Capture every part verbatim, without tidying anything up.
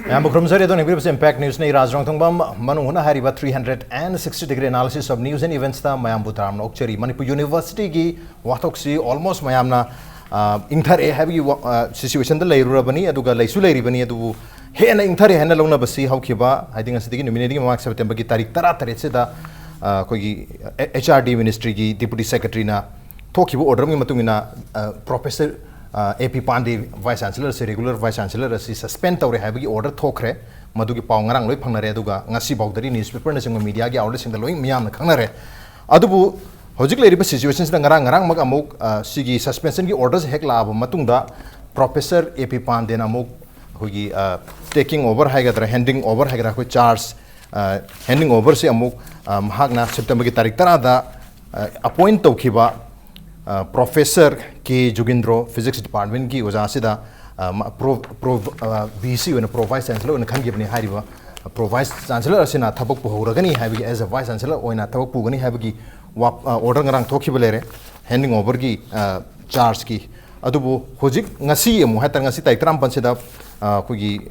ꯃꯌꯥꯝꯕꯨ ꯈꯨꯔꯨꯝꯖꯔꯤ꯫ ꯑꯗꯣ ꯌꯦꯡꯕꯤꯔꯤꯕꯁꯤ Impact Newsꯅꯤ꯫ ꯔꯥꯖ ꯔꯣꯡꯊꯣꯡꯕꯝ꯫ ꯃꯅꯨꯡ ꯍꯨꯠꯅ ꯍꯥꯏꯔꯤꯕ three hundred and sixty degree analysisOf News and Eventsꯇ ꯃꯌꯥꯝꯕꯨ ꯇꯔꯥꯝꯅ ꯑꯣꯛꯆꯔꯤ꯫ ꯃꯅꯤꯄꯨꯔ Universityꯒꯤ ꯋꯥꯊꯣꯛꯁꯤ almost ꯃꯌꯥꯝꯅ, ꯑ, ꯏꯪꯊꯔꯛꯑꯦ ꯍꯥꯏꯕꯒꯤ ꯋꯥ-, ꯑ, situationꯗ ꯂꯩꯔꯨꯔꯕꯅꯤ, ꯑꯗꯨꯒ ꯂꯩꯁꯨ ꯂꯩꯔꯤꯕꯅꯤ꯫ ꯑꯗꯨꯕꯨ ꯍꯦꯟꯅ ꯏꯪꯊꯔꯦ ꯍꯥꯏꯅ ꯂꯧꯅꯕꯁꯤ ꯍꯧꯈꯤꯕ, ꯍꯥꯏꯗꯤ ꯉꯁꯤꯗꯒꯤ ꯅꯨꯃꯤꯠ ꯅꯤꯅꯤꯒꯤ ꯃꯃꯥꯡ, Septemberꯒꯤ ꯇꯥꯔꯤꯛ ꯇꯔꯥꯇꯔꯦꯠꯁꯤꯗ, ꯑ, ꯑꯩꯈꯣꯏꯒꯤ, ꯑ, H R D ministryꯒꯤ Deputy Secretaryꯅ ꯊꯣꯛꯈꯤꯕ order ꯑꯃꯒꯤ ꯃꯇꯨꯡ ꯏꯟꯅ, ꯑ, Professor, ꯑ, A P Pandey, Vice Chancellor ꯑꯁꯤ, regular Vice Chancellor ꯑꯁꯤ suspend ꯇꯧꯔꯦ ꯍꯥꯏꯕꯒꯤ order ꯊꯣꯛꯈ꯭ꯔꯦ꯫ ꯃꯗꯨꯒꯤ ꯄꯥꯎ ꯉꯔꯥꯡ ꯂꯣꯏ ꯐꯪꯅꯔꯦ, ꯑꯗꯨꯒ ꯉꯁꯤ ꯐꯥꯎꯗꯗꯤ newspaperꯅꯆꯤꯡꯕ mediaꯒꯤ outletꯁꯤꯡꯗ ꯂꯣꯏ ꯃꯤꯌꯥꯝꯅ ꯈꯪꯅꯔꯦ꯫ ꯑꯗꯨꯕꯨ ꯍꯧꯖꯤꯛ ꯂꯩꯔꯤꯕ situationꯁꯤꯗ ꯉꯔꯥꯡ, ꯉꯔꯥꯡꯃꯛ ꯑꯃꯨꯛ, ꯑ, ꯁꯤꯒꯤ suspensionꯒꯤ orderꯁꯦ ꯍꯦꯛ ꯂꯥꯛꯑꯕ ꯃꯇꯨꯡꯗ, Professor A P Pandeyꯅ ꯑꯃꯨꯛ ꯑꯩꯈꯣꯏꯒꯤ, ꯑ, taking over ꯍꯥꯏꯒꯗ꯭ꯔꯥ, handing over ꯍꯥꯏꯒꯗ꯭ꯔꯥ, ꯑꯩꯈꯣꯏ charge, ꯑ, handing overꯁꯤ ꯑꯃꯨꯛ, ꯑ, ꯃꯍꯥꯛꯅ Septemberꯒꯤ ꯇꯥꯔꯤꯛ ꯇꯔꯥꯗ, ꯑ, appoint ꯇꯧꯈꯤꯕ, ꯑ, Professor K Jugindro, Physics Departmentꯀꯤ ꯑꯣꯖꯥꯁꯤꯗ, ꯑ, ꯃ-, pro-, pro-, ꯑ, V C ꯑꯣꯏꯅ, Pro Vice Chancellor ꯑꯣꯏꯅ ꯈꯟꯈꯤꯕꯅꯤ꯫ ꯍꯥꯏꯔꯤꯕ, ꯑ, Pro Vice Chancellor ꯑꯁꯤꯅ ꯊꯕꯛ ꯄꯨꯍꯧꯔꯒꯅꯤ ꯍꯥꯏꯕꯒꯤ, as a Vice Chancellor ꯑꯣꯏꯅ ꯊꯕꯛ ꯄꯨꯒꯅꯤ ꯍꯥꯏꯕꯒꯤ ꯋꯥ-, ꯑ, order ꯉꯔꯥꯡ ꯊꯣꯛꯈꯤꯕ ꯂꯩꯔꯦ, handing overꯒꯤ, ꯑ, chargeꯀꯤ꯫ ꯑꯗꯨꯕꯨ ꯍꯧꯖꯤꯛ ꯉꯁꯤ ꯑꯃꯨꯛ ꯍꯥꯏꯇꯥꯔꯦ, ꯉꯁꯤ ꯇꯥꯔꯤꯛ ꯇꯔꯥꯃꯥꯄꯟꯁꯤꯗ, ꯑ, ꯑꯩꯈꯣꯏꯒꯤ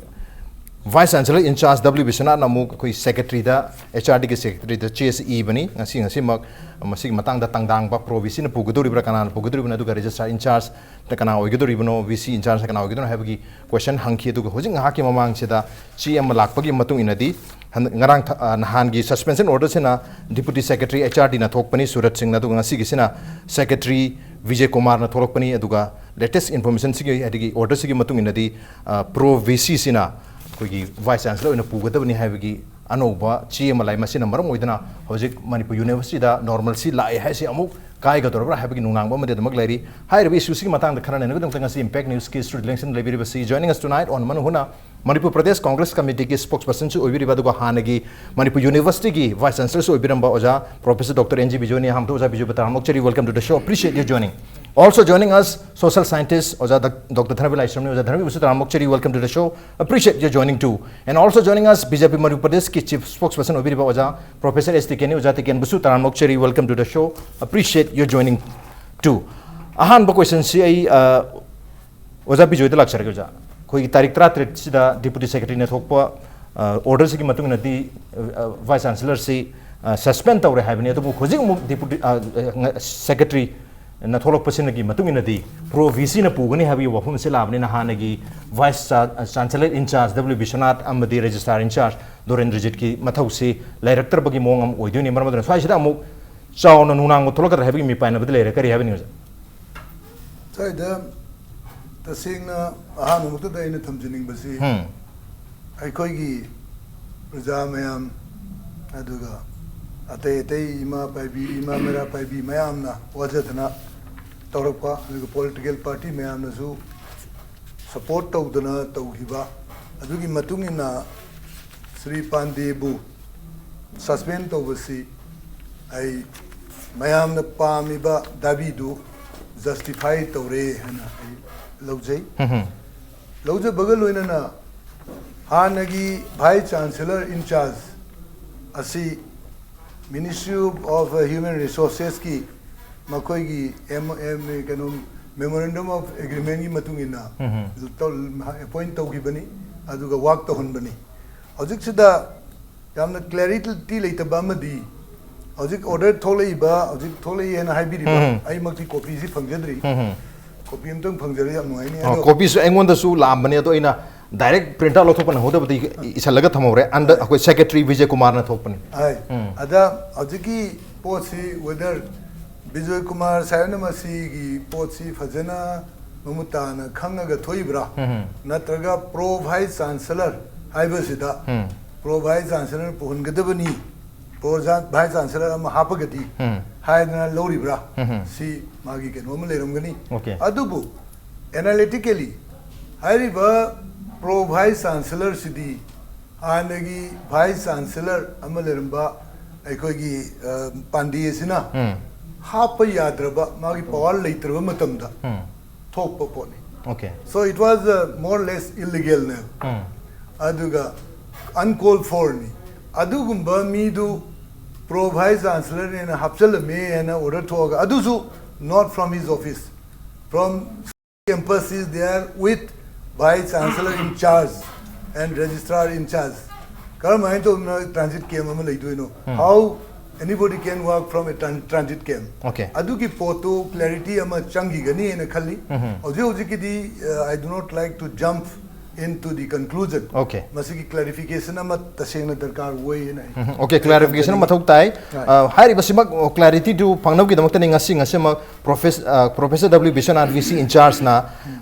Vice Chancellor in charge W ꯕꯤꯁ꯭ꯋꯅꯥꯊꯅ ꯑꯃꯨꯛ ꯑꯩꯈꯣꯏ Secretaryꯗ, H R Dꯒꯤ Secretaryꯗ ꯆꯦꯁꯤ ꯏꯕꯅꯤ꯫ ꯉꯁꯤ, ꯉꯁꯤꯃꯛ ꯃꯁꯤꯒꯤ ꯃꯇꯥꯡꯗ ꯇꯪꯗꯥꯡꯕ Pro VCꯅ ꯄꯨꯒꯗꯧꯔꯤꯕ꯭ꯔꯥ, ꯀꯅꯥꯅ ꯄꯨꯒꯗꯧꯔꯤꯕꯅꯣ, ꯑꯗꯨꯒ Registrar in chargeꯗ ꯀꯅꯥ ꯑꯣꯏꯒꯗꯧꯔꯤꯕꯅꯣ, V C in chargeꯅ ꯀꯅꯥ ꯑꯣꯏꯒꯗꯧꯔꯤꯅꯣ ꯍꯥꯏꯕꯒꯤ question ꯍꯪꯈꯤ꯫ ꯑꯗꯨꯒ ꯍꯧꯖꯤꯛ ꯉꯥꯏꯍꯥꯛꯀꯤ ꯃꯃꯥꯡꯁꯤꯗ ꯆꯦ ꯑꯃ ꯂꯥꯛꯄꯒꯤ ꯃꯇꯨꯡ ꯏꯟꯅꯗꯤ, ꯍꯟ-, ꯉꯔꯥꯡ ꯊ-, ꯑ, ꯅꯍꯥꯟꯒꯤ suspension orderꯁꯤꯅ Deputy Secretary H R Dꯅ ꯊꯣꯛꯄꯅꯤ, Surat ꯁꯤꯡꯅ, ꯑꯗꯨꯒ ꯉꯁꯤꯒꯤꯁꯤꯅ Secretary ꯕꯤꯖꯦ ꯀꯨꯃꯥꯔꯅ ꯊꯣꯛꯂꯛꯄꯅꯤ꯫ ꯑꯗꯨꯒ latest informationꯁꯤꯒꯤ, ꯍꯥꯏꯗꯤ orderꯁꯤꯒꯤ ꯃꯇꯨꯡ ꯏꯟꯅꯗꯤ, ꯑ, Pro VCꯁꯤꯅ ꯑꯩꯈꯣꯏꯒꯤ Vice Chancellor ꯑꯣꯏꯅ ꯄꯨꯒꯗꯕꯅꯤ ꯍꯥꯏꯕꯒꯤ ꯑꯅꯧꯕ ꯆꯦ ꯑꯃ ꯂꯥꯛꯏ꯫ ꯃꯁꯤꯅ ꯃꯔꯝ ꯑꯣꯏꯗꯨꯅ ꯍꯧꯖꯤꯛ ꯃꯅꯤꯄꯨꯔ Universityꯗ normalcy ꯂꯥꯛꯑꯦ ꯍꯥꯏꯁꯤ ꯑꯃꯨꯛ ꯀꯥꯏꯒꯗꯧꯔꯕ꯭ꯔꯥ ꯍꯥꯏꯕꯒꯤ ꯅꯨꯡꯅꯥꯡꯕ ꯑꯃꯗꯤ ꯑꯗꯨꯃꯛ ꯂꯩꯔꯤ꯫ ꯍꯥꯏꯔꯤꯕ issueꯁꯤꯒꯤ ꯃꯇꯥꯡꯗ ꯈꯟꯅ ꯅꯩꯅꯕꯒꯤꯗꯃꯛꯇ ꯉꯁꯤ Impact Newsꯀꯤ studio ꯂꯦꯡꯁꯤꯟ ꯂꯩꯕꯤꯔꯤꯕꯁꯤ, joining us tonight on ꯃꯅꯨꯡ ꯍꯨꯠꯅ, ꯃꯅꯤꯄꯨꯔ ꯄ꯭ꯔꯗꯦꯁ Congress Committeeꯒꯤ spokespersonꯁꯨ ꯑꯣꯏꯕꯤꯔꯤꯕ, ꯑꯗꯨꯒ ꯍꯥꯟꯅꯒꯤ ꯃꯅꯤꯄꯨꯔ Universityꯒꯤ Vice Chancellorꯁꯨ ꯑꯣꯏꯕꯤꯔꯝꯕ ꯑꯣꯖꯥ Professor Doctor N G ꯕꯤꯖꯣꯏꯅꯤ꯫ ꯑꯍꯥꯟꯕꯗ ꯑꯣꯖꯥ ꯕꯤꯖꯣꯏꯕꯨ ꯇꯔꯥꯝꯅ ꯑꯣꯛꯆꯔꯤ, welcome to the show, appreciate your joining. Also joining us, social scientist ꯑꯣꯖꯥ ꯗꯛ-, Doctor ꯙꯅꯕꯤꯔ ꯂꯥꯏꯁ꯭ꯔꯝꯅꯤ꯫ ꯑꯣꯖꯥ ꯙꯅꯕꯤꯔꯕꯨꯁꯨ ꯇꯔꯥꯝꯅ ꯑꯣꯛꯆꯔꯤ, welcome to the show, appreciate your joining too. And also joining us, BJP Manipur Pradeshꯀꯤ Chief Spokesperson ꯑꯣꯏꯕꯤꯔꯤꯕ ꯑꯣꯖꯥ Professor S T Kꯅꯤ꯫ ꯑꯣꯖꯥ ꯇꯤꯀꯦꯟꯕꯨꯁꯨ ꯇꯔꯥꯝꯅ ꯑꯣꯛꯆꯔꯤ, welcome to the show, appreciate your joining too. ꯑꯍꯥꯟꯕ questionꯁꯤ ꯑꯩ, ꯑ, ꯑꯣꯖꯥ ꯕꯤꯖꯣꯏꯗ ꯂꯥꯛꯆꯔꯒꯦ, ꯑꯣꯖꯥ꯫ ꯑꯩꯈꯣꯏꯒꯤ ꯇꯥꯔꯤꯛ ꯇꯔꯥꯇꯔꯦꯠꯁꯤꯗ ꯗꯤꯄꯨꯇꯤ ꯁꯦꯀ꯭ꯔꯦꯇꯔꯤꯅ ꯊꯣꯛꯄ ꯑꯣꯔꯗꯔꯁꯤꯒꯤ ꯃꯇꯨꯡ ꯏꯟꯅꯗꯤ ꯚꯥꯏꯁ ꯆꯥꯟꯁꯦꯂꯔꯁꯤ ꯁꯁꯄꯦꯟ ꯇꯧꯔꯦ ꯍꯥꯏꯕꯅꯤ꯫ ꯑꯗꯨꯕꯨ ꯍꯧꯖꯤꯛ ꯑꯃꯨꯛ ꯗꯤꯄꯨꯇꯤ ꯁꯦꯀ꯭ꯔꯦꯇꯔꯤꯅ ꯊꯣꯛꯂꯛꯄꯁꯤꯅꯒꯤ ꯃꯇꯨꯡ ꯏꯟꯅꯗꯤ ꯄ꯭ꯔꯣ ꯚꯤ ꯁꯤꯅ ꯄꯨꯒꯅꯤ ꯍꯥꯏꯕꯒꯤ ꯋꯥꯐꯝꯁꯤ ꯂꯥꯛꯑꯕꯅꯤꯅ ꯍꯥꯟꯅꯒꯤ vice chancellor in-charge W Vishwanath ꯑꯃꯗꯤ ꯔꯦꯖꯤꯁꯇ꯭ꯔꯥꯔ ꯏꯟꯆꯥꯔꯖ ꯗꯣꯔꯦꯟꯗ꯭ꯔꯖꯤꯠꯀꯤ ꯃꯊꯧꯁꯤ ꯂꯩꯔꯛꯇ꯭ꯔꯕꯒꯤ ꯃꯑꯣꯡ ꯑꯃ ꯑꯣꯏꯗꯣꯏꯅꯤ꯫ ꯃꯔꯝ ꯑꯗꯨꯅ ꯁ꯭ꯋꯥꯏꯁꯤꯗ ꯑꯃꯨꯛ ꯆꯥꯎꯅ ꯅꯨꯡꯅꯥꯡꯕ ꯊꯣꯛꯂꯛꯀꯗ꯭ꯔꯥ ꯍꯥꯏꯕꯒꯤ ꯃꯤꯄꯥꯏꯅꯕꯗꯤ ꯂꯩꯔꯦ꯫ ꯀꯔꯤ ꯍꯥꯏꯕꯅꯤ ꯑꯣꯖꯥ? ꯁ꯭ꯋꯥꯏꯗ ꯇꯁꯦꯡꯅ ꯑꯍꯥꯟꯕꯃꯛꯇꯗ ꯑꯩꯅ ꯊꯝꯖꯅꯤꯡꯕꯁꯤ, ꯎꯝ꯫ ꯑꯩꯈꯣꯏꯒꯤ ꯄ꯭ꯔꯖꯥ ꯃꯌꯥꯝ, ꯑꯗꯨꯒ ꯑꯇꯩ ꯑꯇꯩ ꯏꯃꯥ ꯄꯥꯏꯕꯤ, ꯏꯃꯥ ꯃꯩꯔꯥ ꯄꯥꯏꯕꯤ ꯃꯌꯥꯝꯅ ꯋꯥꯖꯗꯅ ꯇꯧꯔꯛꯄ, ꯑꯗꯨꯒ ꯄꯣꯂꯤꯇꯤꯀꯦꯜ ꯄꯥꯔꯇꯤ ꯃꯌꯥꯝꯅꯁꯨ ꯁꯄꯣꯔꯠ ꯇꯧꯗꯅ ꯇꯧꯈꯤꯕ, ꯑꯗꯨꯒꯤ ꯃꯇꯨꯡ ꯏꯟꯅ ꯁ꯭ꯔꯤ ꯄꯥꯟꯗꯦꯕꯨ ꯁꯁꯄꯦꯟ ꯇꯧꯕꯁꯤ ꯑꯩ ꯃꯌꯥꯝꯅ ꯄꯥꯝꯃꯤꯕ ꯗꯥꯕꯤꯗꯨ ꯖꯁꯇꯤꯐꯥꯏ ꯇꯧꯔꯦ ꯍꯥꯏꯅ ꯑꯩ ꯂꯧꯖꯩ꯫ ꯎꯝ꯫ ꯂꯧꯖꯕꯒ ꯂꯣꯏꯅꯅ ꯍꯥꯟꯅꯒꯤ ꯚꯥꯏꯁ ꯆꯥꯟꯁꯦꯂꯔ ꯏꯟꯆꯥꯔꯖ ꯑꯁꯤ Ministry of Human Resourcesꯀꯤ ꯃꯈꯣꯏꯒꯤ ꯑꯦꯝ ꯑꯦꯝ ꯀꯩꯅꯣ Memorandum of Agreementꯀꯤ ꯃꯇꯨꯡ ꯏꯟꯅ ꯎꯝ꯫ ꯑꯦꯄꯣꯏꯟ ꯇꯧꯈꯤꯕꯅꯤ, ꯑꯗꯨꯒ ꯋꯥꯛ ꯇꯧꯍꯟꯕꯅꯤ꯫ ꯍꯧꯖꯤꯛꯁꯤꯗ ꯌꯥꯝꯅ ꯀ꯭ꯂꯦꯔꯤꯇꯤ ꯂꯩꯇꯕ ꯑꯃꯗꯤ ꯍꯧꯖꯤꯛ ꯑꯣꯔꯗꯔ ꯊꯣꯛꯂꯛꯏꯕ, ꯍꯧꯖꯤꯛ ꯊꯣꯛꯂꯛꯏ ꯍꯥꯏꯅ ꯍꯥꯏꯕꯤꯔꯤꯕ, ꯎꯝ꯫ ꯑꯩꯃꯛꯇꯤ ꯀꯣꯄꯤꯁꯤ ꯐꯪꯖꯗ꯭ꯔꯤ꯫ ꯎꯝ꯫ ꯀꯣꯄꯤ ꯑꯝꯇꯪ ꯐꯪꯖꯔꯗꯤ ꯌꯥꯝ ꯅꯨꯡꯉꯥꯏꯅꯤ꯫ ꯑꯣ, ꯑꯗꯣ ꯀꯣꯄꯤꯁꯨ ꯑꯩꯉꯣꯟꯗꯁꯨ ꯂꯥꯛꯑꯝꯕꯅꯦ, ꯑꯗꯣ ꯑꯩꯅ ꯗꯥꯏꯔꯦꯛ ꯄ꯭ꯔꯤꯟꯠ ꯑꯥꯎꯠ ꯂꯧꯊꯣꯛꯄ ꯅꯪꯍꯧꯗꯕꯗꯒꯤ ꯏꯁꯜꯂꯒ ꯊꯝꯍꯧꯔꯦ꯫ ꯑꯟꯗ ꯑꯩꯈꯣꯏ ꯁꯦꯀ꯭ꯔꯦꯇꯔꯤ ꯕꯤꯖꯦ ꯀꯨꯃꯥꯔꯅ ꯊꯣꯛꯄꯅꯤ꯫ ꯍꯥꯏ꯫ ꯎꯝ꯫ ꯑꯗ ꯍꯧꯖꯤꯛꯀꯤ ꯄꯣꯠꯁꯤ ꯋꯦꯗꯔ ꯕꯤꯖꯣꯏ ꯀꯨꯃꯥꯔ ꯁꯥꯍꯦꯕꯅ ꯃꯁꯤꯒꯤ ꯄꯣꯠꯁꯤ ꯐꯖꯅ ꯃꯃꯨꯠ ꯇꯥꯅ ꯈꯪꯉꯒ ꯊꯣꯛꯏꯕ꯭ꯔꯥ? ꯎꯝ꯫ ꯅꯠꯇ꯭ꯔꯒ ꯄ꯭ꯔꯣ ꯚꯥꯏꯁ ꯆꯥꯟꯁꯦꯂꯔ ꯍꯥꯏꯕꯁꯤꯗ ꯎꯝ꯫ ꯄ꯭ꯔꯣ ꯚꯥꯏꯁ ꯆꯥꯟꯁꯦꯂꯔ ꯄꯨꯍꯟꯒꯗꯕꯅꯤ, ꯄ꯭ꯔꯣ ꯖꯥ-, ꯚꯥꯏꯁ ꯆꯥꯟꯁꯦꯂꯔ ꯑꯃ ꯍꯥꯞꯄꯒꯗꯤ ꯎꯝ꯫ ꯍꯥꯏꯗꯅ ꯂꯧꯔꯤꯕ꯭ꯔꯥ? ꯎꯝ꯫ ꯁꯤ ꯃꯥꯒꯤ ꯀꯩꯅꯣ ꯑꯃ ꯂꯩꯔꯝꯒꯅꯤ꯫ ꯑꯣꯀꯦ꯫ ꯑꯗꯨꯕꯨ ꯑꯦꯅꯥꯂꯤꯇꯤꯀꯦꯂꯤ ꯍꯥꯏꯔꯤꯕ ꯄ꯭ꯔꯣ ꯚꯥꯏꯁ ꯆꯥꯟꯁꯦꯂꯔꯁꯤꯗꯤ ꯍꯥꯟꯅꯒꯤ ꯚꯥꯏꯁ ꯆꯥꯟꯁꯦꯂꯔ ꯑꯃ ꯂꯩꯔꯝꯕ ꯑꯩꯈꯣꯏꯒꯤ, ꯑ, ꯄꯥꯟꯗꯦꯁꯤꯅ ꯎꯝ꯫ ꯍꯥꯞꯄ ꯌꯥꯗ꯭ꯔꯕ, ꯃꯥꯒꯤ ꯄꯋꯥꯔ ꯂꯩꯇ꯭ꯔꯕ ꯃꯇꯝꯗ ꯎꯝ꯫ ꯊꯣꯛꯄ ꯄꯣꯠꯅꯤ꯫ Okay. So it was, uh, more or less illegalꯅꯦꯕ꯫ ꯎꯝ꯫ ꯑꯗꯨꯒ uncalled forꯅꯤ꯫ ꯑꯗꯨꯒꯨꯝꯕ ꯃꯤꯗꯨ ꯄ꯭ꯔꯣ ꯚꯥꯏꯁ ꯆꯥꯟꯁꯦꯂꯔꯅꯦꯅ ꯍꯥꯞꯆꯜꯂꯝꯃꯦ ꯍꯥꯏꯅ ꯑꯣꯔꯗꯔ ꯊꯣꯛꯑꯒ, ꯑꯗꯨꯁꯨ not from his office, from campus is there with Vice Chancellor in charge and Registrar in charge ꯀꯔꯝꯍꯥꯏꯅ ꯇꯧꯗꯅ transit camp ꯑꯃ ꯂꯩꯗꯣꯏꯅꯣ? How anybody can work from a tran- transit camp? Okay. ꯑꯗꯨꯒꯤ ꯄꯣꯠꯇꯨ clarity ꯑꯃ ꯆꯪꯈꯤꯒꯅꯤ ꯍꯥꯏꯅ ꯈꯜꯂꯤ꯫ ꯍꯧꯖꯤꯛ ꯍꯧꯖꯤꯛꯀꯤꯗꯤ, uh, I do not like to jump into the conclusion. Okay. ꯃꯁꯤꯒꯤ clarification ꯑꯃ ꯇꯁꯦꯡꯅ ꯗꯔꯀꯥꯔ ꯑꯣꯏ ꯍꯥꯏꯅ ꯑꯩ Okay, clarification ꯃꯊꯧ ꯇꯥꯏ꯫ Right. ꯑ, ꯍꯥꯏꯔꯤꯕꯁꯤꯃꯛ clarityꯗꯨ ꯐꯪꯅꯕꯒꯤꯗꯃꯛꯇꯅꯤ ꯉꯁꯤ ꯉꯁꯤꯃꯛ Professor, ꯑ, Professor W Vishwanath, V C in chargeꯅ,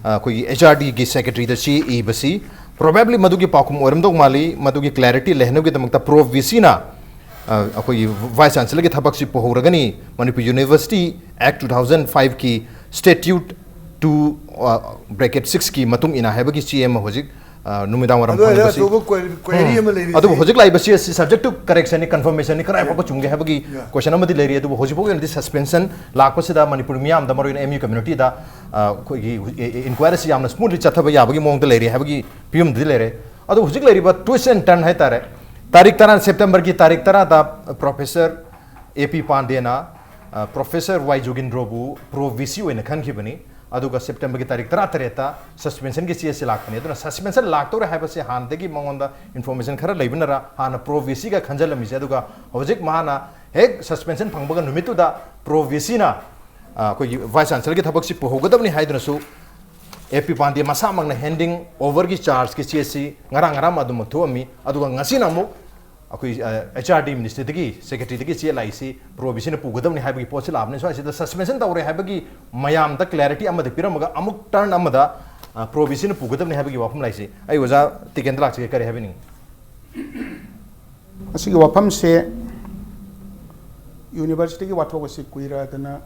ꯑ, ꯑꯩꯈꯣꯏꯒꯤ H R Dꯒꯤ secretaryꯗ ꯆꯦ ꯏꯕꯁꯤ꯫ Probably ꯃꯗꯨꯒꯤ ꯄꯥꯎꯈꯨꯝ ꯑꯣꯏꯔꯝꯗꯧ ꯃꯥꯜꯂꯤ꯫ ꯃꯗꯨꯒꯤ clarity ꯂꯩꯍꯟꯅꯕꯒꯤꯗꯃꯛꯇ Prof V Cꯅ, ꯑ, ꯑꯩꯈꯣꯏꯒꯤ Vice Chancellorꯒꯤ ꯊꯕꯛꯁꯤ ꯄꯨꯍꯧꯔꯒꯅꯤ꯫ Manipur University Act two thousand fiveꯀꯤ Statute two, ꯑ, bracket sixꯀꯤ ꯃꯇꯨꯡ ꯏꯟꯅ ꯍꯥꯏꯕꯒꯤ ꯆꯦ ꯑꯃ ꯍꯧꯖꯤꯛ, ꯑ, ꯅꯨꯃꯤꯗꯥꯡ ꯋꯥꯏꯔꯝ ꯑꯗꯨ ꯑꯣꯏꯔꯒ ꯐꯪꯂꯤꯕꯁꯤ꯫ ꯑꯆꯧꯕ query- query ꯑꯃ ꯂꯩꯔꯤꯁꯤ꯫ ꯑꯗꯨꯕꯨ ꯍꯧꯖꯤꯛ ꯂꯥꯛꯏꯕ ꯆꯦ ꯑꯁꯤ subject to correctionꯅꯤ, confirmationꯅꯤ, ꯀꯗꯥꯏ ꯐꯥꯎꯕ ꯆꯨꯝꯒꯦ ꯍꯥꯏꯕꯒꯤ Yeah. question ꯑꯃꯗꯤ ꯂꯩꯔꯤ꯫ ꯑꯗꯨꯕꯨ ꯍꯧꯖꯤꯛ ꯐꯥꯎꯒꯤ ꯑꯣꯏꯅꯗꯤ suspension ꯂꯥꯛꯄꯁꯤꯗ ꯃꯅꯤꯄꯨꯔ ꯃꯤꯌꯥꯝꯗ, ꯃꯔꯨꯑꯣꯏꯅ M U communityꯗ, ꯑ, ꯑꯩꯈꯣꯏꯒꯤ inquiryꯁꯤ ꯌꯥꯝꯅ smoothly ꯆꯠꯊꯕ ꯌꯥꯕꯒꯤ ꯃꯑꯣꯡꯗ ꯂꯩꯔꯤ ꯍꯥꯏꯕꯒꯤ ꯐꯤꯕꯝꯗꯗꯤ ꯂꯩꯔꯦ꯫ ꯑꯗꯨꯕꯨ ꯍꯧꯖꯤꯛ ꯂꯩꯔꯤꯕ twist and turn ꯍꯥꯏꯇꯥꯔꯦ, ꯇꯥꯔꯤꯛ ꯇꯔꯥ, Septemberꯒꯤ ꯇꯥꯔꯤꯛ ꯇꯔꯥꯗ Professor A P ꯄꯥꯟꯗꯦꯅ, ꯑ, Professor Y ꯖꯣꯒꯤꯟꯗ꯭ꯔꯣꯕꯨ Prof V C ꯑꯣꯏꯅ ꯈꯟꯈꯤꯕꯅꯤ꯫ ꯑꯗꯨꯒ Septemberꯒꯤ ꯇꯥꯔꯤꯛ ꯇꯔꯥꯇꯔꯦꯠꯇ suspensionꯒꯤ ꯆꯦ ꯑꯁꯤ ꯂꯥꯛꯄꯅꯤ꯫ ꯑꯗꯨꯅ suspension ꯂꯥꯛꯇꯧꯔꯦ ꯍꯥꯏꯕꯁꯤ ꯍꯥꯟꯅꯗꯒꯤ ꯃꯉꯣꯟꯗ information ꯈꯔ ꯂꯩꯕꯅꯔ ꯍꯥꯟꯅ Prof V Cꯒ ꯈꯟꯖꯜꯂꯝꯃꯤꯁꯦ꯫ ꯑꯗꯨꯒ ꯍꯧꯖꯤꯛ ꯃꯥꯅ ꯍꯦꯛ suspension ꯐꯪꯕꯒ ꯅꯨꯃꯤꯠꯇꯨꯗ Prof V Cꯅ, ꯑ, ꯑꯩꯈꯣꯏꯒꯤ Vice Chancellorꯒꯤ ꯊꯕꯛꯁꯤ ꯄꯨꯍꯧꯒꯗꯕꯅꯤ ꯍꯥꯏꯗꯨꯅꯁꯨ A P ꯄꯥꯟꯗꯦ ꯃꯁꯥꯃꯛꯅ handing overꯒꯤ chargeꯀꯤ ꯆꯦ ꯑꯁꯤ ꯉꯔꯥꯡ ꯉꯔꯥꯡ ꯑꯗꯨꯃꯛ ꯊꯣꯛꯑꯝꯃꯤ꯫ ꯑꯗꯨꯒ ꯉꯁꯤꯅ ꯑꯃꯨꯛ ꯑꯩꯈꯣꯏ, ꯑ, H R D ministryꯗꯒꯤ, secretaryꯗꯒꯤ ꯆꯦ ꯂꯥꯛꯏꯁꯤ Prof V Cꯅ ꯄꯨꯒꯗꯕꯅꯤ ꯍꯥꯏꯕꯒꯤ ꯄꯣꯠꯁꯤ ꯂꯥꯛꯑꯕꯅꯤ꯫ ꯁ꯭ꯋꯥꯏꯁꯤꯗ suspension ꯇꯧꯔꯦ ꯍꯥꯏꯕꯒꯤ ꯃꯌꯥꯝꯗ clarity ꯑꯃꯗꯤ ꯄꯤꯔꯝꯃꯒ ꯑꯃꯨꯛ turn ꯑꯃꯗ, ꯑ, Prof V Cꯅ ꯄꯨꯒꯗꯕꯅꯤ ꯍꯥꯏꯕꯒꯤ ꯋꯥꯐꯝ ꯂꯥꯛꯏꯁꯤ꯫ ꯑꯩ ꯑꯣꯖꯥ ꯇꯤꯀꯦꯟꯗ꯭ꯔ ꯂꯥꯛꯆꯒꯦ, ꯀꯔꯤ ꯍꯥꯏꯕꯤꯅꯤꯡꯉꯤ? ꯃꯁꯤꯒꯤ ꯋꯥꯐꯝꯁꯦ universityꯒꯤ ꯋꯥꯊꯣꯛ ꯑꯁꯤ ꯀꯨꯏꯔꯗꯅ,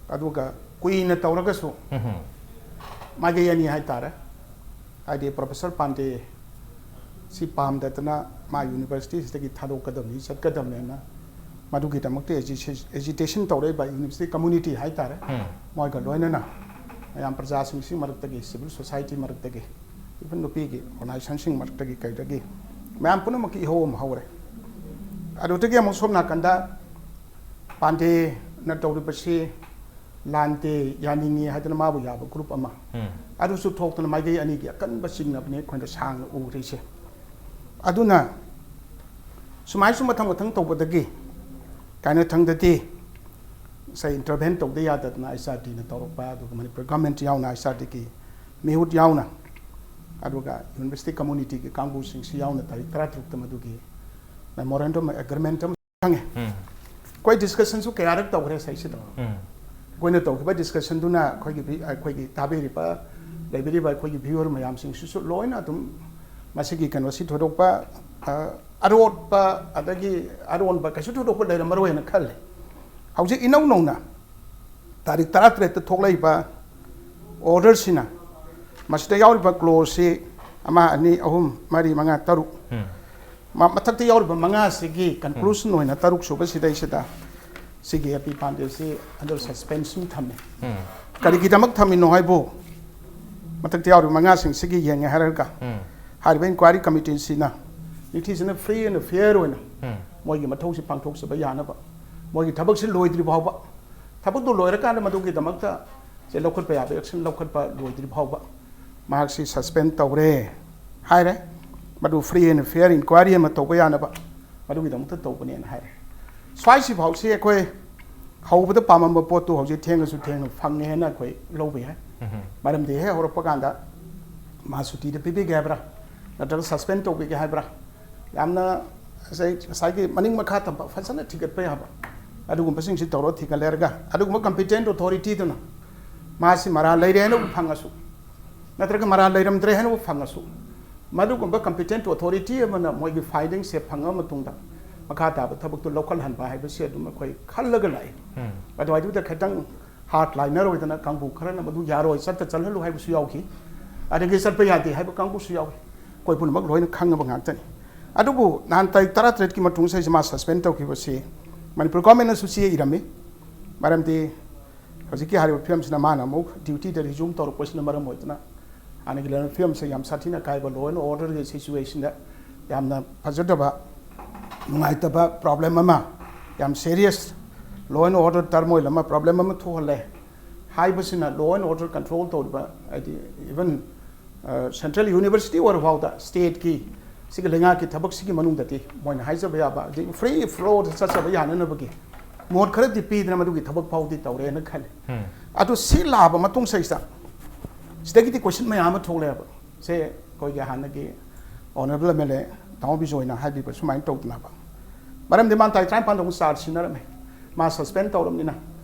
ꯑꯗꯨꯒ ꯀꯨꯏꯅ ꯇꯧꯔꯒꯁꯨ ꯃꯥꯏꯀꯩ ꯑꯅꯤ ꯍꯥꯏꯇꯥꯔꯦ꯫ ꯍꯥꯏꯗꯤ Professor ꯄꯥꯟꯗꯦ ꯁꯤ ꯄꯥꯝꯗꯗꯅ ꯃꯥ universityꯁꯤꯗꯒꯤ ꯊꯥꯗꯣꯛꯀꯗꯕꯅꯤ, ꯆꯠꯀꯗꯕꯅꯦꯅ ꯃꯗꯨꯒꯤꯗꯃꯛꯇ ꯑꯦꯖꯤ-, agitation ꯇꯧꯔꯛꯏꯕ university community ꯍꯥꯏꯇꯥꯔꯦ, ꯃꯣꯏꯒ ꯂꯣꯏꯅꯅ ꯃꯌꯥꯝ ꯄ꯭ꯔꯖꯥꯁꯤꯡꯁꯤ ꯃꯔꯛꯇꯒꯤ, civil society ꯃꯔꯛꯇꯒꯤ, even ꯅꯨꯄꯤꯒꯤ organizationꯁꯤꯡ ꯃꯔꯛꯇꯒꯤ ꯀꯩꯗꯒꯤ ꯃꯌꯥꯝ ꯄꯨꯝꯅꯃꯛꯀꯤ ꯏꯍꯧ ꯑꯃ ꯍꯧꯔꯦ꯫ ꯑꯗꯨꯗꯒꯤ ꯑꯃꯨꯛ ꯁꯣꯝ ꯅꯥꯀꯟꯗ ꯄꯥꯟꯗꯦꯅ ꯇꯧꯔꯤꯕꯁꯤ ꯂꯥꯟꯇꯦ, ꯌꯥꯅꯤꯡꯉꯤ ꯍꯥꯏꯗꯅ ꯃꯥꯕꯨ ꯌꯥꯕ ꯒ꯭ꯔꯨꯞ ꯑꯃ, ꯑꯗꯨꯁꯨ ꯊꯣꯛꯇꯅ ꯃꯥꯏꯀꯩ ꯑꯅꯤꯒꯤ ꯑꯀꯟꯕ ꯆꯤꯡꯅꯕꯅꯤ ꯑꯩꯈꯣꯏꯅ ꯁꯥꯡꯅ ꯎꯔꯤꯁꯦ꯫ ꯑꯗꯨꯅ ꯁꯨꯃꯥꯏꯁꯨ ꯃꯊꯪ ꯃꯊꯪ ꯇꯧꯕꯗꯒꯤ ꯀꯥꯏꯅꯊꯪꯗꯗꯤ ꯉꯁꯥꯏ ꯏꯟꯇꯔꯚꯦꯟ ꯇꯧꯗ ꯌꯥꯗꯗꯅ ꯑꯩꯆ ꯑꯥꯔ ꯗꯤꯅ ꯇꯧꯔꯛꯄ, ꯑꯗꯨꯒ ꯃꯅꯤꯄꯨꯔ ꯒꯚꯔꯟꯃꯦꯟꯠ ꯌꯥꯎꯅ ꯑꯩꯆ ꯑꯥꯔ ꯗꯤꯒꯤ ꯃꯤꯍꯨꯠ ꯌꯥꯎꯅ, ꯑꯗꯨꯒ ꯌꯨꯅꯤꯚꯔꯁꯤꯇꯤ ꯀꯝꯃꯨꯅꯤꯇꯤꯒꯤ ꯀꯥꯡꯕꯨꯁꯤꯡꯁꯤ ꯌꯥꯎꯅ ꯇꯥꯔꯤꯛ ꯇꯔꯥꯇꯔꯨꯛꯇ ꯃꯗꯨꯒꯤ memorandum agreement ꯑꯃ ꯈꯪꯉꯦ꯫ ꯑꯩꯈꯣꯏ ꯗꯤꯁꯀꯁꯟꯁꯨ ꯀꯌꯥꯔꯛ ꯇꯧꯈ꯭ꯔꯦ ꯁꯤꯗꯩꯁꯤꯗ꯫ ꯑꯩꯈꯣꯏꯅ ꯇꯧꯈꯤꯕ ꯗꯤꯁꯀꯁꯟꯗꯨꯅ ꯑꯩꯈꯣꯏꯒꯤ ꯚꯤ-, ꯑꯩꯈꯣꯏꯒꯤ ꯇꯥꯕꯤꯔꯤꯕ, ꯂꯩꯕꯤꯔꯤꯕ ꯑꯩꯈꯣꯏꯒꯤ ꯚ꯭ꯌꯨꯋꯔ ꯃꯌꯥꯝꯁꯤꯡꯁꯤꯁꯨ ꯂꯣꯏꯅ ꯑꯗꯨꯝ ꯃꯁꯤꯒꯤ ꯀꯩꯅꯣꯁꯤ ꯊꯣꯏꯗꯣꯛꯄ, ꯑ, ꯑꯔꯣꯠꯄ, ꯑꯗꯒꯤ ꯑꯔꯣꯟꯕ ꯀꯩꯁꯨ ꯊꯣꯏꯗꯣꯛꯄ ꯂꯩꯔꯝꯃꯔꯣꯏꯅ ꯈꯜꯂꯦ꯫ ꯍꯧꯖꯤꯛ ꯏꯅꯧ ꯅꯧꯅ ꯇꯥꯔꯤꯛ ꯇꯔꯥꯇꯔꯦꯠꯇ ꯊꯣꯛꯂꯛꯏꯕ ꯑꯣꯔꯗꯔꯁꯤꯅ ꯃꯁꯤꯗ ꯌꯥꯎꯔꯤꯕ ꯀ꯭ꯂꯣꯖꯁꯤ ꯑꯃ, ꯑꯅꯤ, ꯑꯍꯨꯝ, ꯃꯔꯤ, ꯃꯉꯥ, ꯇꯔꯨꯛ, ꯃ-, ꯃꯊꯛꯇ ꯌꯥꯎꯔꯤꯕ ꯃꯉꯥꯁꯤꯒꯤ ꯀꯟꯀ꯭ꯂꯨꯖꯟ ꯑꯣꯏꯅ ꯇꯔꯨꯛ ꯁꯨꯕ ꯁꯤꯗꯩꯁꯤꯗ ꯁꯤꯒꯤ ꯑꯦ ꯄꯤ ꯄꯥꯟꯗꯦꯁꯤ under suspension ꯊꯝꯃꯦ꯫ ꯀꯔꯤꯒꯤꯗꯃꯛ ꯊꯝꯃꯤꯅꯣ ꯍꯥꯏꯕꯨ, ꯃꯊꯛꯇ ꯌꯥꯎꯔꯤꯕ ꯃꯉꯥꯁꯤꯡꯁꯤꯒꯤ ꯌꯦꯡꯉꯦ ꯍꯥꯏꯔꯒ, ꯍꯥꯏꯔꯤꯕ ꯏꯟꯀ꯭ꯋꯥꯏꯔꯤ ꯀꯃꯤꯇꯤꯁꯤꯅ ꯅꯤꯡꯊꯤꯖꯅ free and fair ꯑꯣꯏꯅ ꯃꯣꯏꯒꯤ ꯃꯊꯧꯁꯤ ꯄꯥꯡꯊꯣꯛꯆꯕ ꯌꯥꯅꯕ, ꯃꯣꯏꯒꯤ ꯊꯕꯛꯁꯤ ꯂꯣꯏꯗ꯭ꯔꯤ ꯐꯥꯎꯕ, ꯊꯕꯛꯇꯨ ꯂꯣꯏꯔꯀꯥꯟꯗ ꯃꯗꯨꯒꯤꯗꯃꯛꯇ ꯁꯦ ꯂꯧꯈꯠꯄ ꯌꯥꯕ action ꯂꯧꯈꯠꯄ ꯂꯣꯏꯗ꯭ꯔꯤ ꯐꯥꯎꯕ ꯃꯍꯥꯛꯁꯤ suspend ꯇꯧꯔꯦ ꯍꯥꯏꯔꯦ꯫ ꯃꯗꯨ free and fair inquiry ꯑꯃ ꯇꯧꯕ ꯌꯥꯅꯕ ꯃꯗꯨꯒꯤꯗꯃꯛꯇ ꯇꯧꯕꯅꯦꯅ ꯍꯥꯏꯔꯦ꯫ ꯁ꯭ꯋꯥꯏꯁꯤ ꯐꯥꯎꯁꯤ ꯑꯩꯈꯣꯏ ꯍꯧꯕꯗ ꯄꯥꯝꯃꯝꯕ ꯄꯣꯠꯇꯨ ꯍꯧꯖꯤꯛ ꯊꯦꯡꯉꯁꯨ ꯊꯦꯡꯅ ꯐꯪꯉꯦꯅ ꯑꯩꯈꯣꯏ ꯂꯧꯕ ꯌꯥꯏ꯫ ꯃꯔꯝꯗꯤ ꯍꯦꯛ ꯍꯧꯔꯛꯄ ꯀꯥꯟꯗ ꯃꯥ ꯁꯨꯇꯤꯗ ꯄꯤꯕꯤꯒꯦ ꯍꯥꯏꯕ꯭ꯔꯥ, ꯅꯠꯇ꯭ꯔꯒ suspend ꯇꯧꯕꯤꯒꯦ ꯍꯥꯏꯕ꯭ꯔꯥ, ꯌꯥꯝꯅ ꯉꯁꯥꯏ, ꯉꯁꯥꯏꯒꯤ ꯃꯅꯤꯡ ꯃꯈꯥ ꯇꯝꯕ ꯐꯖꯅ ꯊꯤꯒꯠꯄ ꯌꯥꯕ ꯑꯗꯨꯒꯨꯝꯕꯁꯤꯡꯁꯤ ꯇꯧꯔ ꯊꯤꯒꯠꯂꯦꯔꯒ, ꯑꯗꯨꯒꯨꯝꯕ competent authorityꯗꯨꯅ ꯃꯥꯁꯤ ꯃꯔꯥꯜ ꯂꯩꯔꯦ ꯍꯥꯏꯅꯕꯨ ꯐꯪꯉꯁꯨ, ꯅꯠꯇ꯭ꯔꯒ ꯃꯔꯥꯜ ꯂꯩꯔꯝꯗ꯭ꯔꯦ ꯍꯥꯏꯅꯕꯨ ꯐꯪꯉꯁꯨ, ꯃꯗꯨꯒꯨꯝꯕ competent authority ꯑꯃꯅ ꯃꯣꯏꯒꯤ findingꯁꯦ ꯐꯪꯉ ꯃꯇꯨꯡꯗ ꯃꯈꯥ ꯇꯥꯕ ꯊꯕꯛꯇꯨ ꯂꯧꯈꯠꯍꯟꯕ ꯍꯥꯏꯕꯁꯤ ꯑꯗꯨꯝ ꯑꯩꯈꯣꯏ ꯈꯜꯂꯒ ꯂꯥꯛꯏ꯫ ꯑꯗꯨꯋꯥꯏꯗꯨꯗ ꯈꯤꯇꯪ hardliner ꯑꯣꯏꯗꯅ ꯀꯥꯡꯕꯨ ꯈꯔꯅ ꯃꯗꯨ ꯌꯥꯔꯣꯏ, ꯆꯠꯇ ꯆꯠꯍꯜꯂꯨ ꯍꯥꯏꯕꯁꯨ ꯌꯥꯎꯈꯤ, ꯑꯗꯒꯤ ꯆꯠꯄ ꯌꯥꯗꯦ ꯍꯥꯏꯕ ꯀꯥꯡꯕꯨꯁꯨ ꯌꯥꯎꯏ꯫ ꯑꯩꯈꯣꯏ ꯄꯨꯝꯅꯃꯛ ꯂꯣꯏꯅ ꯈꯪꯉꯕ ꯉꯥꯛꯇꯅꯤ꯫ ꯑꯗꯨꯕꯨ ꯅꯍꯥꯟ ꯇꯥꯔꯤꯛ ꯇꯔꯥꯇꯔꯦꯠꯀꯤ ꯃꯇꯨꯡ ꯁꯤꯗꯩꯁꯤ ꯃꯥ suspend ꯇꯧꯈꯤꯕꯁꯤ ꯃꯅꯤꯄꯨꯔ ꯒꯣꯔꯃꯦꯟꯅꯁꯨ ꯆꯦ ꯏꯔꯝꯃꯤ꯫ ꯃꯔꯝꯗꯤ ꯍꯧꯖꯤꯛꯀꯤ ꯍꯥꯏꯔꯤꯕ ꯐꯤꯕꯝꯁꯤꯅ ꯃꯥꯅ ꯑꯃꯨꯛ dutyꯗ resume ꯇꯧꯔꯛꯄꯁꯤꯅ ꯃꯔꯝ ꯑꯣꯏꯗꯨꯅ ꯍꯥꯟꯅꯒꯤ ꯂꯩꯔꯝꯕ ꯐꯤꯕꯝꯁꯦ ꯌꯥꯝ ꯁꯥꯊꯤꯅ ꯀꯥꯏꯕ, law and orderꯒꯤ situationꯗ ꯌꯥꯝꯅ ꯐꯖꯗꯕ, ꯅꯨꯡꯉꯥꯏꯇꯕ problem ꯑꯃ, ꯌꯥꯝ serious law and order turmoil ꯑꯃ, problem ꯑꯃ ꯊꯣꯛꯍꯜꯂꯦ꯫ ꯍꯥꯏꯕꯁꯤꯅ law and order control ꯇꯧꯔꯤꯕ, ꯍꯥꯏꯗꯤ even central university ꯑꯣꯏꯔ ꯐꯥꯎꯗ stateꯀꯤ, ꯁꯤꯒꯤ ꯂꯩꯉꯥꯛꯀꯤ ꯊꯕꯛꯁꯤꯒꯤ ꯃꯅꯨꯡꯗꯗꯤ ꯃꯣꯏꯅ ꯍꯥꯏꯖꯕ ꯌꯥꯕ, ꯑꯗꯒꯤ free flow ꯆꯠꯆꯕ ꯌꯥꯅꯅꯕꯒꯤ ꯃꯣꯠ ꯈꯔꯗꯤ ꯄꯤꯗꯅ ꯃꯗꯨꯒꯤ ꯊꯕꯛ ꯐꯥꯎꯗꯤ ꯇꯧꯔꯦꯅ ꯈꯜꯂꯤ꯫ ꯑꯗꯨ ꯁꯤ ꯂꯥꯛꯑꯕ ꯃꯇꯨꯡ ꯁꯤꯗꯩꯁꯤꯗ ꯁꯤꯗꯒꯤꯗꯤ question ꯃꯌꯥꯝ ꯑꯃ ꯊꯣꯛꯂꯛꯑꯦꯕ꯫ ꯁꯦ ꯑꯩꯈꯣꯏꯒꯤ ꯍꯥꯟꯅꯒꯤ honourable MLA ꯇꯥꯃꯣ ꯕꯤꯖꯣꯏꯅ ꯍꯥꯏꯕꯤꯕ ꯁꯨꯃꯥꯏꯅ ꯇꯧꯗꯅꯕ, ꯃꯔꯝꯗꯤ ꯃꯥꯅ ꯇꯥꯔꯤꯛ ꯇꯔꯥꯅꯤꯄꯥꯟꯗ ꯑꯃꯨꯛ charge ꯁꯤꯟꯅꯔꯝꯃꯦ꯫ ꯃꯥ suspend ꯇꯧꯔꯕꯅꯤꯅ,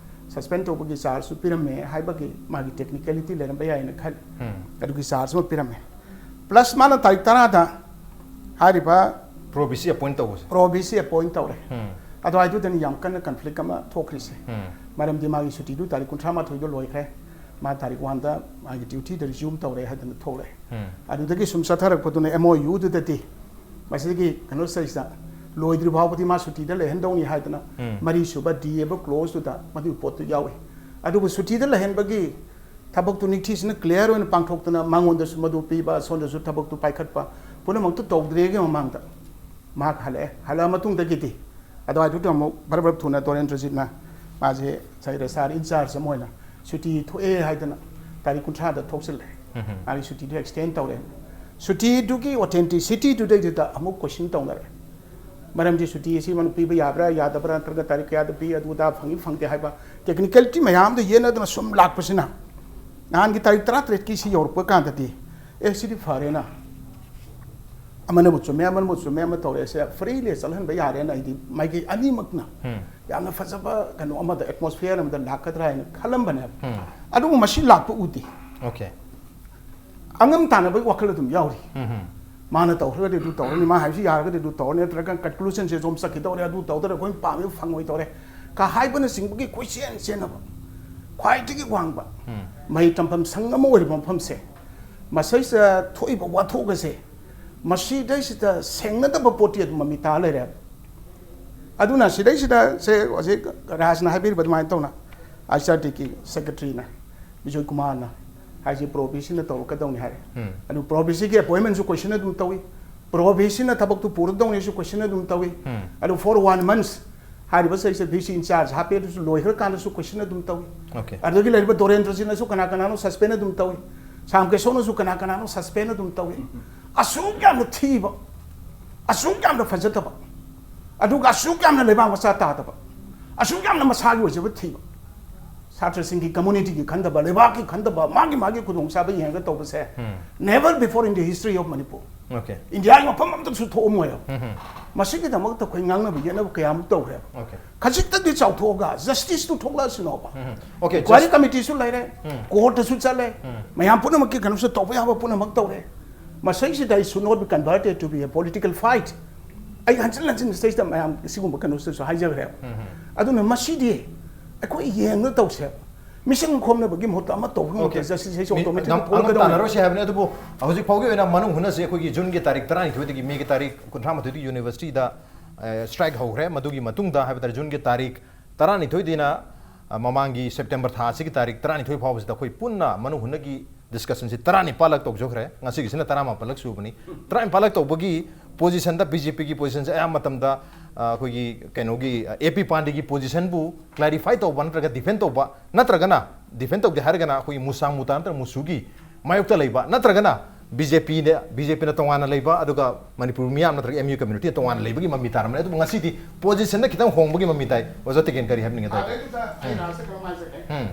suspend ꯇꯧꯕꯒꯤ chargeꯁꯨ ꯄꯤꯔꯝꯃꯦ ꯍꯥꯏꯕꯒꯤ ꯃꯥꯒꯤ technicality ꯂꯩꯔꯝꯕ ꯌꯥꯏꯅ ꯈꯜꯂꯤ꯫ ꯑꯗꯨꯒꯤ charge ꯑꯃ ꯄꯤꯔꯝꯃꯦ꯫ Plus ꯃꯥꯅ ꯇꯥꯔꯤꯛ ꯇꯔꯥꯗ ꯍꯥꯏꯔꯤꯕ Pro VC appoint ꯇꯧꯕꯁꯦ꯫ Pro VC appoint ꯇꯧꯔꯦ꯫ ꯑꯗꯨꯋꯥꯏꯗꯨꯗꯅꯤ ꯌꯥꯝ ꯀꯟꯅ conflict ꯑꯃ ꯊꯣꯛꯈ꯭ꯔꯤꯁꯦ꯫ ꯃꯔꯝꯗꯤ ꯃꯥꯒꯤ ꯁꯨꯇꯤꯗꯨ ꯇꯥꯔꯤꯛ ꯀꯨꯟꯊ꯭ꯔꯥ ꯃꯥꯊꯣꯏꯗ ꯂꯣꯏꯈ꯭ꯔꯦ꯫ ꯃꯥ ꯇꯥꯔꯤꯛ ꯋꯥꯟꯗ ꯃꯥꯒꯤ dutyꯗ resume ꯇꯧꯔꯦ ꯍꯥꯏꯗꯅ ꯊꯣꯛꯂꯛꯑꯦ꯫ ꯑꯗꯨꯗꯒꯤ ꯁꯨꯝ ꯆꯠꯊꯔꯛꯄꯗꯨꯅ MOUꯗꯨꯗꯗꯤ ꯃꯁꯤꯒꯤ ꯀꯩꯅꯣ ꯁꯤꯗꯩꯁꯤꯗ ꯂꯣꯏꯗ꯭ꯔꯤ ꯐꯥꯎꯕꯗꯤ ꯃꯥ ꯁꯨꯇꯤꯗ ꯂꯩꯍꯟꯗꯧꯅꯤ ꯍꯥꯏꯗꯅ ꯃꯔꯤꯁꯨꯕ D ꯍꯥꯏꯕ clauseꯇꯨꯗ ꯃꯗꯨꯒꯤ ꯄꯣꯠꯇꯨ ꯌꯥꯎꯏ꯫ ꯑꯗꯨꯕꯨ ꯁꯨꯇꯤꯗ ꯂꯩꯍꯟꯕꯒꯤ ꯊꯕꯛꯇꯨ ꯅꯤꯡꯊꯤꯁꯤꯅ clear ꯑꯣꯏꯅ ꯄꯥꯡꯊꯣꯛꯇꯅ ꯃꯉꯣꯟꯗꯁꯨ ꯃꯗꯨ ꯄꯤꯕ, ꯑꯁꯣꯝꯗꯁꯨ ꯊꯕꯛꯇꯨ ꯄꯥꯏꯈꯠꯄ ꯄꯨꯝꯅꯃꯛꯇꯨ ꯇꯧꯗ꯭ꯔꯤꯉꯩꯒꯤ ꯃꯃꯥꯡꯗ ꯃꯍꯥꯛ ꯍꯜꯂꯛꯑꯦ꯫ ꯍꯜꯂꯛꯑ ꯃꯇꯨꯡꯗꯒꯤꯗꯤ ꯑꯗꯨꯋꯥꯏꯗꯨꯗ ꯑꯃꯨꯛ ꯕꯔ ꯕꯔ ꯊꯨꯅ ꯗꯣꯔꯦꯟꯗ꯭ꯔꯖꯤꯠꯅ ꯃꯥꯁꯦ ꯉꯁꯥꯏ ꯔꯦꯁꯥꯔ in charge ꯑꯃ ꯑꯣꯏꯅ ꯁꯨꯇꯤ ꯊꯣꯛꯑꯦ ꯍꯥꯏꯗꯅ ꯇꯥꯔꯤꯛ ꯀꯨꯟꯊ꯭ꯔꯥꯗ ꯊꯣꯛꯆꯜꯂꯦ꯫ ꯃꯥꯒꯤ ꯁꯨꯇꯤꯗꯨ extend ꯇꯧꯔꯦ꯫ ꯁꯨꯇꯤꯗꯨꯒꯤ authenticity ꯗꯨꯗꯩꯗꯨꯗ ꯑꯃꯨꯛ question ꯇꯧꯅꯔꯦ꯫ ꯃꯔꯝꯗꯤ ꯁꯨꯇꯤ ꯑꯁꯤ ꯃꯅ ꯄꯤꯕ ꯌꯥꯕ꯭ꯔꯥ ꯌꯥꯗꯕ꯭ꯔꯥ, ꯅꯠꯇ꯭ꯔꯒ ꯇꯥꯔꯤꯛ ꯀꯌꯥꯗ ꯄꯤ, ꯑꯗꯨ ꯑꯗꯥ ꯐꯪꯏ ꯐꯪꯗꯦ ꯍꯥꯏꯕ technicality ꯃꯌꯥꯝꯗꯨ ꯌꯦꯠꯅꯗꯅ ꯁꯨꯝ ꯂꯥꯛꯄꯁꯤꯅ ꯅꯍꯥꯟꯒꯤ ꯇꯥꯔꯤꯛ ꯇꯔꯥꯇꯔꯦꯠꯀꯤ ꯁꯤ ꯌꯧꯔꯛꯄ ꯀꯥꯟꯗꯗꯤ ꯑꯦ ꯁꯤꯗꯤ ꯐꯔꯦꯅ, ꯑꯃꯅꯕꯨ ꯆꯨꯝꯃꯦ ꯑꯃꯅꯕꯨ ꯆꯨꯝꯃꯦ ꯑꯃ ꯇꯧꯔꯦ, ꯁꯦ freely ꯆꯠꯍꯟꯕ ꯌꯥꯔꯦꯅ ꯑꯩꯗꯤ ꯃꯥꯏꯀꯩ ꯑꯅꯤꯃꯛꯅ ꯌꯥꯝꯅ ꯐꯖꯕ ꯀꯩꯅꯣ ꯑꯃꯗ atmosphere ꯑꯃꯗ ꯂꯥꯛꯀꯗ꯭ꯔꯥ ꯍꯥꯏꯅ ꯈꯜꯂꯝꯕꯅꯦꯕ꯫ ꯑꯗꯨꯕꯨ ꯃꯁꯤ ꯂꯥꯛꯄ ꯎꯗꯦ꯫ Okay꯫ ꯑꯉꯝ ꯇꯥꯟꯅꯕꯒꯤ ꯋꯥꯈꯜ ꯑꯗꯨꯝ ꯌꯥꯎꯔꯤ꯫ ꯃꯥꯅ ꯇꯧꯈ꯭ꯔꯒꯗꯤ ꯑꯗꯨ ꯇꯧꯔꯅꯤ, ꯃꯥ ꯍꯥꯏꯕꯁꯤ ꯌꯥꯔꯒꯗꯤ ꯑꯗꯨ ꯇꯧꯔꯅꯤ, ꯅꯠꯇ꯭ꯔꯒ conclusionꯁꯦ ꯁꯣꯝ ꯆꯠꯈꯤꯗꯧꯔꯦ, ꯑꯗꯨ ꯇꯧꯗꯧꯔꯦ, ꯑꯩꯈꯣꯏꯅ ꯄꯥꯝꯃꯤꯕ ꯐꯪꯉꯣꯏꯗꯧꯔꯦ ꯀ ꯍꯥꯏꯕꯅꯆꯤꯡꯕꯒꯤ ꯀꯣꯏꯆꯦꯟ ꯆꯦꯟꯅꯕ ꯈ꯭ꯋꯥꯏꯗꯒꯤ ꯋꯥꯡꯕ ꯃꯍꯩ ꯇꯝꯐꯝ ꯁꯪ ꯑꯃ ꯑꯣꯏꯔꯤꯕ ꯃꯐꯝꯁꯦ, ꯃꯁꯩꯁꯤꯗ ꯊꯣꯛꯏꯕ ꯋꯥꯊꯣꯛ ꯑꯁꯦ ꯃꯁꯤꯗꯩꯁꯤꯗ ꯁꯦꯡꯅꯗꯕ ꯄꯣꯠꯇꯤ ꯑꯗꯨꯝ ꯃꯃꯤ ꯇꯥ ꯂꯩꯔꯦ꯫ ꯑꯗꯨꯅ ꯁꯤꯗꯩꯁꯤꯗ ꯁꯦ ꯍꯧꯖꯤꯛ ꯔꯥꯖꯅ ꯍꯥꯏꯕꯤꯔꯤꯕ ꯑꯗꯨꯃꯥꯏꯅ ꯇꯧꯅ ICRTꯒꯤ secretaryꯅ, ꯕꯤꯖꯣꯏ ꯀꯨꯃꯥꯔꯅ ꯍꯥꯏꯁꯤ Pro VCꯅ ꯇꯧꯔꯛꯀꯗꯧꯅꯤ ꯍꯥꯏꯔꯦ꯫ ꯑꯗꯨ Pro VCꯒꯤ appointmentꯁꯨ question ꯑꯗꯨꯝ ꯇꯧꯏ, Pro VCꯅ ꯊꯕꯛꯇꯨ ꯄꯨꯔꯗꯧꯅꯤꯁꯨ question ꯑꯗꯨꯝ ꯇꯧꯏ꯫ ꯑꯗꯨ for one month ꯍꯥꯏꯔꯤꯕ ꯁꯤꯁꯦ ꯚꯤ ꯁꯤ ꯏꯟꯆꯥꯔꯖ ꯍꯥꯞꯄꯦ, ꯑꯗꯨꯁꯨ ꯂꯣꯏꯈ꯭ꯔꯀꯥꯟꯗꯁꯨ ꯀꯣꯏꯁꯟ ꯑꯗꯨꯝ ꯇꯧꯏ꯫ Okay. ꯑꯗꯨꯗꯒꯤ ꯂꯩꯔꯤꯕ ꯗꯣꯔꯦꯟꯗ꯭ꯔꯖꯤꯠꯅꯁꯨ ꯀꯅꯥ ꯀꯅꯥꯅꯣ ꯁꯁꯄꯦꯟ ꯑꯗꯨꯝ ꯇꯧꯏ, ꯁꯥꯝ ꯀꯦꯁꯣꯅꯁꯨ ꯀꯅꯥ ꯀꯅꯥꯅꯣ ꯁꯁꯄꯦꯟ ꯑꯗꯨꯝ ꯇꯧꯏ꯫ ꯑꯁꯨꯛ ꯌꯥꯝꯅ ꯊꯤꯕ, ꯑꯁꯨꯛ ꯌꯥꯝꯅ ꯐꯖꯗꯕ, ꯑꯗꯨꯒ ꯑꯁꯨꯛ ꯌꯥꯝꯅ ꯂꯩꯕꯥꯛ ꯃꯆꯥ ꯇꯥꯗꯕ, ꯑꯁꯨꯛ ꯌꯥꯝꯅ ꯃꯁꯥꯒꯤ ꯑꯣꯏꯖꯕ ꯊꯤꯕ, ꯁꯥꯇ꯭ꯔꯁꯤꯡꯒꯤ ꯀꯝꯃꯨꯅꯤꯇꯤꯒꯤ ꯈꯟꯗꯕ, ꯂꯩꯕꯥꯛꯀꯤ ꯈꯟꯗꯕ, ꯃꯥꯒꯤ ꯃꯥꯒꯤ ꯈꯨꯗꯣꯡꯆꯥꯕ ꯌꯦꯡꯉꯒ ꯇꯧꯕꯁꯦ ꯎꯝ. Never before in the history of Manipur. Okay. ꯏꯟꯗꯤꯌꯥꯒꯤ ꯃꯐꯝ ꯑꯝꯇꯁꯨ ꯊꯣꯛꯑꯝꯃꯣꯏꯕ꯫ ꯎꯝ. ꯃꯁꯤꯒꯤꯗꯃꯛꯇ ꯑꯩꯈꯣꯏ ꯉꯥꯡꯅꯕ ꯌꯦꯠꯅꯕ ꯀꯌꯥꯃꯨꯛ ꯇꯧꯈ꯭ꯔꯦꯕ꯫ Okay. ꯈꯖꯤꯛꯇꯪꯗꯤ ꯆꯥꯎꯊꯣꯛꯑꯒ ꯖꯁꯇꯤꯁꯇꯨ ꯊꯣꯛꯂꯛꯑꯁꯤꯅꯣꯕ꯫ ꯎꯝ. Okay, ꯏꯟꯀ꯭ꯋꯥꯏꯔꯤ just- ꯀꯃꯤꯇꯤꯁꯨ ꯂꯩꯔꯦ, ꯎꯝ. ꯀꯣꯔꯠꯇꯁꯨ ꯆꯠꯂꯦ, ꯎꯝ. ꯃꯌꯥꯝ ꯄꯨꯝꯅꯃꯛꯀꯤ ꯀꯩꯅꯣꯁꯨ ꯇꯧꯕ ꯌꯥꯕ ꯄꯨꯝꯅꯃꯛ ꯇꯧꯔꯦ꯫ ꯃꯁꯤꯁꯤꯗ ꯑꯩ should not be converted to be a political fight. ꯑꯩ ꯍꯟꯖꯤꯟ ꯍꯟꯖꯤꯟ ꯁꯤꯗꯩꯁꯤꯗ ꯃꯌꯥꯝ ꯁꯤꯒꯨꯝꯕ ꯀꯩꯅꯣꯁꯤꯗꯁꯨ ꯍꯥꯏꯖꯈ꯭ꯔꯦꯕ꯫ ꯎꯝ. ꯑꯗꯨꯅ ꯃꯁꯤꯗꯤ ꯑꯩꯈꯣꯏ ꯌꯦꯡꯉ ꯇꯧꯁꯦꯕ꯫ ꯃꯤꯁꯪ ꯈꯣꯝꯅꯕꯒꯤ ꯃꯍꯨꯠꯇ ꯑꯃ ꯇꯧꯕ ꯉꯝꯗꯦ꯫ Okay. ꯖꯁꯇꯤꯁ ꯍꯥꯏꯁꯦ ꯃꯤ-, ꯑꯣꯇꯣꯃꯦꯇꯤꯛ ꯉꯝ-, ꯊꯣꯛꯂꯛꯀꯗꯧꯅꯤ꯫ ꯉꯝꯇꯥꯟꯅꯔꯣꯏꯁꯦ ꯍꯥꯏꯕꯅꯤ꯫ ꯑꯗꯨꯕꯨ ꯍꯧꯖꯤꯛ ꯐꯥꯎꯒꯤ ꯑꯣꯏꯅ ꯃꯅꯨꯡ ꯍꯨꯠꯅꯁꯦ ꯑꯩꯈꯣꯏꯒꯤ ꯖꯨꯟꯒꯤ ꯇꯥꯔꯤꯛ ꯇꯔꯥꯅꯤꯊꯣꯏꯗꯒꯤ, ꯃꯦꯒꯤ ꯇꯥꯔꯤꯛ ꯀꯨꯟꯊ꯭ꯔꯥ ꯃꯥꯊꯣꯏꯗꯒꯤ ꯌꯨꯅꯤꯚꯔꯁꯤꯇꯤꯗ, ꯑ, strike ꯍꯧꯈ꯭ꯔꯦ꯫ ꯃꯗꯨꯒꯤ ꯃꯇꯨꯡꯗ ꯍꯥꯏꯕ ꯇꯥꯔꯦ, ꯖꯨꯟꯒꯤ ꯇꯥꯔꯤꯛ ꯇꯔꯥꯅꯤꯊꯣꯏꯗꯩꯅ, ꯑ, ꯃꯃꯥꯡꯒꯤ ꯁꯦꯞꯇꯦꯝꯕꯔ ꯊꯥ ꯑꯁꯤꯒꯤ ꯇꯥꯔꯤꯛ ꯇꯔꯥꯅꯤꯊꯣꯏ ꯐꯥꯎꯕꯁꯤꯗ ꯑꯩꯈꯣꯏ ꯄꯨꯟꯅ ꯃꯅꯨꯡ ꯍꯨꯠꯅꯒꯤ discussionꯁꯤ ꯇꯔꯥꯅꯤꯄꯥꯜꯂꯛ ꯇꯧꯖꯈ꯭ꯔꯦ꯫ ꯉꯁꯤꯒꯤꯁꯤꯅ ꯇꯔꯥꯃꯥꯄꯜꯂꯛ ꯁꯨꯕꯅꯤ꯫ ꯇꯔꯥꯅꯤꯄꯥꯜꯂꯛ ꯇꯧꯕꯒꯤ positionꯗ BJPꯒꯤ positionꯁꯦ ꯑꯌꯥꯝꯕ ꯃꯇꯝꯗ, ꯑ, ꯑꯩꯈꯣꯏꯒꯤ ꯀꯩꯅꯣꯒꯤ, ꯑ, AP partyꯒꯤ positionꯕꯨ clarify ꯇꯧꯕ ꯅꯠꯇ꯭ꯔꯒ defend ꯇꯧꯕ, ꯅꯠꯇ꯭ꯔꯒꯅ defend ꯇꯧꯗꯦ ꯍꯥꯏꯔꯒꯅ ꯑꯩꯈꯣꯏꯒꯤ ꯃꯨꯁꯥꯡ ꯃꯨꯇꯥ ꯅꯠꯇ꯭ꯔꯒ ꯃꯨꯁꯨꯒꯤ ꯃꯥꯌꯣꯛꯇ ꯂꯩꯕ, ꯅꯠꯇ꯭ꯔꯒꯅ BJPꯅ, BJPꯅ ꯇꯣꯉꯥꯟꯅ ꯂꯩꯕ, ꯑꯗꯨꯒ ꯃꯅꯤꯄꯨꯔ ꯃꯤꯌꯥꯝ ꯅꯠꯇ꯭ꯔꯒ MU communityꯅ ꯇꯣꯉꯥꯟꯅ ꯂꯩꯕꯒꯤ ꯃꯃꯤ ꯇꯥꯔꯝꯕꯅꯤ꯫ ꯑꯗꯨꯕꯨ ꯉꯁꯤꯗꯤ positionꯗ ꯈꯤꯇꯪ ꯍꯣꯡꯕꯒꯤ ꯃꯃꯤ ꯇꯥꯏ꯫ ꯑꯣꯖꯥ ꯇꯦꯀꯦꯟ, ꯀꯔꯤ ꯍꯥꯏꯕꯤꯅꯤꯡꯉꯦ? ꯇꯥꯏ꯫ ꯑꯗꯩꯗꯨꯗ ꯑꯩ ꯔꯥꯖꯁꯦ ꯀꯩꯅꯣꯝ ꯍꯥꯏꯖꯒꯦ꯫ ꯎꯝ.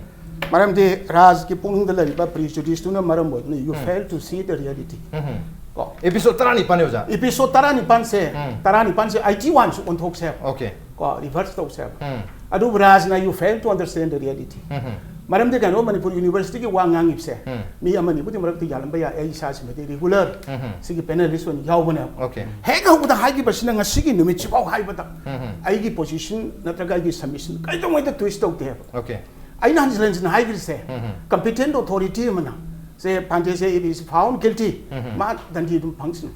ꯃꯔꯝꯗꯤ ꯔꯥꯖꯒꯤ ꯄꯨꯛꯅꯤꯡꯗ ꯂꯩꯔꯤꯕ prejudiceꯇꯨꯅ ꯃꯔꯝ ꯑꯣꯏꯗꯨꯅ you um. fail to see the reality. ꯎꯝ. ꯀꯣ? Episode ꯇꯔꯥꯅꯤꯄꯥꯜꯅꯦ, ꯑꯣꯖꯥ꯫ Episode ꯇꯔꯥꯅꯤꯄꯥꯜꯁꯦ, ꯎꯝ. ꯇꯔꯥꯅꯤꯄꯥꯜꯁꯦ eighty one ꯁꯨ ꯑꯣꯟꯊꯣꯛꯁꯦꯕ꯫ Okay. ꯀꯣ, reverse ꯇꯧꯁꯦꯕ꯫ ꯎꯝ. ꯑꯗꯨꯕꯨ ꯔꯥꯖꯅ you fail to understand the reality. ꯎꯝ. ꯃꯔꯝꯗꯤ ꯀꯩꯅꯣ, ꯃꯅꯤꯄꯨꯔ ꯌꯨꯅꯤꯚꯔꯁꯤꯇꯤꯒꯤ ꯋꯥ ꯉꯥꯡꯉꯤꯕꯁꯦ, ꯎꯝ. ꯃꯤ ꯑꯃꯅꯤꯕꯨꯗꯤ ꯃꯔꯛꯇ ꯌꯥꯜꯂꯝꯕ ꯌꯥꯏ, ꯑꯩ ꯏꯁꯥꯁꯤꯃꯗꯤ regular ꯎꯝ. ꯁꯤꯒꯤ panelist ꯑꯣꯏꯅ ꯌꯥꯎꯕꯅꯦꯕ꯫ Okay. ꯍꯦꯛ ꯍꯧꯕꯗ ꯍꯥꯏꯈꯤꯕꯁꯤꯅ ꯉꯁꯤꯒꯤ ꯅꯨꯃꯤꯠꯁꯤꯐꯥꯎ ꯍꯥꯏꯕꯗ ꯎꯝ. ꯑꯩꯒꯤ position ꯅꯠꯇ꯭ꯔꯒ ꯑꯩꯒꯤ submission ꯀꯩꯗꯧꯉꯩꯗ twist ꯇꯧꯗꯦꯕ꯫ Okay. ꯑꯩꯅ ꯍꯟꯖꯤꯟ ꯍꯟꯖꯤꯟ ꯍꯥꯏꯈ꯭ꯔꯤꯁꯦ, ꯎꯝ. competent authority ꯑꯃꯅ ꯁꯦ ꯄꯥꯟꯗꯦꯁꯦ, it is found guilty, ꯎꯝ. ꯃꯥ ꯗꯟꯗꯤ ꯑꯗꯨꯝ ꯐꯪꯁꯅꯨ,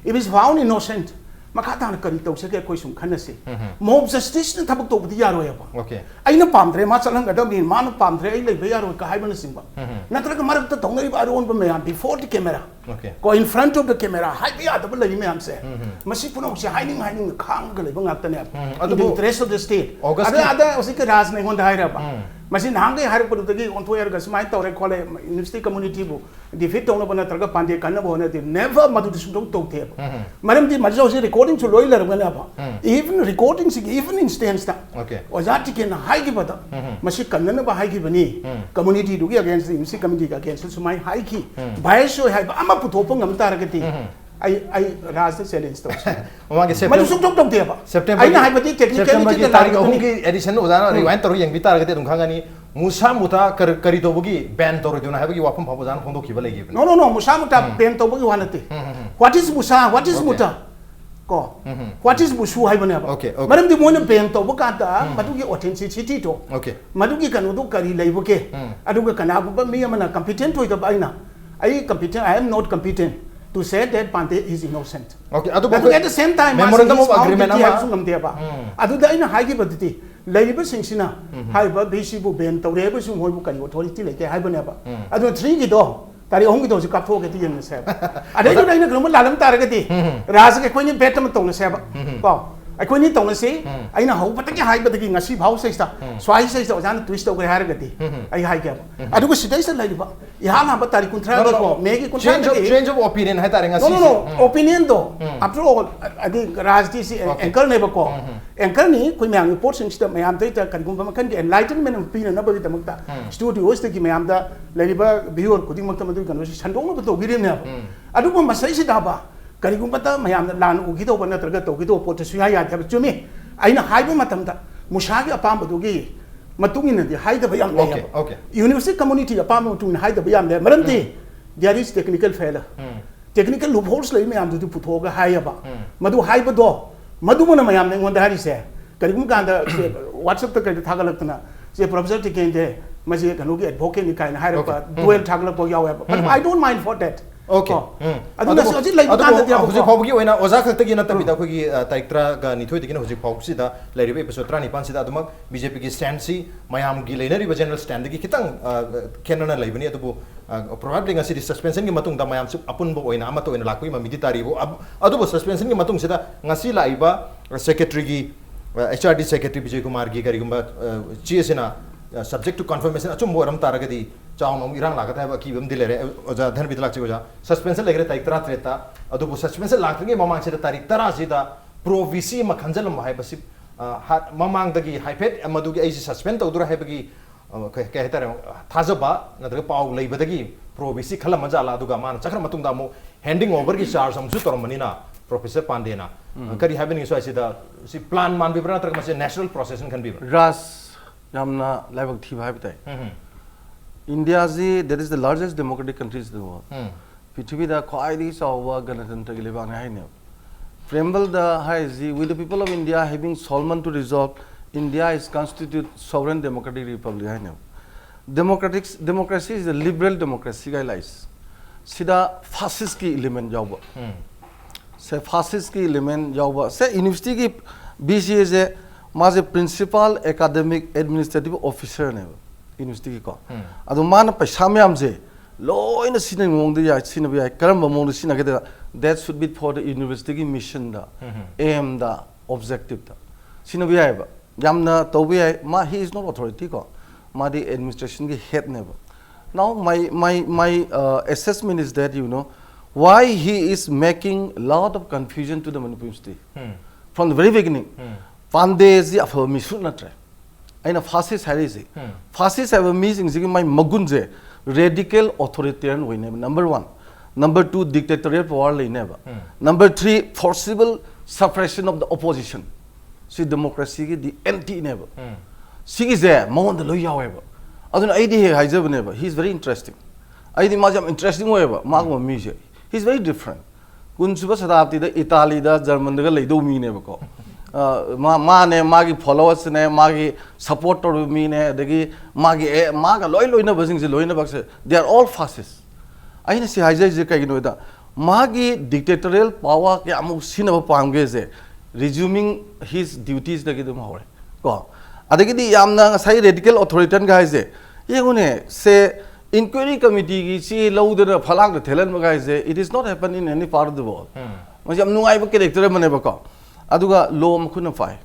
it is found innocent, ꯃꯈꯥ ꯇꯥꯅ ꯀꯔꯤ ꯇꯧꯁꯤꯒꯦ ꯑꯩꯈꯣꯏ ꯁꯨꯝ ꯈꯟꯅꯁꯤ꯫ ꯎꯝ. Mob justiceꯅ ꯊꯕꯛ ꯇꯧꯕꯗꯤ ꯌꯥꯔꯣꯏꯕ꯫ Okay. ꯑꯩꯅ ꯄꯥꯝꯗ꯭ꯔꯦ ꯃꯥ ꯆꯠꯍꯟꯒꯗꯕꯅꯤ, ꯃꯥꯅ ꯄꯥꯝꯗ꯭ꯔꯦ ꯑꯩ ꯂꯩꯕ ꯌꯥꯔꯣꯏ ꯀ ꯍꯥꯏꯕꯅꯆꯤꯡꯕ, ꯎꯝ. ꯅꯠꯇ꯭ꯔꯒ ꯃꯔꯛꯇ ꯇꯧꯅꯔꯤꯕ ꯑꯔꯣꯟꯕ ꯃꯌꯥꯝ before the camera, Okay. ꯀꯣ, in front of the camera ꯍꯥꯏꯕ ꯌꯥꯗꯕ ꯂꯩꯔꯤ ꯃꯌꯥꯝꯁꯦ, ꯃꯁꯤ ꯄꯨꯝꯅꯃꯛꯁꯦ ꯍꯥꯏꯅꯤꯡ ꯍꯥꯏꯅꯤꯡꯅ ꯈꯥꯡꯉꯒ ꯂꯩꯕ ꯉꯥꯛꯇꯅꯦꯕ꯫ ꯎꯝ, In ꯑꯗꯨꯕꯨ the interest of the state. August ꯑꯗ ꯀꯤ- ꯑꯗ ꯍꯧꯖꯤꯛꯀꯤ ꯔꯥꯖꯅ ꯑꯩꯉꯣꯟꯗ ꯍꯥꯏꯔꯕ, ꯎꯝ. ꯃꯁꯤ ꯅꯍꯥꯟꯈꯩ ꯍꯥꯏꯔꯛꯄꯗꯨꯗꯒꯤ ꯑꯣꯟꯊꯣꯛꯑꯦ ꯍꯥꯏꯔꯒ ꯁꯨꯃꯥꯏꯅ ꯇꯧꯔꯦ ꯈꯣꯠꯂꯦ, university community ꯕꯨ defeat ꯇꯧꯅꯕ ꯅꯠꯇ꯭ꯔꯒ ꯄꯥꯟꯗꯦ ꯀꯟꯅꯕ ꯍꯣꯠꯅꯗꯦ, never, ꯃꯗꯨꯗꯤ ꯁꯨꯡꯇꯧ ꯇꯧꯗꯦꯕ꯫ ꯎꯝ. ꯃꯔꯝꯗꯤ ꯃꯁꯤ ꯍꯧꯖꯤꯛ recording ꯁꯨ ꯂꯣꯏ ꯂꯩꯔꯕꯅꯦꯕ꯫ ꯎꯝ. Even recording ꯁꯤꯒꯤ even instance ꯇ Okay. ꯑꯣꯖꯥ ꯇꯤꯀꯦꯟꯅ ꯍꯥꯏꯈꯤꯕꯗ, ꯎꯝ. ꯃꯁꯤ ꯀꯟꯅꯅꯕ ꯍꯥꯏꯈꯤꯕꯅꯤ, ꯎꯝ. community ꯗꯨꯒꯤ against ꯗ, university committee ꯒꯤ against ꯗ ꯁꯨꯃꯥꯏꯅ ꯍꯥꯏꯈꯤ, ꯎꯝ. bias ꯑꯣꯏ ꯍꯥꯏꯕ ꯑꯃ ꯄꯨꯊꯣꯛꯄ ꯉꯝ ꯇꯥꯔꯒꯗꯤ, ꯎꯝ. ꯑꯩ ꯑꯩ ꯔꯥꯖꯗ challenge ꯇꯧꯁꯤ꯫ ꯃꯃꯥꯡꯒꯤ ꯃꯗꯨ September- ꯁꯨꯡꯇꯧ ꯇꯧꯗꯦꯕ꯫ September ꯑꯩꯅ ꯒꯤ- ꯍꯥꯏꯕꯗꯤ technicality September ꯒꯤ ꯗ ꯇꯥꯔꯤꯛ ꯂꯥꯛꯄꯗꯨꯅꯤ꯫ ꯑꯍꯨꯝꯒꯤ edition ꯑꯣꯖꯥꯅ ꯎꯝ. rewind ꯇꯧꯔꯒ ꯌꯦꯡꯕꯤ ꯇꯥꯔꯒꯗꯤ ꯑꯗꯨꯝ ꯈꯪꯒꯅꯤ꯫ ꯃꯨꯁꯥ ꯃꯨꯇꯥ ꯀꯔꯤ ꯀꯔꯤ ꯇꯧꯕꯒꯤ ban ꯇꯧꯔꯣꯏꯗꯣꯏꯅꯣ ꯍꯥꯏꯕꯒꯤ ꯋꯥꯐꯝ ꯐꯥꯎꯕ ꯑꯣꯖꯥꯅ ꯐꯣꯡꯗꯣꯛꯈꯤꯕ ꯂꯩꯈꯤꯕꯅꯤ꯫ No, no, no, ꯃꯨꯁꯥ ꯃꯨꯇꯥ ꯎꯝ. ban ꯇꯧꯕꯒꯤ ꯋꯥ ꯅꯠꯇꯦ꯫ ꯎꯝ, ꯎꯝ, ꯎꯝ. What is Musa? What is Okay. ꯃꯨꯇꯥ? ꯀꯣ, ꯎꯝ, ꯎꯝ. What is ꯃꯨꯁꯨ ꯍꯥꯏꯕꯅꯦꯕ꯫ Okay, okay. ꯃꯔꯝꯗꯤ ꯃꯣꯏꯅ ban ꯇꯧꯕ ꯀꯥꯟꯗ ꯎꯝ. ꯃꯗꯨꯒꯤ authenticity ꯗꯣ, Okay. ꯃꯗꯨꯒꯤ ꯀꯩꯅꯣꯗꯣ ꯀꯔꯤ ꯂꯩꯕꯒꯦ? ꯎꯝ. ꯑꯗꯨꯒ ꯀꯅꯥꯒꯨꯝꯕ ꯃꯤ ꯑꯃꯅ competent ꯑꯣꯏꯗꯕ, ꯑꯩꯅ, "ꯑꯩ competent, I am not competent to say that Pandey is innocent." Okay, ꯑꯗꯨꯕꯨ ꯑꯗꯨꯒ at the same time ꯃꯥꯁꯤ Memorandum he's of found Agreement guilty ꯑꯃ ꯍꯥꯏꯕꯁꯨ ꯉꯝꯗꯦꯕ꯫ ꯎꯝ. ꯑꯗꯨꯗ ꯑꯩꯅ ꯍꯥꯏꯈꯤꯕꯗꯨꯗꯤ, ꯂꯩꯔꯤꯕꯁꯤꯡꯁꯤꯅ ꯎꯝ. ꯍꯥꯏꯔꯤꯕ ꯚꯤ ꯁꯤꯕꯨ ban ꯇꯧꯔꯦ ꯍꯥꯏꯕꯁꯨ ꯃꯣꯏꯕꯨ ꯀꯔꯤ authority ꯂꯩꯒꯦ ꯍꯥꯏꯕꯅꯦꯕ꯫ ꯎꯝ. ꯑꯗꯨꯅ three ꯒꯤꯗꯣ, ꯇꯥꯔꯤꯛ ꯑꯍꯨꯝꯒꯤꯗꯣ ꯍꯧꯖꯤꯛ ꯀꯥꯞꯊꯣꯛꯑꯒꯗꯤ ꯌꯦꯡꯉꯁꯦꯕ꯫ ꯑꯗꯩꯗꯨꯗ ꯑꯩꯅ ꯀꯩꯅꯣꯝꯃ ꯂꯥꯜꯂꯝ ꯇꯥꯔꯒꯗꯤ, ꯎꯝ. ꯔꯥꯖꯒ ꯑꯩꯈꯣꯏꯅꯤ bet ꯑꯃ ꯇꯧꯅꯁꯦꯕ꯫ ꯎꯝ. ꯀꯣ, ꯑꯩꯈꯣꯏꯅꯤ ꯇꯧꯅꯁꯤ꯫ ꯎꯝ. ꯑꯩꯅ ꯍꯧꯕꯗꯒꯤ ꯍꯥꯏꯕꯗꯒꯤ ꯉꯁꯤ ꯐꯥꯎ ꯁꯤꯗꯩꯁꯤꯗ, ꯎꯝ. ꯁ꯭ꯋꯥꯏ ꯁꯤꯗꯩꯁꯤꯗ ꯑꯣꯖꯥꯅ twist ꯇꯧꯈ꯭ꯔꯦ ꯍꯥꯏꯔꯒꯗꯤ, ꯎꯝ. ꯑꯩ ꯍꯥꯏꯒꯦꯕ꯫ ꯑꯗꯨꯒ ꯁꯤꯗꯩꯁꯤꯗ ꯂꯩꯔꯤꯕ ꯏꯍꯥꯟ ꯍꯥꯟꯕ ꯇꯥꯔꯤꯛ ꯀꯨꯟꯊ꯭ꯔꯥꯗꯀꯣ, No, no, no. ꯃꯦꯒꯤ Change of, ꯀꯨꯟꯊ꯭ꯔꯥꯗꯒꯤ change of opinion ꯍꯥꯏꯇꯥꯔꯦ No, no, ꯉꯁꯤꯁꯦ꯫ no. ꯎꯝ. Opinion ꯗꯣ, ꯎꯝ. After all, ꯑꯗꯤ ꯔꯥꯖꯅꯤꯇꯤꯁꯤ Okay. anchor ꯅꯦꯕꯀꯣ꯫ ꯎꯝ, ꯎꯝ. Anchor ꯅꯤ, ꯑꯩꯈꯣꯏ ꯃꯌꯥꯝꯒꯤ ꯄꯣꯠꯁꯤꯡꯁꯤꯗ ꯃꯌꯥꯝꯗꯩꯗ ꯀꯔꯤꯒꯨꯝꯕ ꯃꯈꯜꯒꯤ enlightenment ꯑꯃ ꯄꯤꯅꯅꯕꯒꯤꯗꯃꯛꯇ ꯎꯝ. Studio ꯁꯤꯗꯒꯤ ꯃꯌꯥꯝꯗ ꯂꯩꯔꯤꯕ viewer ꯈꯨꯗꯤꯡꯃꯛꯇ ꯃꯗꯨꯒꯤ ꯀꯩꯅꯣꯁꯤ ꯁꯟꯗꯣꯛꯅꯕ ꯇꯧꯕꯤꯔꯤꯕꯅꯦꯕ꯫ ꯎꯝ. ꯑꯗꯨꯕꯨ ꯃꯁꯤꯗꯩꯁꯤꯗꯕ ꯀꯔꯤꯒꯨꯝꯕꯗ ꯃꯌꯥꯝꯅ ꯂꯥꯟꯅ ꯎꯈꯤꯗꯧꯕ ꯅꯠꯇ꯭ꯔꯒ ꯇꯧꯈꯤꯗꯧꯕ ꯄꯣꯠꯇꯨ ꯁꯨꯡꯌꯥ ꯌꯥꯗꯦ ꯍꯥꯏꯕ ꯆꯨꯝꯃꯤ꯫ ꯑꯩꯅ ꯍꯥꯏꯕ ꯃꯇꯝꯗ ꯃꯨꯁꯥꯒꯤ ꯑꯄꯥꯝꯕꯗꯨꯒꯤ ꯃꯇꯨꯡ ꯏꯟꯅꯗꯤ ꯍꯥꯏꯗꯕ ꯌꯥꯝ Okay, ꯂꯩꯌꯦꯕ꯫ okay. University community ꯑꯄꯥꯝꯕ ꯃꯇꯨꯡ ꯏꯟꯅ ꯍꯥꯏꯗꯕ ꯌꯥꯝ ꯂꯩ꯫ ꯃꯔꯝꯗꯤ ꯎꯝ. there is technical failure. Um. Technical loopholes ꯂꯩ ꯃꯌꯥꯝꯗꯨꯗꯤ ꯄꯨꯊꯣꯛꯑꯒ ꯍꯥꯏꯌꯦꯕ꯫ ꯎꯝ. ꯃꯗꯨ ꯍꯥꯏꯕꯗꯣ, ꯃꯗꯨꯃꯅ ꯃꯌꯥꯝꯅ ꯑꯩꯉꯣꯟꯗ ꯍꯥꯏꯔꯤꯁꯦ, ꯀꯔꯤꯒꯨꯝꯕ ꯀꯥꯟꯗ ꯁꯦ, WhatsApp ꯇ ꯀꯩꯗ ꯊꯥꯒꯠꯂꯛꯇꯅ, "ꯁꯦ, Professor ꯇꯤꯀꯦꯟꯁꯦ ꯃꯁꯤ ꯀꯩꯅꯣꯒꯤ advocate ꯅꯤ" ꯀꯥꯏꯅ ꯍꯥꯏꯔꯛꯄ, Okay. ꯎꯝ. duel ꯊꯥꯒꯠꯂꯛꯄ ꯌꯥꯎꯋꯦꯕ꯫ But um. I don't mind for that. Okay. ꯀꯣ꯫ ꯎꯝ. ꯑꯗꯨꯅ ꯑꯗꯨꯕꯨ- ꯍꯧꯖꯤꯛ ꯂꯩꯕ ꯑꯗꯨꯕꯨ ꯀꯥꯟꯗꯗꯤ ꯌꯥꯕꯀꯣ꯫ ꯍꯧꯖꯤꯛ ꯐꯥꯎꯕꯒꯤ ꯑꯣꯏꯅ ꯑꯣꯖꯥ ꯈꯛꯇꯒꯤ ꯅꯠꯇꯕꯤꯗ ꯑꯩꯈꯣꯏꯒꯤ, ꯑ, ꯇꯥꯔꯤꯛ ꯇꯔꯥꯒ ꯅꯤꯊꯣꯏꯗꯒꯤꯅ ꯍꯧꯖꯤꯛ ꯐꯥꯎꯕꯁꯤꯗ ꯂꯩꯔꯤꯕ episode ꯇꯔꯥꯅꯤꯄꯥꯟꯁꯤꯗ ꯑꯗꯨꯃꯛ BJPꯒꯤ standꯁꯤ ꯃꯌꯥꯝꯒꯤ ꯂꯩꯅꯔꯤꯕ general standꯗꯒꯤ ꯈꯤꯇꯪ, ꯑ, ꯈꯦꯠꯅꯅ ꯂꯩꯕꯅꯤ꯫ ꯑꯗꯨꯕꯨ, ꯑ, probably ꯉꯁꯤꯗꯤ suspensionꯒꯤ ꯃꯇꯨꯡꯗ ꯃꯌꯥꯝꯁꯨ ꯑꯄꯨꯟꯕ ꯑꯣꯏꯅ ꯑꯃꯠꯇ ꯑꯣꯏꯅ ꯂꯥꯛꯄꯒꯤ ꯃꯃꯤꯗꯤ ꯇꯥꯔꯤꯕꯨ, ꯑꯕ-, ꯑꯗꯨꯕꯨ suspensionꯒꯤ ꯃꯇꯨꯡꯁꯤꯗ ꯉꯁꯤ ꯂꯥꯛꯏꯕ, ꯑ, secretaryꯒꯤ, ꯑ, HRD secretary ꯕꯤꯖꯣꯏ ꯀꯨꯃꯥꯔꯒꯤ ꯀꯔꯤꯒꯨꯝꯕ, ꯑ, ꯆꯦ ꯑꯁꯤꯅ, ꯑ, subject to confirmation ꯑꯆꯨꯝꯕ ꯑꯣꯏꯔꯝ ꯇꯥꯔꯒꯗꯤ ꯆꯥꯎꯅ ꯑꯃꯨꯛ ꯏꯔꯥꯡ ꯂꯥꯛꯀꯗ꯭ꯔꯥ ꯍꯥꯏꯕ ꯑꯀꯤꯕ ꯑꯃꯗꯤ ꯂꯩꯔꯦ꯫ ꯑꯣꯖꯥ ꯙꯅꯕꯤꯗ ꯂꯥꯛꯆꯒꯦ꯫ ꯑꯣꯖꯥ, suspension ꯂꯩꯈ꯭ꯔꯦ ꯇꯥꯔꯤꯛ ꯇꯔꯥꯇꯔꯦꯠꯇ, ꯑꯗꯨꯕꯨ suspension ꯂꯥꯛꯇ꯭ꯔꯤꯉꯩ ꯃꯃꯥꯡꯁꯤꯗ ꯇꯥꯔꯤꯛ ꯇꯔꯥꯁꯤꯗ pro VC ꯑꯃ ꯈꯟꯖꯜꯂꯝꯕ ꯍꯥꯏꯕꯁꯤ, ꯑ, ꯍꯥ-, ꯃꯃꯥꯡꯗꯒꯤ ꯍꯥꯏꯐꯦꯠ ꯃꯗꯨꯒꯤ ꯑꯩꯁꯤ suspend ꯇꯧꯗꯣꯔꯥ ꯍꯥꯏꯕꯒꯤ, ꯑ, ꯀꯩ, ꯀꯩ ꯍꯥꯏꯇꯥꯔꯦ, ꯊꯥꯖꯕ ꯅꯠꯇ꯭ꯔꯒ ꯄꯥꯎ ꯂꯩꯕꯗꯒꯤ pro VC ꯈꯜꯂꯝꯃ ꯖꯥꯠꯂꯥ? ꯑꯗꯨꯒ ꯃꯥꯅ ꯆꯠꯈ꯭ꯔ ꯃꯇꯨꯡꯗ ꯑꯃꯨꯛ handing overꯒꯤ charge ꯑꯃꯁꯨ ꯇꯧꯔꯝꯕꯅꯤꯅ professor ꯄꯥꯟꯗꯦꯅ, ꯀꯔꯤ ꯍꯥꯏꯕꯤꯅꯤꯡꯉꯤ ꯁ꯭ꯋꯥꯏꯁꯤꯗ? ꯁꯤ plan ꯃꯥꯟꯕꯤꯕ꯭ꯔꯥ ꯅꯠꯇ꯭ꯔꯒ ꯃꯁꯤ natural processꯅ ꯈꯟꯕꯤꯕ꯭ꯔꯥ? ꯔꯥꯖ, ꯌꯥꯝꯅ ꯂꯥꯏꯕꯛ ꯊꯤꯕ ꯍꯥꯏꯕ ꯇꯥꯏ꯫ ꯎꯝ, ꯎꯝ, ꯏꯟꯗꯤꯌꯥꯁꯤ, that is the largest democratic countries in the world. ꯎꯝ, ꯄ꯭ꯔꯤꯊꯤꯕꯤꯗ ꯈ꯭ꯋꯥꯏꯗꯒꯤ ꯆꯥꯎꯕ ꯒꯅꯇꯟꯇ꯭ꯔꯒꯤ ꯂꯩꯕꯥꯛꯅꯤ ꯍꯥꯏꯅꯦꯕ꯫ Preambleꯗ ꯍꯥꯏꯔꯤꯁꯤ, "With the people of India having sworn to resolve, India is constitute sovereign democratic republic" ꯍꯥꯏꯅꯦꯕ꯫ Democratic, democracy is the liberal democracy ꯒꯥꯏ ꯂꯥꯛꯏꯁꯦ꯫ ꯁꯤꯗ fascistꯀꯤ element ꯌꯥꯎꯕ꯫ ꯎꯝ, ꯁꯦ, fascistꯀꯤ element ꯌꯥꯎꯕ꯫ ꯁꯦ, universityꯒꯤ VCAꯁꯦ, ꯃꯥꯁꯦ principal academic administrative officerꯅꯦꯕ universityꯒꯤꯀꯣ꯫ ꯎꯝ, ꯑꯗꯣ ꯃꯥꯅ ꯄꯩꯁꯥ ꯃꯌꯥꯝꯁꯦ ꯂꯣꯏꯅ ꯁꯤꯖꯤꯟꯅꯕ ꯃꯑꯣꯡꯗ ꯌꯥꯏ, ꯁꯤꯖꯤꯟꯅꯕ ꯌꯥꯏ꯫ ꯀꯔꯝꯕ ꯃꯑꯣꯡꯗ ꯁꯤꯖꯤꯟꯅꯒꯦꯗ? That should be for the universityꯒꯤ missionꯗ, ꯎꯝ, aimꯗ, objectiveꯗ ꯁꯤꯖꯤꯟꯅꯕ ꯌꯥꯏꯑꯕ꯫ ꯌꯥꯝꯅ ꯇꯧꯕ ꯌꯥꯏ꯫ ꯃꯥ, he is not authority ꯀꯣ, ꯃꯥꯗꯤ administrationꯒꯤ headꯅꯦꯕ꯫ Now my, my, my, uh, assessment is that, you know, why he is making lot of confusion to the Manipur university um, from the very beginning꯫ ꯎꯝ, ꯄꯥꯟꯗꯦꯁꯤ ꯑꯐꯕ ꯃꯤꯁꯨ ꯅꯠꯇ꯭ꯔꯦ꯫ ꯑꯩꯅ fascist ꯍꯥꯏꯔꯤꯁꯦ, ꯎꯝ, fascist ꯍꯥꯏꯕ ꯃꯤꯁꯤꯡꯁꯤꯒꯤ ꯃꯥꯏ ꯃꯒꯨꯟꯁꯦ radical authoritarian ꯑꯣꯏꯅꯦꯕ, number one꯫ Number two, dictatorial power ꯂꯩꯅꯦꯕ꯫ Um, Number three, forcible suppression of the opposition꯫ ꯁꯤ democracyꯒꯤꯗꯤ antiꯅꯦꯕ꯫ ꯎꯝ, ꯁꯤꯒꯤꯁꯦ ꯃꯉꯣꯟꯗ ꯂꯣꯏ ꯌꯥꯎꯋꯦꯕ꯫ ꯑꯗꯨꯅ ꯑꯩꯗꯤ ꯍꯦꯛ ꯍꯥꯏꯖꯕꯅꯦꯕ, he is very interesting꯫ ꯑꯩꯗꯤ ꯃꯥꯁꯦ ꯌꯥꯝ interesting ꯑꯣꯏꯌꯦꯕ, ꯃꯥꯒꯨꯝꯕ ꯃꯤꯁꯦ꯫ He is very different꯫ ꯀꯨꯟꯁꯨꯕ ꯁꯇꯥꯕꯗꯤꯗ ꯏꯇꯥꯂꯤꯗ, ꯖꯔꯃꯟꯗꯒ ꯂꯩꯗꯧ ꯃꯤꯅꯦꯕꯀꯣ꯫ ꯑ, ꯃꯥ-, ꯃꯥꯅꯦ, ꯃꯥꯒꯤ followersꯅꯦ, ꯃꯥꯒꯤ support ꯇꯧꯔꯤꯕ ꯃꯤꯅꯦ, ꯑꯗꯒꯤ ꯃꯥꯒꯤ, ꯑꯦ, ꯃꯥꯒ ꯂꯣꯏ ꯂꯣꯏꯅꯕꯁꯤꯡꯁꯦ ꯂꯣꯏꯅꯃꯛꯁꯦ, they are all fascist꯫ ꯑꯩꯅ ꯁꯤ ꯍꯥꯏꯖꯔꯤꯁꯦ ꯀꯩꯒꯤꯅꯣꯗ, ꯃꯥꯒꯤ dictatorial power ꯀꯌꯥꯃꯨꯛ ꯁꯤꯖꯤꯟꯅꯕ ꯄꯥꯝꯒꯦꯁꯦ, resuming his dutiesꯗꯒꯤ ꯑꯗꯨꯝ ꯍꯧꯔꯦ ꯀꯣ꯫ ꯑꯗꯒꯤꯗꯤ ꯌꯥꯝꯅ ꯉꯁꯥꯏ radical authoritarianꯒ ꯍꯥꯏꯁꯦ, ꯌꯦꯡꯉꯨꯅꯦ ꯁꯦ, inquiry committeeꯒꯤ ꯆꯦ ꯂꯧꯗꯅ ꯐꯂꯥꯡꯗ ꯊꯦꯜꯍꯟꯕꯒ ꯍꯥꯏꯁꯦ, it is not happen in any part of the world. ꯃꯁꯤ ꯌꯥꯝ ꯅꯨꯡꯉꯥꯏꯕ character ꯑꯃꯅꯦꯕꯀꯣ꯫ ꯑꯗꯨꯒ law ꯃꯈꯨꯠꯅ ꯄꯥꯏ,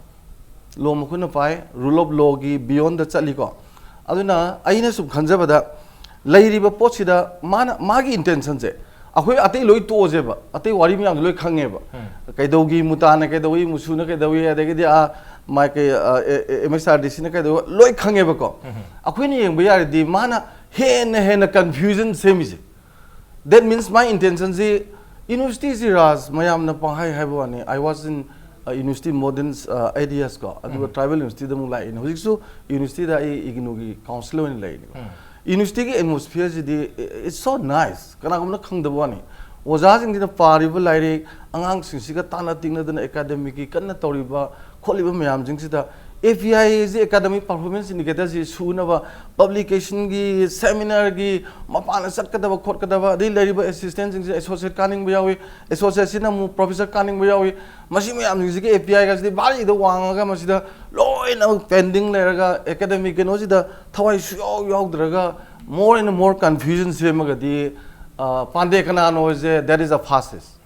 law ꯃꯈꯨꯠꯅ ꯄꯥꯏ, rule of lawꯒꯤ beyondꯗ ꯆꯠꯂꯤꯀꯣ꯫ ꯑꯗꯨꯅ ꯑꯩꯅ ꯁꯨꯝ ꯈꯟꯖꯕꯗ, ꯂꯩꯔꯤꯕ ꯄꯣꯠꯁꯤꯗ ꯃꯥꯅ, ꯃꯥꯒꯤ intentionꯁꯦ, ꯑꯩꯈꯣꯏ ꯑꯇꯩ ꯂꯣꯏ ꯇꯣꯛꯑꯁꯦꯕ, ꯑꯇꯩ ꯋꯥꯔꯤ ꯃꯌꯥꯝꯗꯣ ꯂꯣꯏ ꯈꯪꯉꯦꯕ꯫ ꯀꯩꯗꯧꯒꯤ ꯃꯨꯇꯥꯅ ꯀꯩꯗꯧꯏ, ꯃꯨꯁꯨꯅ ꯀꯩꯗꯧꯏ, ꯑꯗꯒꯤꯗꯤ ꯑꯥ ꯃꯥꯏ ꯀꯩ, ꯑ, ꯑꯦ, ꯑꯦ, MHRDCꯅ ꯀꯩꯗꯧꯏ, ꯂꯣꯏ ꯈꯪꯉꯦꯕꯀꯣ꯫ ꯑꯩꯈꯣꯏꯅ ꯌꯦꯡꯕ ꯌꯥꯔꯗꯤ ꯃꯥꯅ ꯍꯦꯟꯅ ꯍꯦꯟꯅ confusion ꯁꯦꯝꯃꯤꯁꯦ꯫ That means my intentionꯁꯤ, universityꯁꯤ ꯔꯥꯖ ꯃꯌꯥꯝꯅ ꯄꯪꯍꯥꯏ ꯍꯥꯏꯕ ꯋꯥꯅꯤ, I was in, uh, university more than, uh, eight years ꯀꯣ, ꯑꯗꯨꯒ tribal universityꯗ ꯑꯃꯨꯛ ꯂꯥꯛꯏꯅꯦ꯫ ꯍꯧꯖꯤꯛꯁꯨ universityꯗ ꯑꯩ IGNOUꯒꯤ council ꯑꯣꯏꯅ ꯂꯩꯔꯤꯅꯦꯀꯣ꯫ Universityꯒꯤ atmosphereꯁꯤꯗꯤ, it's so nice, ꯀꯅꯥꯒꯨꯝꯕꯅ ꯈꯪꯗꯕ ꯋꯥꯅꯤ꯫ ꯑꯣꯖꯥꯁꯤꯡꯁꯤꯅ ꯄꯥꯔꯤꯕ ꯂꯥꯏꯔꯤꯛ, ꯑꯉꯥꯡꯁꯤꯡꯁꯤꯒ ꯇꯥꯟꯅ ꯇꯤꯡꯅꯗꯅ academicꯀꯤ ꯀꯟꯅ ꯇꯧꯔꯤꯕ ꯈꯣꯠꯂꯤꯕ ꯃꯌꯥꯝꯁꯤꯡꯁꯤꯗ, API ꯑꯁꯤ academic performance indicatorꯁꯤ ꯁꯨꯅꯕ publicationꯒꯤ, seminarꯒꯤ, ꯃꯄꯥꯟꯗ ꯆꯠꯀꯗꯕ ꯈꯣꯠꯀꯗꯕ, ꯑꯗꯩ ꯂꯩꯔꯤꯕ assistantꯁꯤꯡꯁꯦ associate ꯀꯥꯅꯤꯡꯕ ꯌꯥꯎꯏ, associateꯁꯤꯅ ꯑꯃꯨꯛ professor ꯀꯥꯅꯤꯡꯕ ꯌꯥꯎꯏ꯫ ꯃꯁꯤ ꯃꯌꯥꯝꯁꯤꯡꯁꯤꯒꯤ APIꯒꯁꯤꯗꯤ ꯚꯥꯔꯤꯗ ꯋꯥꯡꯉꯒ ꯃꯁꯤꯗ ꯂꯣꯏꯅꯃꯛ pending ꯂꯩꯔꯒ academic ꯀꯩꯅꯣꯁꯤꯗ ꯊꯋꯥꯏ ꯁꯨꯌꯥꯎ ꯌꯥꯎꯗ꯭ꯔꯒ more and more confusion ꯁꯦꯝꯃꯒꯗꯤ, ꯑ, ꯄꯥꯟꯗꯦ ꯀꯅꯥꯅꯣ ꯍꯥꯏꯁꯦ, that is a fascist꯫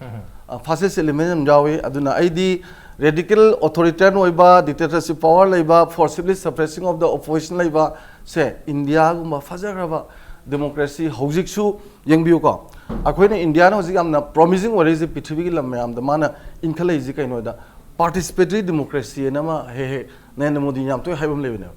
ꯑ, fascist element ꯌꯥꯝ ꯌꯥꯎꯏ꯫ ꯑꯗꯨꯅ ꯑꯩꯗꯤ radical authoritarian ꯑꯣꯏꯕ, dictatorship power ꯂꯩꯕ, forcibly suppressing of the opposition ꯂꯩꯕ ꯁꯦ, ꯏꯟꯗꯤꯌꯥꯒꯨꯝꯕ ꯐꯖꯈ꯭ꯔꯕ democracy ꯍꯧꯖꯤꯛꯁꯨ ꯌꯦꯡꯕꯤꯌꯨꯀꯣ꯫ ꯑꯩꯈꯣꯏꯅ ꯏꯟꯗꯤꯌꯥꯅ ꯍꯧꯖꯤꯛ ꯌꯥꯝꯅ promising ꯑꯣꯏꯔꯛꯏꯁꯦ ꯄ꯭ꯔꯤꯊꯤꯕꯤꯒꯤ ꯂꯝ ꯃꯌꯥꯝꯗ ꯃꯥꯅ ꯏꯟꯈꯠꯂꯛꯏꯁꯦ ꯀꯩꯅꯣꯗ, participatory democracy ꯑꯅ ꯑꯃ ꯍꯦꯛ ꯍꯦꯛ ꯅꯔꯦꯟꯗ꯭ꯔ ꯃꯣꯗꯤꯅ ꯌꯥꯝ ꯇꯣꯏꯅ ꯍꯥꯏꯕ ꯑꯃ ꯂꯩꯕꯅꯦꯕ꯫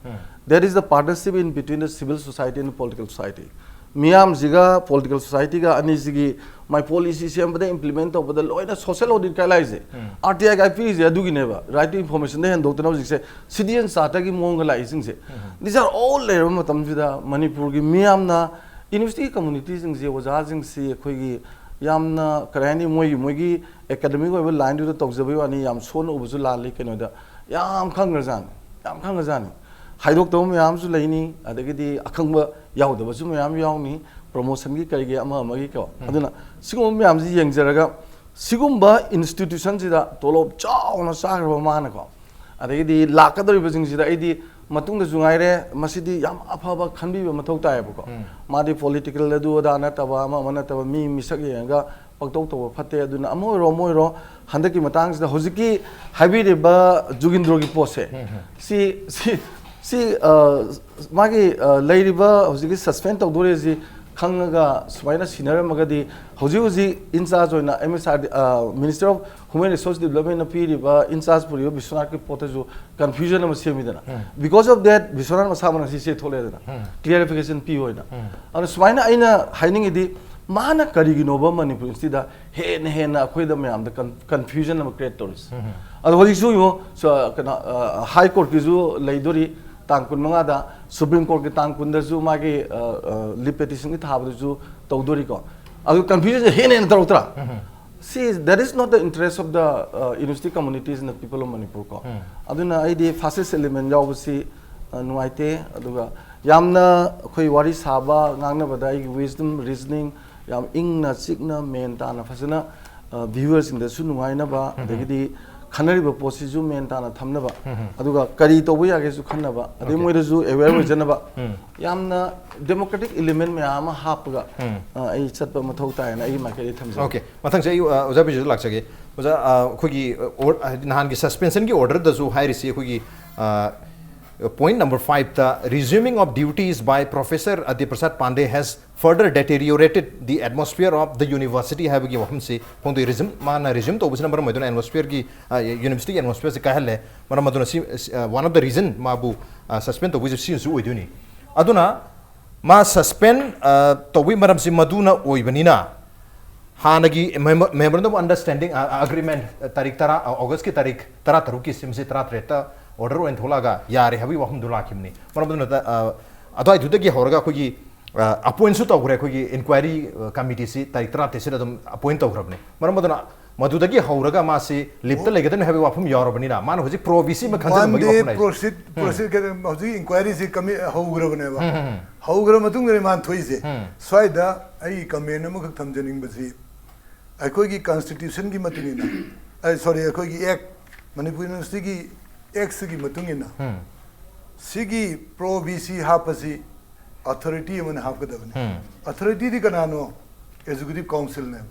That is the partnership in between the civil society and the political society꯫ ꯃꯤꯌꯥꯝꯁꯤꯒ political societyꯒ ꯑꯅꯤꯁꯤꯒꯤ ꯃꯥꯏ policy ꯁꯦꯝꯕꯗ, implement ꯇꯧꯕꯗ ꯂꯣꯏꯅ social audit guideline ꯁꯦ, RTI guide ꯄꯤꯔꯤꯁꯦ ꯑꯗꯨꯒꯤꯅꯦꯕ, right to informationꯗ ꯍꯦꯟꯗꯣꯛꯇꯅ ꯍꯧꯖꯤꯛꯁꯦ citizen charterꯒꯤ ꯃꯑꯣꯡꯒ ꯂꯥꯛꯏꯁꯤꯡꯁꯦ꯫ These are all ꯂꯩꯔꯕ ꯃꯇꯝꯁꯤꯗ ꯃꯅꯤꯄꯨꯔꯒꯤ ꯃꯤꯌꯥꯝꯅ, university communityꯁꯤꯡꯁꯤ, ꯑꯣꯖꯥꯁꯤꯡꯁꯤ ꯑꯩꯈꯣꯏꯒꯤ ꯌꯥꯝꯅ ꯀꯔꯤ ꯍꯥꯏꯅꯤ, ꯃꯣꯏꯒꯤ, ꯃꯣꯏꯒꯤ academic ꯑꯣꯏꯕ lineꯗꯨꯗ ꯇꯧꯖꯕꯩ ꯋꯥꯅꯤ, ꯌꯥꯝ ꯁꯣꯟꯅ ꯎꯕꯁꯨ ꯂꯥꯜꯂꯤ꯫ ꯀꯩꯅꯣꯗ ꯌꯥꯝ ꯈꯪꯈ꯭ꯔꯖꯥꯠꯅꯤ, ꯌꯥꯝ ꯈꯪꯈ꯭ꯔꯖꯥꯠꯅꯤ꯫ ꯍꯥꯏꯗꯣꯛꯇꯕ ꯃꯌꯥꯝ ꯑꯃꯁꯨ ꯂꯩꯅꯤ, ꯑꯗꯒꯤꯗꯤ ꯑꯈꯪꯕ ꯌꯥꯎꯗꯕꯁꯨ ꯃꯌꯥꯝ ꯌꯥꯎꯅꯤ, ꯄ꯭ꯔꯣꯃꯣꯁꯟꯒꯤ ꯀꯔꯤꯒꯤ ꯑꯃ ꯑꯃꯒꯤ ꯀꯣ꯫ ꯑꯗꯨꯅ ꯁꯤꯒꯨꯝꯕ ꯃꯌꯥꯝꯁꯤ ꯌꯦꯡꯖꯔꯒ, ꯁꯤꯒꯨꯝꯕ ꯏꯟꯁꯇꯤꯇ꯭ꯌꯨꯁꯟꯁꯤꯗ ꯇꯣꯂꯣꯞ ꯆꯥꯎꯅ ꯆꯥꯈ꯭ꯔꯕ ꯃꯥꯅꯀꯣ, ꯑꯗꯒꯤꯗꯤ ꯂꯥꯛꯀꯗꯧꯔꯤꯕꯁꯤꯡꯁꯤꯗ ꯑꯩꯗꯤ ꯃꯇꯨꯡꯗꯁꯨ ꯉꯥꯏꯔꯦ, ꯃꯁꯤꯗꯤ ꯌꯥꯝ ꯑꯐꯕ ꯈꯟꯕꯤꯕ ꯃꯊꯧ ꯇꯥꯏꯌꯦꯕꯀꯣ꯫ ꯃꯥꯗꯤ ꯄꯣꯂꯤꯇꯤꯀꯦꯜ ꯑꯗꯨ ꯑꯗꯥ ꯅꯠꯇꯕ, ꯑꯃ ꯑꯃ ꯅꯠꯇꯕ, ꯃꯤ ꯃꯤꯁꯛ ꯌꯦꯡꯉꯒ ꯄꯪꯇꯧ ꯇꯧꯕ ꯐꯠꯇꯦ꯫ ꯑꯗꯨꯅ ꯑꯃ ꯑꯣꯏꯔꯣ ꯑꯃ ꯑꯣꯏꯔꯣ, ꯍꯟꯗꯛꯀꯤ ꯃꯇꯥꯡꯁꯤꯗ ꯍꯧꯖꯤꯛꯀꯤ ꯍꯥꯏꯕꯤꯔꯤꯕ ꯖꯨꯒꯤꯟꯗ꯭ꯔꯣꯒꯤ ꯄꯣꯠꯁꯦ, ꯁꯤ ꯁꯤ ꯁꯤ ꯑ, ꯃꯥꯒꯤ ꯑ, ꯂꯩꯔꯤꯕ ꯍꯧꯖꯤꯛꯀꯤ ꯁꯁꯄꯦꯟ ꯇꯧꯗꯣꯔꯦꯁꯤ ꯈꯪꯉꯒ ꯁꯨꯃꯥꯏꯅ ꯁꯤꯟꯅꯔꯝꯃꯒꯗꯤ, ꯍꯧꯖꯤꯛ ꯍꯧꯖꯤꯛ ꯏꯟꯆꯥꯔꯖ ꯑꯣꯏꯅ M S R D, ꯑ, Minister of Human Resource Developmentꯅ ꯄꯤꯔꯤꯕ ꯏꯟꯆꯥꯔꯖ ꯄꯨꯔꯤꯕ ꯕꯤꯁ꯭ꯋꯥꯅꯥꯊꯀꯤ ꯄꯣꯠꯇꯁꯨ ꯀꯟꯐ꯭ꯌꯨꯖꯟ ꯑꯃ ꯁꯦꯝꯃꯤꯗꯅ꯫ Because of that, ꯕꯤꯁ꯭ꯋꯥꯅꯥꯊ ꯃꯁꯥꯃꯛꯅ ꯁꯤ ꯆꯦꯊꯣꯛꯂꯛꯑꯦꯗꯅ, ꯀ꯭ꯂꯤꯌꯥꯔꯤꯐꯤꯀꯦꯁꯟ ꯄꯤꯌꯨ ꯍꯥꯏꯅ꯫ ꯑꯗꯨꯅ ꯁꯨꯃꯥꯏꯅ ꯑꯩꯅ ꯍꯥꯏꯅꯤꯡꯉꯤꯗꯤ, ꯃꯥꯅ ꯀꯔꯤꯒꯤꯅꯣꯕ ꯃꯅꯤꯄꯨꯔ ꯏꯟꯁꯇꯤꯗ ꯍꯦꯟꯅ ꯍꯦꯟꯅ ꯑꯩꯈꯣꯏꯗ ꯃꯌꯥꯝꯗ ꯀꯟꯐ꯭ꯌꯨꯖꯟ ꯑꯃ ꯀ꯭ꯔꯤꯌꯦꯠ ꯇꯧꯔꯤꯁꯦ? ꯑꯗꯣ ꯍꯧꯖꯤꯛꯁꯨ ꯌꯦꯡꯉꯣ, ꯁ-, ꯀꯩꯅꯣ, ꯑ, ꯍꯥꯏ ꯀꯣꯔꯠꯀꯤꯁꯨ ꯂꯩꯗꯣꯔꯤ, ꯇꯥꯡ ꯀꯨꯟꯃꯉꯥꯗ, ꯁꯨꯄ꯭ꯔꯤꯝ ꯀꯣꯔꯠꯀꯤ ꯇꯥꯡ ꯀꯨꯟꯗꯁꯨ ꯃꯥꯒꯤ, ꯑ, ꯑ, ꯂꯤꯞ ꯄꯦꯇꯤꯁꯟꯒꯤ ꯊꯥꯕꯗꯨꯁꯨ ꯇꯧꯗꯣꯔꯤꯀꯣ꯫ ꯑꯗꯨ ꯀꯟꯐ꯭ꯌꯨꯖꯟꯁꯦ ꯍꯦꯟꯅ ꯍꯦꯟꯅ ꯇꯧꯔꯛꯇ꯭ꯔꯥ? ꯁꯤ, that is not the interest of the, uh, university communities and the people of Manipur ꯀꯣ꯫ ꯑꯗꯨꯅ ꯑꯩꯗꯤ ꯐꯥꯁꯤꯁ ꯑꯦꯂꯤꯃꯦꯟ ꯌꯥꯎꯕꯁꯤ, ꯑ, ꯅꯨꯡꯉꯥꯏꯇꯦ꯫ ꯑꯗꯨꯒ ꯌꯥꯝꯅ ꯑꯩꯈꯣꯏ ꯋꯥꯔꯤ ꯁꯥꯕ, ꯉꯥꯡꯅꯕꯗ ꯑꯩꯒꯤ wisdom, reasoning ꯌꯥꯝ ꯏꯪꯅ ꯆꯤꯛꯅ ꯃꯦꯟ ꯇꯥꯅ ꯐꯖꯅ, ꯑ, ꯚ꯭ꯌꯨꯋꯔꯁꯤꯡꯗꯁꯨ ꯅꯨꯡꯉꯥꯏꯅꯕ, ꯑꯗꯒꯤꯗꯤ ꯈꯟꯅꯔꯤꯕ ꯄꯣꯠꯁꯤꯁꯨ ꯃꯦꯟ ꯇꯥꯅ ꯊꯝꯅꯕ, ꯑꯗꯨꯒ ꯀꯔꯤ ꯇꯧꯕ ꯌꯥꯒꯦꯁꯨ ꯈꯟꯅꯕ, ꯑꯗꯩ ꯃꯣꯏꯗꯁꯨ ꯑꯦꯋꯦꯌꯔ ꯑꯣꯏꯖꯅꯕ, ꯌꯥꯝꯅ ꯗꯦꯃꯣꯀ꯭ꯔꯦꯇꯤꯛ ꯏꯂꯤꯃꯦꯟ ꯃꯌꯥꯝ ꯑꯃ ꯍꯥꯞꯄꯒ, ꯑ, ꯑꯩ ꯆꯠꯄ ꯃꯊꯧ ꯇꯥꯏꯌꯦꯅ ꯑꯩꯒꯤ ꯃꯥꯏꯀꯩꯗꯒꯤ ꯊꯝꯖꯒꯦ꯫ ꯑꯣꯀꯦ, ꯃꯊꯪꯁꯦ ꯑꯩ, ꯑ, ꯑꯣꯖꯥ ꯕꯤꯖꯨꯗ ꯂꯥꯛꯆꯒꯦ꯫ ꯑꯣꯖꯥ, ꯑ, ꯑꯩꯈꯣꯏꯒꯤ, ꯑ, ꯑꯣꯔ-, ꯍꯥꯏꯗꯤ ꯅꯍꯥꯟꯒꯤ ꯁꯁꯄꯦꯟꯁꯟꯒꯤ ꯑꯣꯔꯗꯔꯗꯁꯨ ꯍꯥꯏꯔꯤꯁꯤ ꯑꯩꯈꯣꯏꯒꯤ, ꯑ, point number fiveꯇ, "Resuming of duties by Professor Adya Prasad Pandey has further deteriorated the atmosphere of the university" ꯍꯥꯏꯕꯒꯤ ꯋꯥꯐꯝꯁꯤ ꯐꯣꯡꯗꯣꯛꯏ꯫ ꯔꯤꯖꯨꯝ, ꯃꯥꯅ ꯔꯤꯖ꯭ꯌꯨꯝ ꯇꯧꯕꯁꯤꯅ ꯃꯔꯝ ꯑꯣꯏꯗꯨꯅ ꯑꯦꯠꯃꯣꯁꯐꯤꯌꯔꯒꯤ, ꯑ, ꯌꯨꯅꯤꯚꯔꯁꯤꯇꯤꯒꯤ ꯑꯦꯠꯃꯣꯁꯐꯤꯌꯔꯁꯤ ꯀꯥꯏꯍꯜꯂꯦ꯫ ꯃꯔꯝ ꯑꯗꯨꯅ ꯁꯤ, ꯑ, one of the reason ꯃꯥꯕꯨ, ꯑ, ꯁꯁꯄꯦꯟ ꯇꯧꯕꯒꯤꯁꯨ ꯁꯤꯅꯁꯨ ꯑꯣꯏꯗꯣꯏꯅꯤ꯫ ꯑꯗꯨꯅ ꯃꯥ ꯁꯁꯄꯦꯟ, ꯑ, ꯇꯧꯕꯒꯤ ꯃꯔꯝꯁꯤ ꯃꯗꯨꯅ ꯑꯣꯏꯕꯅꯤꯅ, ꯍꯥꯟꯅꯒꯤ ꯃꯦꯃꯣ-, memorandum of understanding, ꯑ, ꯑ, agreement, ꯑ, ꯇꯥꯔꯤꯛ ꯇꯔꯥ, ꯑ, ꯑꯣꯒꯁꯀꯤ ꯇꯥꯔꯤꯛ ꯇꯔꯥꯇꯔꯨꯛꯀꯤ ꯁꯤꯝꯁꯤ ꯇꯔꯥꯇꯔꯦꯠꯇ ꯑꯣꯔꯗꯔ ꯑꯣꯏꯅ ꯊꯣꯛꯂꯛꯑꯒ ꯌꯥꯔꯦ ꯍꯥꯏꯕꯒꯤ ꯋꯥꯐꯝꯗꯨ ꯂꯥꯛꯈꯤꯕꯅꯤ꯫ ꯃꯔꯝ ꯑꯗꯨꯅ, ꯑ, ꯑꯗꯨꯋꯥꯏꯗꯨꯗꯒꯤ ꯍꯧꯔꯒ ꯑꯩꯈꯣꯏꯒꯤ, ꯑ, ꯑꯄꯣꯏꯟꯁꯨ ꯇꯧꯈ꯭ꯔꯦ, ꯑꯩꯈꯣꯏꯒꯤ ꯏꯟꯀ꯭ꯋꯥꯏꯔꯤ, ꯑ, ꯀꯃꯤꯇꯤꯁꯤ ꯇꯥꯔꯤꯛ ꯇꯔꯥꯇꯔꯦꯠꯁꯤꯗ ꯑꯗꯨꯝ ꯑꯄꯣꯏꯟ ꯇꯧꯈ꯭ꯔꯕꯅꯤ꯫ ꯃꯔꯝ ꯑꯗꯨꯅ ꯃꯗꯨꯗꯒꯤ ꯍꯧꯔꯒ ꯃꯥꯁꯤ ꯂꯤꯞꯇ ꯂꯩꯒꯗꯕꯅꯤ ꯍꯥꯏꯕꯒꯤ ꯋꯥꯐꯝ ꯌꯥꯎꯔꯕꯅꯤꯅ ꯃꯥꯅ ꯍꯧꯖꯤꯛ ꯄ꯭ꯔꯣ ꯕꯤ ꯁꯤ ꯑꯃ ꯈꯟꯖꯤꯟꯕꯒꯤ ꯋꯥꯐꯝ ꯂꯩ꯫ ꯄ꯭ꯔꯣꯁꯤꯠ ꯄ꯭ꯔꯣꯁꯤꯠ ꯍꯧꯖꯤꯛ ꯏꯟꯀ꯭ꯋꯥꯏꯔꯤꯁꯤ ꯍꯧꯈ꯭ꯔꯕꯅꯦꯕ꯫ ꯍꯧꯈ꯭ꯔ ꯃꯇꯨꯡꯗꯅꯦ ꯃꯥꯅ ꯊꯣꯛꯏꯁꯦ꯫ ꯁ꯭ꯋꯥꯏꯗ ꯑꯩ ꯀꯃꯦꯟ ꯑꯃꯈꯛ ꯊꯝꯖꯅꯤꯡꯕꯁꯤ, ꯑꯩꯈꯣꯏꯒꯤ ꯀꯟꯁꯇꯤꯇ꯭ꯌꯨꯁꯟꯒꯤ ꯃꯇꯨꯡ ꯏꯟꯅ, ꯑꯩ ꯁꯣꯔꯤ, ꯑꯩꯈꯣꯏꯒꯤ ꯑꯦꯛ, ꯃꯅꯤꯄꯨꯔ ꯌꯨꯅꯤꯚꯔꯁꯤꯇꯤꯒꯤ ꯑꯦꯛꯁꯤꯒꯤ ꯃꯇꯨꯡ ꯏꯟꯅ ꯁꯤꯒꯤ ꯄ꯭ꯔꯣ ꯕꯤ ꯁꯤ ꯍꯥꯞꯄꯁꯤ ꯑꯣꯊꯣꯔꯤꯇꯤ ꯑꯃꯅ ꯍꯥꯞꯀꯗꯕꯅꯤ꯫ ꯑꯣꯊꯣꯔꯤꯇꯤꯗꯤ ꯀꯅꯥꯅꯣ? ꯑꯦꯛꯖꯤꯀ꯭ꯌꯨꯇꯤꯚ ꯀꯥꯎꯟꯁꯤꯜꯅꯦ꯫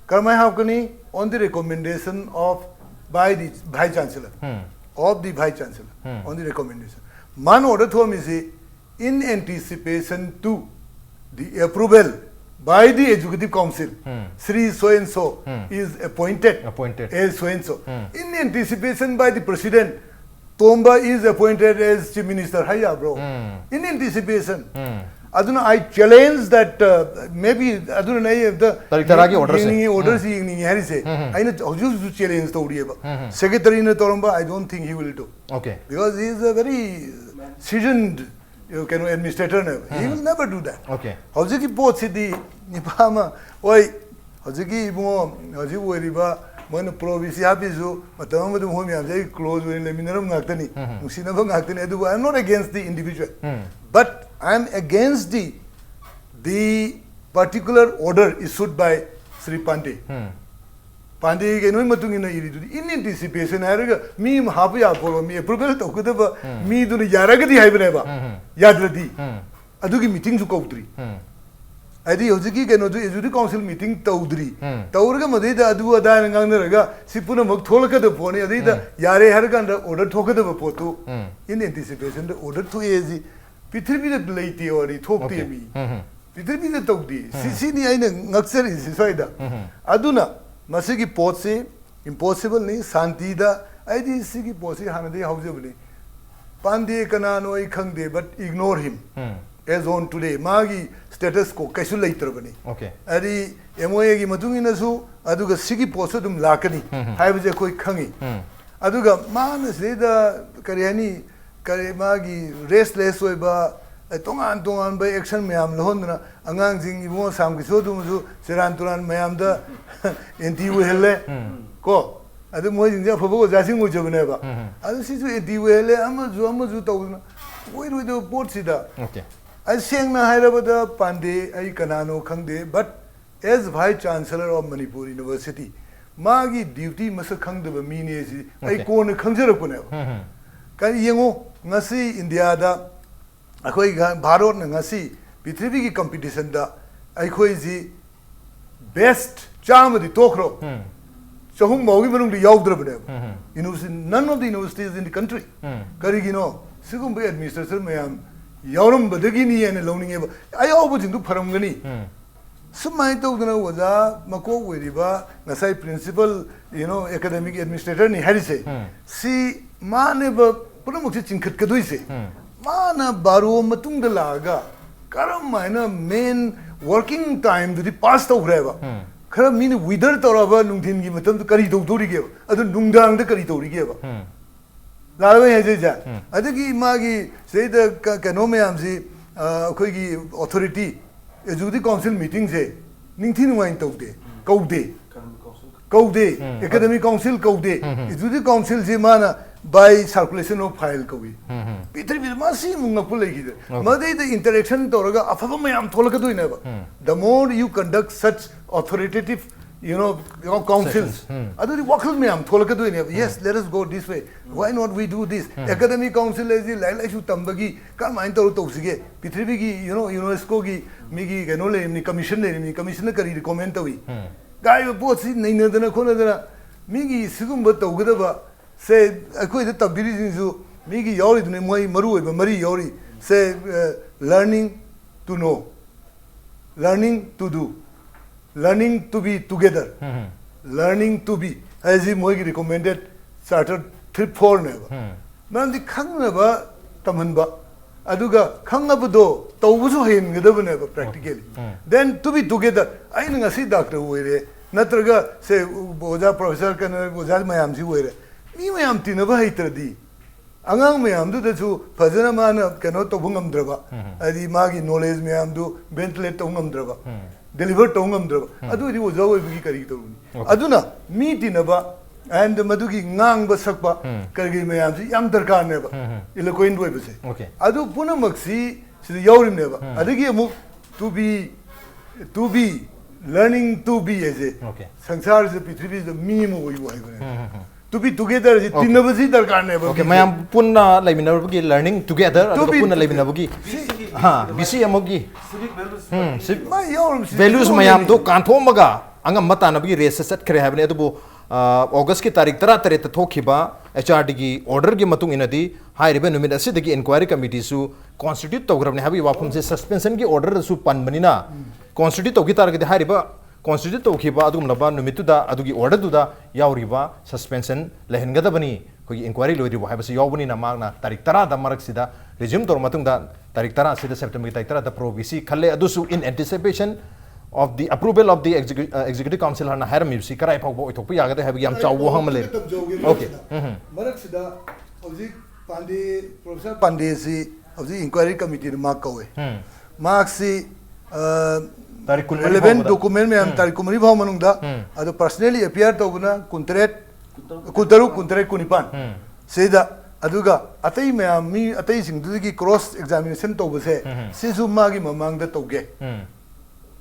ꯀꯔꯝꯍꯥꯏꯅ ꯍꯥꯞꯀꯅꯤ? On the recommendation of by the vice chancellor, of the vice chancellor, on the recommendation. ꯃꯥꯅ order ꯊꯣꯛꯑꯝꯃꯤꯁꯤ in anticipation to the approval by the executive council, Sri so and so is appointed Appointed. as so and so. In anticipation by the president, Tomba is appointed as chief minister. ꯍꯥꯏ ꯌꯥꯕ꯭ꯔꯣ? In anticipation. ꯑꯗꯨꯅ I challenge that, uh, maybe ꯑꯗꯨꯅ ꯑꯩ ꯑꯝꯇ ꯇꯥꯔꯤꯛ ꯇꯔꯥꯒꯤ order ꯁꯦ꯫ ꯌꯦꯡꯅꯤꯡꯉꯤ, order ꯁꯤ ꯌꯦꯡꯅꯤꯡꯉꯤ ꯍꯥꯏꯔꯤꯁꯦ꯫ ꯑꯩꯅ ꯍꯧꯖꯤꯛ ꯍꯧꯖꯤꯛꯁꯨ ꯆꯦꯂꯦꯟꯖ ꯇꯧꯔꯤꯑꯕ꯫ ꯁꯦꯀ꯭ꯔꯦꯇꯔꯤꯅ ꯇꯧꯔꯝꯕ, I don't think he will do. Okay. Because he is a very seasoned, you know, administrator. He will never do that. Okay. ꯍꯧꯖꯤꯛꯀꯤ ꯄꯣꯠꯁꯤꯗꯤ ꯅꯤꯄꯥ ꯑꯃ, ꯍꯣꯏ, ꯍꯧꯖꯤꯛꯀꯤ ꯏꯕꯨꯡꯉꯣ, ꯍꯧꯖꯤꯛ ꯑꯣꯏꯔꯤꯕ ꯃꯣꯏꯅ ꯄ꯭ꯔꯣ ꯕꯤ ꯁꯤ ꯍꯥꯞꯄꯤꯁꯨ ꯃꯇꯝ ꯑꯃꯗ ꯃꯈꯣꯏ ꯃꯌꯥꯝꯁꯦ ꯑꯩ ꯀ꯭ꯂꯣꯖ ꯑꯣꯏꯅ ꯂꯩꯃꯤꯟꯅꯔꯝꯕ ꯉꯥꯛꯇꯅꯤ, ꯅꯨꯡꯁꯤꯅꯕ ꯉꯥꯛꯇꯅꯤ꯫ ꯑꯗꯨꯕꯨ I am not against the individual, but I am against the the particular order issued by Sri Pandey. ꯄꯥꯟꯗꯦꯒꯤ ꯀꯩꯅꯣꯒꯤ ꯃꯇꯨꯡ ꯏꯟꯅ ꯏꯔꯤꯗꯨꯗꯤ in anticipation ꯍꯥꯏꯔꯒ ꯃꯤ ꯑꯃ ꯍꯥꯞꯄ ꯌꯥꯕ ꯄꯣꯠꯂꯣ, ꯃꯤ ꯑꯦꯄ꯭ꯔꯨꯚꯦꯜ ꯇꯧꯒꯗꯕ ꯃꯤꯗꯨꯅ ꯌꯥꯔꯒꯗꯤ ꯍꯥꯏꯕꯅꯦꯕ꯫ ꯌꯥꯗ꯭ꯔꯗꯤ ꯑꯗꯨꯒꯤ ꯃꯤꯇꯤꯡꯁꯨ ꯀꯧꯗ꯭ꯔꯤ꯫ ꯍꯥꯏꯗꯤ ꯍꯧꯖꯤꯛꯀꯤ ꯀꯩꯅꯣꯗꯨ ꯑꯦꯛꯖꯤꯀ꯭ꯌꯨꯇꯤꯚ ꯀꯥꯎꯟꯁꯤꯜ ꯃꯤꯇꯤꯡ ꯇꯧꯗ꯭ꯔꯤ꯫ ꯇꯧꯔꯒ ꯃꯗꯩꯗ ꯑꯗꯨ ꯑꯗꯥꯅ ꯉꯥꯡꯅꯔꯒ ꯁꯤ ꯄꯨꯝꯅꯃꯛ ꯊꯣꯛꯂꯛꯀꯗꯕ ꯄꯣꯠꯅꯤ꯫ ꯑꯗꯩꯗ ꯌꯥꯔꯦ ꯍꯥꯏꯔ ꯀꯥꯟꯗ ꯑꯣꯔꯗꯔ ꯊꯣꯛꯀꯗꯕ ꯄꯣꯠꯇꯨ in anticipationꯗ ꯑꯣꯔꯗꯔ ꯊꯣꯛꯑꯦ ꯁꯤ ꯄ꯭ꯔꯤꯊꯤꯕꯤꯗ ꯂꯩꯇꯦ ꯋꯥꯔꯤ, ꯊꯣꯛꯇꯦ꯫ Okay. ꯃꯤ ꯄ꯭ꯔꯤꯊꯤꯕꯤꯗ ꯇꯧꯗꯦ꯫ ꯁꯤ ꯁꯤꯅꯤ ꯑꯩꯅ ꯉꯛꯆꯔꯤꯁꯤ ꯁ꯭ꯋꯥꯏꯗ꯫ ꯑꯗꯨꯅ ꯃꯁꯤꯒꯤ ꯄꯣꯠꯁꯤ ꯏꯝꯄꯣꯁꯤꯕꯜꯅꯤ꯫ ꯁꯥꯟꯇꯤꯗ ꯑꯩꯗꯤ ꯁꯤꯒꯤ ꯄꯣꯠꯁꯤ ꯍꯥꯟꯅꯗꯒꯤ ꯍꯧꯖꯕꯅꯤ꯫ ꯄꯥꯟꯗꯦ ꯀꯅꯥꯅꯣ ꯑꯩ ꯈꯪꯗꯦ, but ignore him as on today. ꯃꯥꯒꯤ status quo ꯀꯩꯁꯨ ꯂꯩꯇ꯭ꯔꯕꯅꯤ꯫ Okay. ꯍꯥꯏꯗꯤ ꯑꯦꯝ ꯑꯣ ꯑꯦꯒꯤ ꯃꯇꯨꯡ ꯏꯟꯅꯁꯨ ꯑꯗꯨꯒ ꯁꯤꯒꯤ ꯄꯣꯠꯁꯨ ꯑꯗꯨꯝ ꯂꯥꯛꯀꯅꯤ ꯍꯥꯏꯕꯁꯦ ꯑꯩꯈꯣꯏ ꯈꯪꯉꯤ꯫ ꯑꯗꯨꯒ ꯃꯥꯅ ꯁꯤꯗꯩꯗ ꯀꯔꯤ ꯍꯥꯏꯅꯤ, ꯀꯔꯤ ꯃꯥꯒꯤ ꯔꯦꯁꯂꯦꯁ ꯑꯣꯏꯕ, ꯇꯣꯉꯥꯟ ꯇꯣꯉꯥꯟꯕ action ꯃꯌꯥꯝ ꯂꯧꯍꯟꯗꯅ ꯑꯉꯥꯡꯁꯤꯡ ꯏꯕꯨꯡꯉꯣ ꯁꯥꯝ ꯀꯤꯁꯣꯔꯗꯨꯃꯁꯨ ꯁꯦꯔꯥꯟ ꯇꯨꯔꯥꯟ ꯃꯌꯥꯝꯗ ꯑꯦꯟꯇꯤ ꯑꯣꯏꯍꯜꯂꯦ꯫ ꯀꯣ, ꯑꯗꯨ ꯃꯣꯏꯁꯤꯡꯁꯦ ꯑꯐꯕ ꯑꯣꯖꯥꯁꯤꯡ ꯑꯣꯏꯖꯕꯅꯦꯕ꯫ ꯑꯗꯨ ꯁꯤꯁꯨ ꯑꯦꯟꯇꯤ ꯑꯣꯏꯍꯜꯂꯦ, ꯑꯃꯁꯨ ꯑꯃꯁꯨ ꯇꯧꯗꯅ ꯑꯣꯏꯔꯣꯏꯗꯕ ꯄꯣꯠꯁꯤꯗ꯫ Okay. ꯑꯩ ꯁꯦꯡꯅ ꯍꯥꯏꯔꯕꯗ ꯄꯥꯟꯗꯦ, ꯑꯩ ꯀꯅꯥꯅꯣ ꯈꯪꯗꯦ, but as Vice Chancellor of Manipur University, ꯃꯥꯒꯤ duty ꯃꯁꯛ ꯈꯪꯗꯕ ꯃꯤꯅꯦ ꯁꯤ ꯑꯩ Okay. ꯀꯣꯟꯅ ꯈꯪꯖꯔꯛꯄꯅꯦꯕ꯫ ꯀꯔꯤ ꯌꯦꯡꯉꯣ, ꯉꯁꯤ ꯏꯟꯗꯤꯌꯥꯗ ꯑꯩꯈꯣꯏ ꯚꯥꯔꯠꯅ ꯉꯁꯤ ꯄ꯭ꯔꯤꯊꯤꯕꯤꯒꯤ competitionꯗ ꯑꯩꯈꯣꯏꯁꯤ best ꯆꯥꯝꯃꯗꯤ ꯇꯣꯛꯈ꯭ꯔꯣ, ꯆꯍꯨꯝ ꯐꯥꯎꯒꯤ ꯃꯅꯨꯡꯗ ꯌꯥꯎꯗ꯭ꯔꯕꯅꯦꯕ꯫ University, none of the universities in the country. ꯀꯔꯤꯒꯤꯅꯣ? ꯁꯤꯒꯨꯝꯕ administrator ꯃꯌꯥꯝ ꯌꯥꯎꯔꯝꯕꯗꯒꯤꯅꯤ ꯍꯥꯏꯅ ꯂꯧꯅꯤꯡꯉꯦꯕ꯫ ꯑꯌꯥꯎꯕꯁꯤꯡꯗꯨ ꯐꯔꯝꯒꯅꯤ꯫ ꯁꯨꯃꯥꯏꯅ ꯇꯧꯗꯅ ꯑꯣꯖꯥ ꯃꯀꯣꯛ ꯑꯣꯏꯔꯤꯕ ꯉꯁꯥꯏ principal, you know, academic administratorꯅꯤ ꯍꯥꯏꯔꯤꯁꯦ, ꯁꯤ ꯃꯥꯅꯦꯕ ꯄꯨꯝꯅꯃꯛꯁꯦ ꯆꯤꯡꯈꯠꯀꯗꯣꯏꯁꯦ꯫ ꯃꯥꯅ ꯕꯥꯔꯣ ꯃꯇꯨꯡꯗ ꯂꯥꯛꯑꯒ ꯀꯔꯝ ꯍꯥꯏꯅ main working timeꯗꯨꯗꯤ pass ꯇꯧꯈ꯭ꯔꯦꯕ꯫ ꯈꯔ ꯃꯤꯅ wither ꯇꯧꯔꯕ ꯅꯨꯡꯊꯤꯟꯒꯤ ꯃꯇꯝꯗ ꯀꯔꯤ ꯇꯧꯗꯧꯔꯤꯒꯦꯕ? ꯑꯗꯨ ꯅꯨꯡꯗꯥꯡꯗ ꯀꯔꯤ ꯇꯧꯔꯤꯒꯦꯕ? ꯂꯥꯛꯑꯣꯏ ꯍꯥꯏꯖꯩꯁꯦ꯫ ꯑꯗꯒꯤ ꯃꯥꯒꯤ ꯁꯤꯗꯩꯗ ꯀ- ꯀꯩꯅꯣ ꯃꯌꯥꯝꯁꯤ, ꯑ, ꯑꯩꯈꯣꯏꯒꯤ authority, executive council meetingꯁꯦ ꯅꯤꯡꯊꯤ ꯅꯨꯡꯉꯥꯏꯅ ꯇꯧꯗꯦ, ꯀꯧꯗꯦ꯫ ꯀꯧꯗꯦ꯫ Academic council ꯀꯧꯗꯦ꯫ Executive councilꯁꯤ ꯃꯥꯅ by circulation of file ꯀꯧꯏ꯫ ꯄꯤꯊ꯭ꯔꯤꯕꯤꯗ ꯃꯥ ꯁꯤ ꯑꯃꯨꯛ ꯉꯛꯄ ꯂꯩꯈꯤꯗꯦ꯫ Okay. ꯃꯗꯩꯗ interaction ꯇꯧꯔꯒ ꯑꯐꯕ ꯃꯌꯥꯝ ꯊꯣꯛꯂꯛꯀꯗꯣꯏꯅꯦꯕ꯫ The more you conduct such authoritative, you know, councils, Sessions. ꯑꯗꯨꯗꯤ ꯋꯥꯈꯜ ꯃꯌꯥꯝ ꯊꯣꯛꯂꯛꯀꯗꯣꯏꯅꯦꯕ꯫ Yes, let us go this way. Why not we do this? Academic council ꯍꯥꯏꯁꯤ ꯂꯥꯏꯔꯤꯛ ꯂꯥꯏꯁꯨ ꯇꯝꯕꯒꯤ ꯀꯔꯝꯍꯥꯏꯅ ꯇꯧꯔ ꯇꯧꯁꯤꯒꯦ? ꯄ꯭ꯔꯤꯊꯤꯕꯤꯒꯤ, you know, UNESCOꯒꯤ ꯃꯤꯒꯤ ꯀꯩꯅꯣ ꯂꯩꯔꯤꯕꯅꯤ, commission ꯂꯩꯔꯤꯕꯅꯤ, commissionꯅ ꯀꯔꯤ recommend ꯇꯧꯏ? ꯍꯥꯏꯔꯤꯕ ꯄꯣꯠꯁꯤ ꯅꯩꯅꯗꯅ ꯈꯣꯠꯅꯗꯅ ꯃꯤꯒꯤ ꯁꯤꯒꯨꯝꯕ ꯇꯧꯒꯗꯕ ꯁꯦ ꯑꯩꯈꯣꯏꯗ ꯇꯝꯕꯤꯔꯤꯁꯤꯡꯁꯨ ꯃꯤꯒꯤ ꯌꯥꯎꯔꯤꯗꯨꯅꯤ, ꯃꯣꯏ ꯃꯔꯨ ꯑꯣꯏꯕ ꯃꯔꯤ ꯌꯥꯎꯔꯤ꯫ ꯁꯦ, uh, learning to know, learning to do, learning to be together, learning to be ꯍꯥꯏꯁꯤ ꯃꯣꯏꯒꯤ recommended charter three fourꯅꯦꯕ꯫ ꯃꯔꯝꯗꯤ ꯈꯪꯅꯕ ꯇꯝꯍꯟꯕ, ꯑꯗꯨꯒ ꯈꯪꯉꯕꯗꯣ ꯇꯧꯕꯁꯨ ꯍꯩꯍꯟꯒꯗꯕꯅꯦꯕ practically. Then to be together, ꯑꯩꯅ ꯉꯁꯤ doctor ꯑꯣꯏꯔꯦ, ꯅꯠꯇ꯭ꯔꯒ ꯁꯦ ꯑꯣꯖꯥ professor ꯀꯩꯅꯣ ꯑꯣꯖꯥ ꯃꯌꯥꯝꯁꯤ ꯑꯣꯏꯔꯦ, ꯃꯤ ꯃꯌꯥꯝ ꯇꯤꯟꯅꯕ ꯍꯩꯇ꯭ꯔꯗꯤ ꯑꯉꯥꯡ ꯃꯌꯥꯝꯗꯨꯗꯁꯨ ꯐꯖꯅ ꯃꯥꯅ ꯀꯩꯅꯣ ꯇꯧꯕ ꯉꯝꯗ꯭ꯔꯕ, ꯍꯥꯏꯗꯤ ꯃꯥꯒꯤ ꯅꯣꯂꯦꯖ ꯃꯌꯥꯝꯗꯨ ꯚꯦꯟꯇꯤꯂꯦꯠ ꯇꯧꯕ ꯉꯝꯗ꯭ꯔꯕ, ꯗꯦꯂꯤꯚꯔ ꯇꯧꯕ ꯉꯝꯗ꯭ꯔꯕ, ꯑꯗꯨ ꯑꯣꯏꯗꯤ ꯑꯣꯖꯥ ꯑꯣꯏꯕꯒꯤ ꯀꯔꯤ ꯇꯧꯔꯨꯅꯤ? ꯑꯗꯨꯅ ꯃꯤ ꯇꯤꯟꯅꯕ ꯑꯦꯟ ꯃꯗꯨꯒꯤ ꯉꯥꯡꯕ ꯁꯛꯄ ꯀꯔꯤ ꯀꯔꯤ ꯃꯌꯥꯝꯁꯤ ꯌꯥꯝ ꯗꯔꯀꯥꯔꯅꯦꯕ, ꯏꯂꯣꯀ꯭ꯋꯦꯟ ꯑꯣꯏꯕꯁꯦ꯫ ꯑꯗꯨ ꯄꯨꯝꯅꯃꯛꯁꯤ ꯁꯤꯗ ꯌꯥꯎꯔꯤꯕꯅꯦꯕ꯫ ꯑꯗꯒꯤ ꯑꯃꯨꯛ to be to be learning to be ꯍꯥꯏꯁꯦ, ꯁꯪꯁꯥꯔꯁꯤꯗ, ꯄ꯭ꯔꯤꯊꯤꯕꯤꯁꯤꯗ ꯃꯤ ꯑꯃ ꯑꯣꯏꯌꯨ ꯍꯥꯏꯕꯅꯦ꯫ To be together ꯁꯤ, ꯇꯤꯟꯅꯕꯁꯤ ꯗꯔꯀꯥꯔꯅꯦꯕ꯫ ꯃꯤꯁꯦ ꯃꯌꯥꯝ ꯄꯨꯟꯅ ꯂꯩꯃꯤꯟꯅꯕꯒꯤ learning together, ꯑꯗꯨꯒ ꯄꯨꯟꯅ ꯂꯩꯃꯤꯟꯅꯕꯒꯤ, ꯍꯥ, ꯕꯤ ꯁꯤ ꯑꯃꯒꯤ ꯁꯤꯚꯤꯛ ꯚꯦꯂꯨꯁ ꯃꯌꯥꯝꯗꯣ ꯀꯥꯟꯊꯣꯛꯑꯝꯃꯒ ꯑꯉꯝꯕ ꯇꯥꯟꯅꯕꯒꯤ ꯔꯦꯁꯇ ꯆꯠꯈ꯭ꯔꯦ ꯍꯥꯏꯕꯅꯤ꯫ ꯑꯗꯨꯕꯨ ꯑꯣꯒꯁꯀꯤ ꯇꯥꯔꯤꯛ ꯇꯔꯥꯇꯔꯦꯠꯇ ꯊꯣꯛꯈꯤꯕ ꯑꯦꯆ ꯑꯥꯔ ꯗꯤꯒꯤ ꯑꯣꯔꯗꯔꯒꯤ ꯃꯇꯨꯡ ꯏꯟꯅꯗꯤ, ꯍꯥꯏꯔꯤꯕ ꯅꯨꯃꯤꯠ ꯑꯁꯤꯗꯒꯤ ꯏꯟꯀ꯭ꯋꯥꯏꯔꯤ ꯀꯃꯤꯇꯤꯁꯨ ꯀꯣꯟꯁꯇꯤꯇ꯭ꯌꯨꯠ ꯇꯧꯈ꯭ꯔꯕꯅꯤ ꯍꯥꯏꯕꯒꯤ ꯋꯥꯐꯝꯁꯦ ꯁꯁꯄꯦꯟꯁꯟꯒꯤ ꯑꯣꯔꯗꯔꯗꯁꯨ ꯄꯟꯕꯅꯤꯅ, ꯀꯣꯟꯁꯇꯤꯇ꯭ꯌꯨꯠ ꯇꯧꯈꯤ ꯇꯥꯔꯒꯗꯤ ꯍꯥꯏꯔꯤꯕ ꯀꯣꯟꯁꯇꯤꯇ꯭ꯌꯨꯠ ꯇꯧꯈꯤꯕ ꯑꯗꯨꯒꯨꯝꯂꯕ ꯅꯨꯃꯤꯠꯇꯨꯗ ꯑꯗꯨꯒꯤ ꯑꯣꯔꯗꯔꯗꯨꯗ ꯌꯥꯎꯔꯤꯕ ꯁꯁꯄꯦꯟꯁꯟ ꯂꯩꯍꯟꯒꯗꯕꯅꯤ, ꯑꯩꯈꯣꯏꯒꯤ ꯏꯟꯀ꯭ꯋꯥꯏꯔꯤ ꯂꯣꯏꯗ꯭ꯔꯤꯕ ꯍꯥꯏꯕꯁꯤ ꯌꯥꯎꯕꯅꯤꯅ, ꯃꯍꯥꯛꯅ ꯇꯥꯔꯤꯛ ꯇꯔꯥꯗ ꯃꯔꯛꯁꯤꯗ ꯔꯤꯖ꯭ꯌꯨꯝ ꯇꯧꯔ ꯃꯇꯨꯡꯗ ꯇꯥꯔꯤꯛ ꯇꯔꯥ ꯑꯁꯤꯗ, ꯁꯦꯞꯇꯦꯝꯕꯔꯒꯤ ꯇꯥꯔꯤꯛ ꯇꯔꯥꯗ ꯄ꯭ꯔꯣ ꯕꯤ ꯁꯤ ꯈꯜꯂꯦ꯫ ꯑꯗꯨꯁꯨ in anticipation of the approval of the execu-, uh, executive council ꯍꯥꯏꯅ ꯍꯥꯏꯔꯝꯃꯤꯕꯁꯤ ꯀꯔꯥꯏ ꯐꯥꯎꯕ ꯑꯣꯏꯊꯣꯛꯄ ꯌꯥꯒꯗ꯭ꯔꯦ ꯍꯥꯏꯕꯒꯤ ꯌꯥꯝ ꯆꯥꯎꯕ ꯋꯥꯍꯪ ꯑꯃ ꯂꯩꯔꯦ꯫ ꯇꯝꯖꯍꯧꯒꯦ꯫ Okay. ꯃꯔꯛꯁꯤꯗ, ꯃꯔꯛꯁꯤꯗ ꯍꯧꯖꯤꯛ ꯄꯥꯟꯗꯦ, ꯄ꯭ꯔꯣꯐꯦꯁꯔ ꯄꯥꯟꯗꯦꯁꯤ ꯍꯧꯖꯤꯛ ꯏꯟꯀ꯭ꯋꯥꯏꯔꯤ ꯀꯃꯤꯇꯤꯅ ꯃꯥ ꯀꯧꯋꯦ꯫ ꯃꯍꯥꯛꯁꯤ, ꯑ, ꯇꯥꯔꯤꯛ ꯀꯨꯟꯃꯔꯤ relevant ꯐꯥꯎꯕꯗ꯫ Document ꯃꯌꯥꯝ ꯇꯥꯔꯤꯛ ꯀꯨꯟꯃꯔꯤ ꯐꯥꯎ ꯃꯅꯨꯡꯗ, ꯑꯗꯣ personally appear ꯇꯧꯕꯅ ꯀꯨꯟꯇꯔꯦꯠ, ꯀꯨꯟꯇꯔꯨꯛ, ꯀꯨꯟꯇꯔꯦꯠ, ꯀꯨꯟꯅꯤꯄꯥꯟ꯫ ꯁꯤꯗ, ꯑꯗꯨꯒ ꯑꯇꯩ ꯃꯌꯥꯝ, ꯃꯤ ꯑꯇꯩꯁꯤꯡꯗꯨꯗꯒꯤ cross examination ꯇꯧꯕꯁꯦ, ꯁꯤꯁꯨ ꯃꯥꯒꯤ ꯃꯃꯥꯡꯗ ꯇꯧꯒꯦ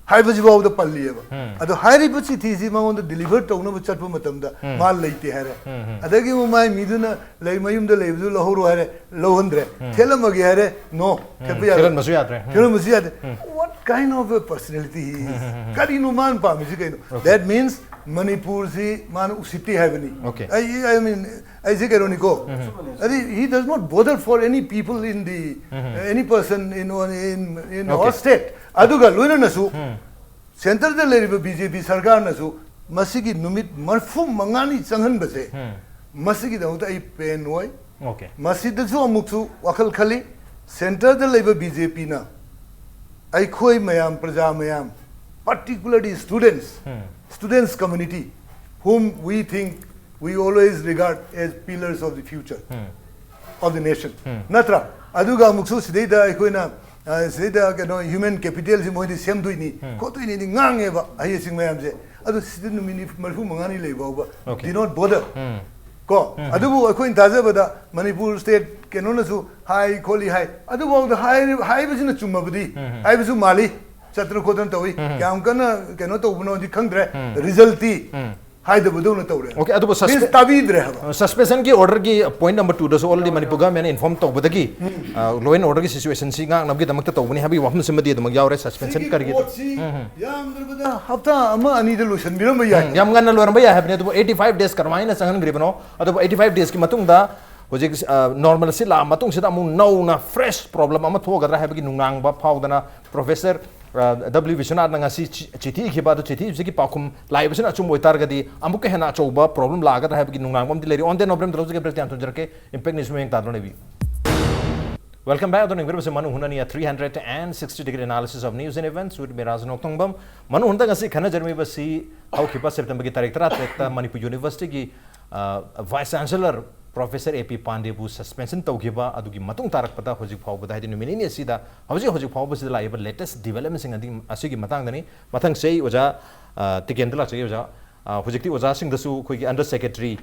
ꯍꯥꯏꯕꯁꯤ ꯐꯥꯎꯗ ꯄꯜꯂꯤꯑꯕ꯫ ꯑꯗꯣ ꯍꯥꯏꯔꯤꯕ ꯆꯤꯊꯤꯁꯤ ꯃꯉꯣꯟꯗ deliver ꯇꯧꯅꯕ ꯆꯠꯄ ꯃꯇꯝꯗ ꯃꯥ ꯂꯩꯇꯦ ꯍꯥꯏꯔꯦ꯫ ꯑꯗꯒꯤ ꯑꯃꯨꯛ ꯃꯥꯏ ꯃꯤꯗꯨꯅ ꯂꯩ, ꯃꯌꯨꯝꯗ ꯂꯩꯕꯗꯨ ꯂꯧꯍꯧꯔꯣ ꯍꯥꯏꯔꯦ, ꯂꯧꯍꯟꯗ꯭ꯔꯦ꯫ ꯊꯦꯠꯂꯝꯃꯒꯦ ꯍꯥꯏꯔꯦ, no, ꯊꯦꯠꯄ ꯌꯥꯔꯣꯏ꯫ ꯊꯦꯠꯍꯟꯕꯁꯨ ꯌꯥꯗ꯭ꯔꯦ꯫ ꯊꯦꯠꯍꯟꯕꯁꯨ ꯌꯥꯗꯦ꯫ What kind of a personality he is? ꯀꯔꯤꯅꯣ ꯃꯥꯅ ꯄꯥꯝꯃꯤꯁꯤ ꯀꯩꯅꯣ? That means ꯃꯅꯤꯄꯨꯔꯁꯤ ꯃꯥꯅ ꯎꯁꯤꯠꯇꯦ ꯍꯥꯏꯕꯅꯤ꯫ Okay. ꯑꯩ, I mean, ꯑꯩꯁꯦ ꯀꯩꯅꯣꯅꯤꯀꯣ꯫ ꯑꯗꯤ, he does not bother for any people in the, any person in, in, in our state. ꯑꯗꯨꯒ ꯂꯣꯏꯅꯅꯁꯨ ꯁꯦꯟꯇꯔꯗ ꯂꯩꯔꯤꯕ ꯕꯤ ꯖꯦ ꯄꯤ ꯁꯔꯀꯥꯔꯅꯁꯨ ꯃꯁꯤꯒꯤ ꯅꯨꯃꯤꯠ ꯃꯔꯤꯐꯨ ꯃꯉꯥꯅꯤ ꯆꯪꯍꯟꯕꯁꯦ, ꯃꯁꯤꯒꯤꯗꯃꯛꯇ ꯑꯩ ꯄꯦꯟ ꯑꯣꯏ꯫ Okay. ꯃꯁꯤꯗꯁꯨ ꯑꯃꯨꯛꯁꯨ ꯋꯥꯈꯜ ꯈꯜꯂꯤ, ꯁꯦꯟꯇꯔꯗ ꯂꯩꯕ ꯕꯤ ꯖꯦ ꯄꯤꯅ ꯑꯩꯈꯣꯏ ꯃꯌꯥꯝ, ꯄ꯭ꯔꯖꯥ ꯃꯌꯥꯝ, particularly students, students community, whom we think, we always regard as pillars of the future. of the nation, ꯅꯠꯇ꯭ꯔꯥ? ꯑꯗꯨꯒ ꯑꯃꯨꯛꯁꯨ ꯁꯤꯗꯩꯗ ꯑꯩꯈꯣꯏꯅ, ꯑ, ꯁꯤꯗꯩꯗ ꯀꯩꯅꯣ human capitalꯁꯤ ꯃꯣꯏꯗꯤ ꯁꯦꯝꯗꯣꯏꯅꯤ, ꯈꯣꯠꯇꯣꯏꯅꯤꯗꯤ ꯉꯥꯡꯉꯦꯕ ꯑꯍꯩꯁꯤꯡ ꯃꯌꯥꯝꯁꯦ꯫ ꯑꯗꯨ ꯁꯤꯗ ꯅꯨꯃꯤꯠ ꯅꯤꯐꯨ, ꯃꯔꯤꯐꯨ ꯃꯉꯥꯅꯤ ꯂꯩ ꯐꯥꯎꯕ, okay, did not bother. ꯀꯣ, ꯑꯗꯨꯕꯨ ꯑꯩꯈꯣꯏꯅ ꯇꯥꯖꯕꯗ ꯃꯅꯤꯄꯨꯔ state ꯀꯩꯅꯣꯅꯁꯨ ꯍꯥꯏ ꯈꯣꯠꯂꯤ ꯍꯥꯏ, ꯑꯗꯨꯐꯥꯎꯗ ꯍꯥꯏꯔꯤ-, ꯍꯥꯏꯕꯁꯤꯅ ꯆꯨꯝꯃꯕꯗꯤ, ꯍꯥꯏꯕꯁꯨ ꯃꯥꯜꯂꯤ, ꯆꯠꯇꯅ ꯈꯣꯠꯇꯅ ꯇꯧꯏ꯫ ꯀꯌꯥꯝ ꯀꯟꯅ ꯀꯩꯅꯣ ꯇꯧꯕꯅꯣꯗꯤ ꯈꯪꯗ꯭ꯔꯦ꯫ Resultꯇꯤ ꯍꯥꯏꯗꯕꯗꯧꯅ ꯇꯧꯔꯦ꯫ Okay, ꯑꯗꯨꯕꯨ means ꯁꯁꯄꯦ-, ꯇꯥꯕꯤꯗ꯭ꯔꯦ ꯍꯥꯏꯕ꯫ Suspensionꯒꯤ orderꯒꯤ point number twoꯗꯁꯨ already Manipur governmentꯅ inform ꯇꯧꯕꯗꯒꯤ, ꯑ, law and orderꯒꯤ situationꯁꯤ ꯉꯥꯛꯅꯕꯒꯤꯗꯃꯛꯇ ꯇꯧꯕꯅꯤ ꯍꯥꯏꯕꯒꯤ ꯋꯥꯐꯝꯁꯤꯃꯗꯤ ꯑꯗꯨꯃꯛ ꯌꯥꯎꯔꯦ, suspension ꯁꯤꯒꯤ ꯀꯔꯤꯒꯤ꯫ ꯄꯣꯠꯁꯤ ꯌꯥꯝꯗ꯭ꯔꯕꯗ ꯍꯞꯇꯥ ꯑꯃ ꯑꯅꯤꯗ ꯂꯣꯏꯁꯤꯟꯕꯤꯔꯝꯕ ꯌꯥꯏ꯫ ꯎꯝ, ꯌꯥꯝ ꯉꯟꯅ ꯂꯣꯏꯔꯝꯕ ꯌꯥꯏ ꯍꯥꯏꯕꯅꯤ꯫ ꯑꯗꯨꯕꯨ eighty five days ꯀꯔꯝꯍꯥꯏꯅ ꯆꯪꯍꯟꯈ꯭ꯔꯤꯕꯅꯣ? ꯑꯗꯨꯕꯨ eighty five daysꯀꯤ ꯃꯇꯨꯡꯗ ꯍꯧꯖꯤꯛ, ꯑ, normalꯁꯤ ꯂꯥꯛꯑ ꯃꯇꯨꯡꯁꯤꯗ ꯑꯃꯨꯛ ꯅꯧꯅ fresh problem ꯑꯃ ꯊꯣꯛꯑꯒꯗ꯭ꯔꯥ ꯍꯥꯏꯕꯒꯤ ꯅꯨꯡꯅꯥꯡꯕ ꯐꯥꯎꯗꯅ Professor, ꯑ, W ꯕꯤꯁ꯭ꯋꯅꯥꯊꯅ ꯉꯁꯤ ꯆꯤ-, ꯆꯤꯊꯤ ꯏꯈꯤꯕ ꯑꯗꯨ, ꯆꯤꯊꯤ ꯏꯕꯁꯤꯒꯤ ꯄꯥꯎꯈꯨꯝ ꯂꯥꯛꯏꯕꯁꯤꯅ ꯑꯆꯨꯝꯕ ꯑꯣꯏꯇꯥꯔꯒꯗꯤ ꯑꯃꯨꯛꯀ ꯍꯦꯟꯅ ꯑꯆꯧꯕ problem ꯂꯥꯛꯀꯗ꯭ꯔꯥ ꯍꯥꯏꯕꯒꯤ ꯅꯨꯡꯅꯥꯡꯕ ꯑꯃꯗꯤ ꯂꯩꯔꯤ꯫ On that note, ꯕ꯭ꯔꯦꯛ ꯌꯥꯝ ꯊꯝꯖꯔꯛꯀꯦ꯫ Impact News ꯃꯌꯦꯡ ꯇꯥꯗꯨꯅ ꯂꯩꯕꯤꯌꯨ꯫ Welcome back. ꯑꯗꯣ ꯌꯦꯡꯕꯤꯔꯤꯕꯁꯤ ꯃꯅꯨꯡ ꯍꯨꯠꯅꯅꯤ, a three hundred and sixty degree analysis of news and events with Miraj ꯅꯣꯛꯊꯣꯡꯕꯝ꯫ ꯃꯅꯨꯡ ꯍꯨꯠꯅ ꯉꯁꯤ ꯈꯟꯅꯖꯔꯝꯃꯤꯕꯁꯤ ꯍꯧꯈꯤꯕ Septemberꯒꯤ ꯇꯥꯔꯤꯛ ꯇꯔꯥꯇꯔꯦꯠꯇ ꯃꯅꯤꯄꯨꯔ Universityꯒꯤ, ꯑ, Vice Chancellor Professor A P ꯄꯥꯟꯗꯦꯕꯨ suspension ꯇꯧꯈꯤꯕ ꯑꯗꯨꯒꯤ ꯃꯇꯨꯡ ꯇꯥꯔꯛꯄꯗ ꯍꯧꯖꯤꯛ ꯐꯥꯎꯕꯗ, ꯍꯥꯏꯗꯤ ꯅꯨꯃꯤꯠ ꯅꯤꯅꯤ ꯑꯁꯤꯗ, ꯍꯧꯖꯤꯛ, ꯍꯧꯖꯤꯛ ꯐꯥꯎꯕꯁꯤꯗ ꯂꯥꯛꯏꯕ latest developmentꯁꯤꯡ ꯑꯗꯤ-, ꯑꯁꯤꯒꯤ ꯃꯇꯥꯡꯗꯅꯤ꯫ ꯃꯊꯪꯁꯦ ꯑꯩ ꯑꯣꯖꯥ, ꯑ, ꯇꯤꯀꯦꯟꯗ ꯂꯥꯛꯆꯒꯦ ꯑꯣꯖꯥ꯫ ꯑ, ꯍꯧꯖꯤꯛꯇꯤ ꯑꯣꯖꯥꯁꯤꯡꯗꯁꯨ ꯑꯩꯈꯣꯏꯒꯤ Under Secretary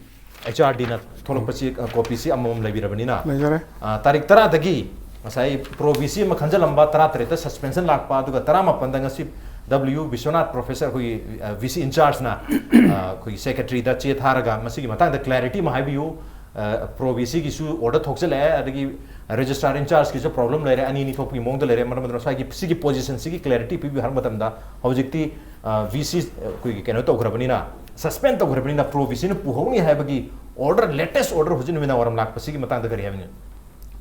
H R Dꯅ ꯊꯣꯛꯂꯛꯄꯁꯤ, ꯑ, copyꯁꯤ ꯑꯃꯃꯝ ꯂꯩꯕꯤꯔꯕꯅꯤꯅ, ꯂꯩꯖꯔꯦ꯫ ꯑ, ꯇꯥꯔꯤꯛ ꯇꯔꯥꯗꯒꯤ ꯉꯁꯥꯏ Pro VC ꯑꯃ ꯈꯟꯖꯜꯂꯝꯕ, ꯇꯔꯥꯇꯔꯦꯠꯇ suspension ꯂꯥꯛꯄ, ꯑꯗꯨꯒ ꯇꯔꯥꯃꯥꯄꯟꯗ ꯉꯁꯤ W ꯕꯤꯁ꯭ꯋꯅꯥꯊ Professor ꯑꯩꯈꯣꯏꯒꯤ, ꯑ, VC in chargeꯅ, ꯑ, ꯑꯩꯈꯣꯏꯒꯤ Secretaryꯗ ꯆꯦ ꯊꯥꯔꯒ ꯃꯁꯤꯒꯤ ꯃꯇꯥꯡꯗ clarity ꯑꯃ ꯍꯥꯏꯕꯤꯌꯨ, ꯑ, Pro VCꯒꯤꯁꯨ order ꯊꯣꯛꯆꯜꯂꯛꯑꯦ, ꯑꯗꯒꯤ Registrar in chargeꯒꯤꯁꯨ problem ꯂꯩꯔꯦ, ꯑꯅꯤ ꯑꯅꯤ ꯊꯣꯛꯄꯒꯤ ꯃꯑꯣꯡꯗ ꯂꯩꯔꯦ꯫ ꯃꯔꯝ ꯑꯗꯨꯅ ꯁ꯭ꯋꯥꯏꯒꯤ ꯁꯤꯒꯤ positionꯁꯤꯒꯤ clarity ꯄꯤꯕꯤꯌꯨ ꯍꯥꯏꯕ ꯃꯇꯝꯗ ꯍꯧꯖꯤꯛꯇꯤ, ꯑ, VC, ꯑ, ꯑꯩꯈꯣꯏꯒꯤ ꯀꯩꯅꯣ ꯇꯧꯈ꯭ꯔꯕꯅꯤꯅ, suspend ꯇꯧꯈ꯭ꯔꯕꯅꯤꯅ Pro VCꯅ ꯄꯨꯍꯧꯅꯤ ꯍꯥꯏꯕꯒꯤ order, latest order ꯍꯧꯖꯤꯛ ꯅꯨꯃꯤꯗꯥꯡ ꯋꯥꯏꯔꯝ ꯂꯥꯛꯄꯁꯤꯒꯤ ꯃꯇꯥꯡꯗ ꯀꯔꯤ ꯍꯥꯏꯕꯤꯅꯤ?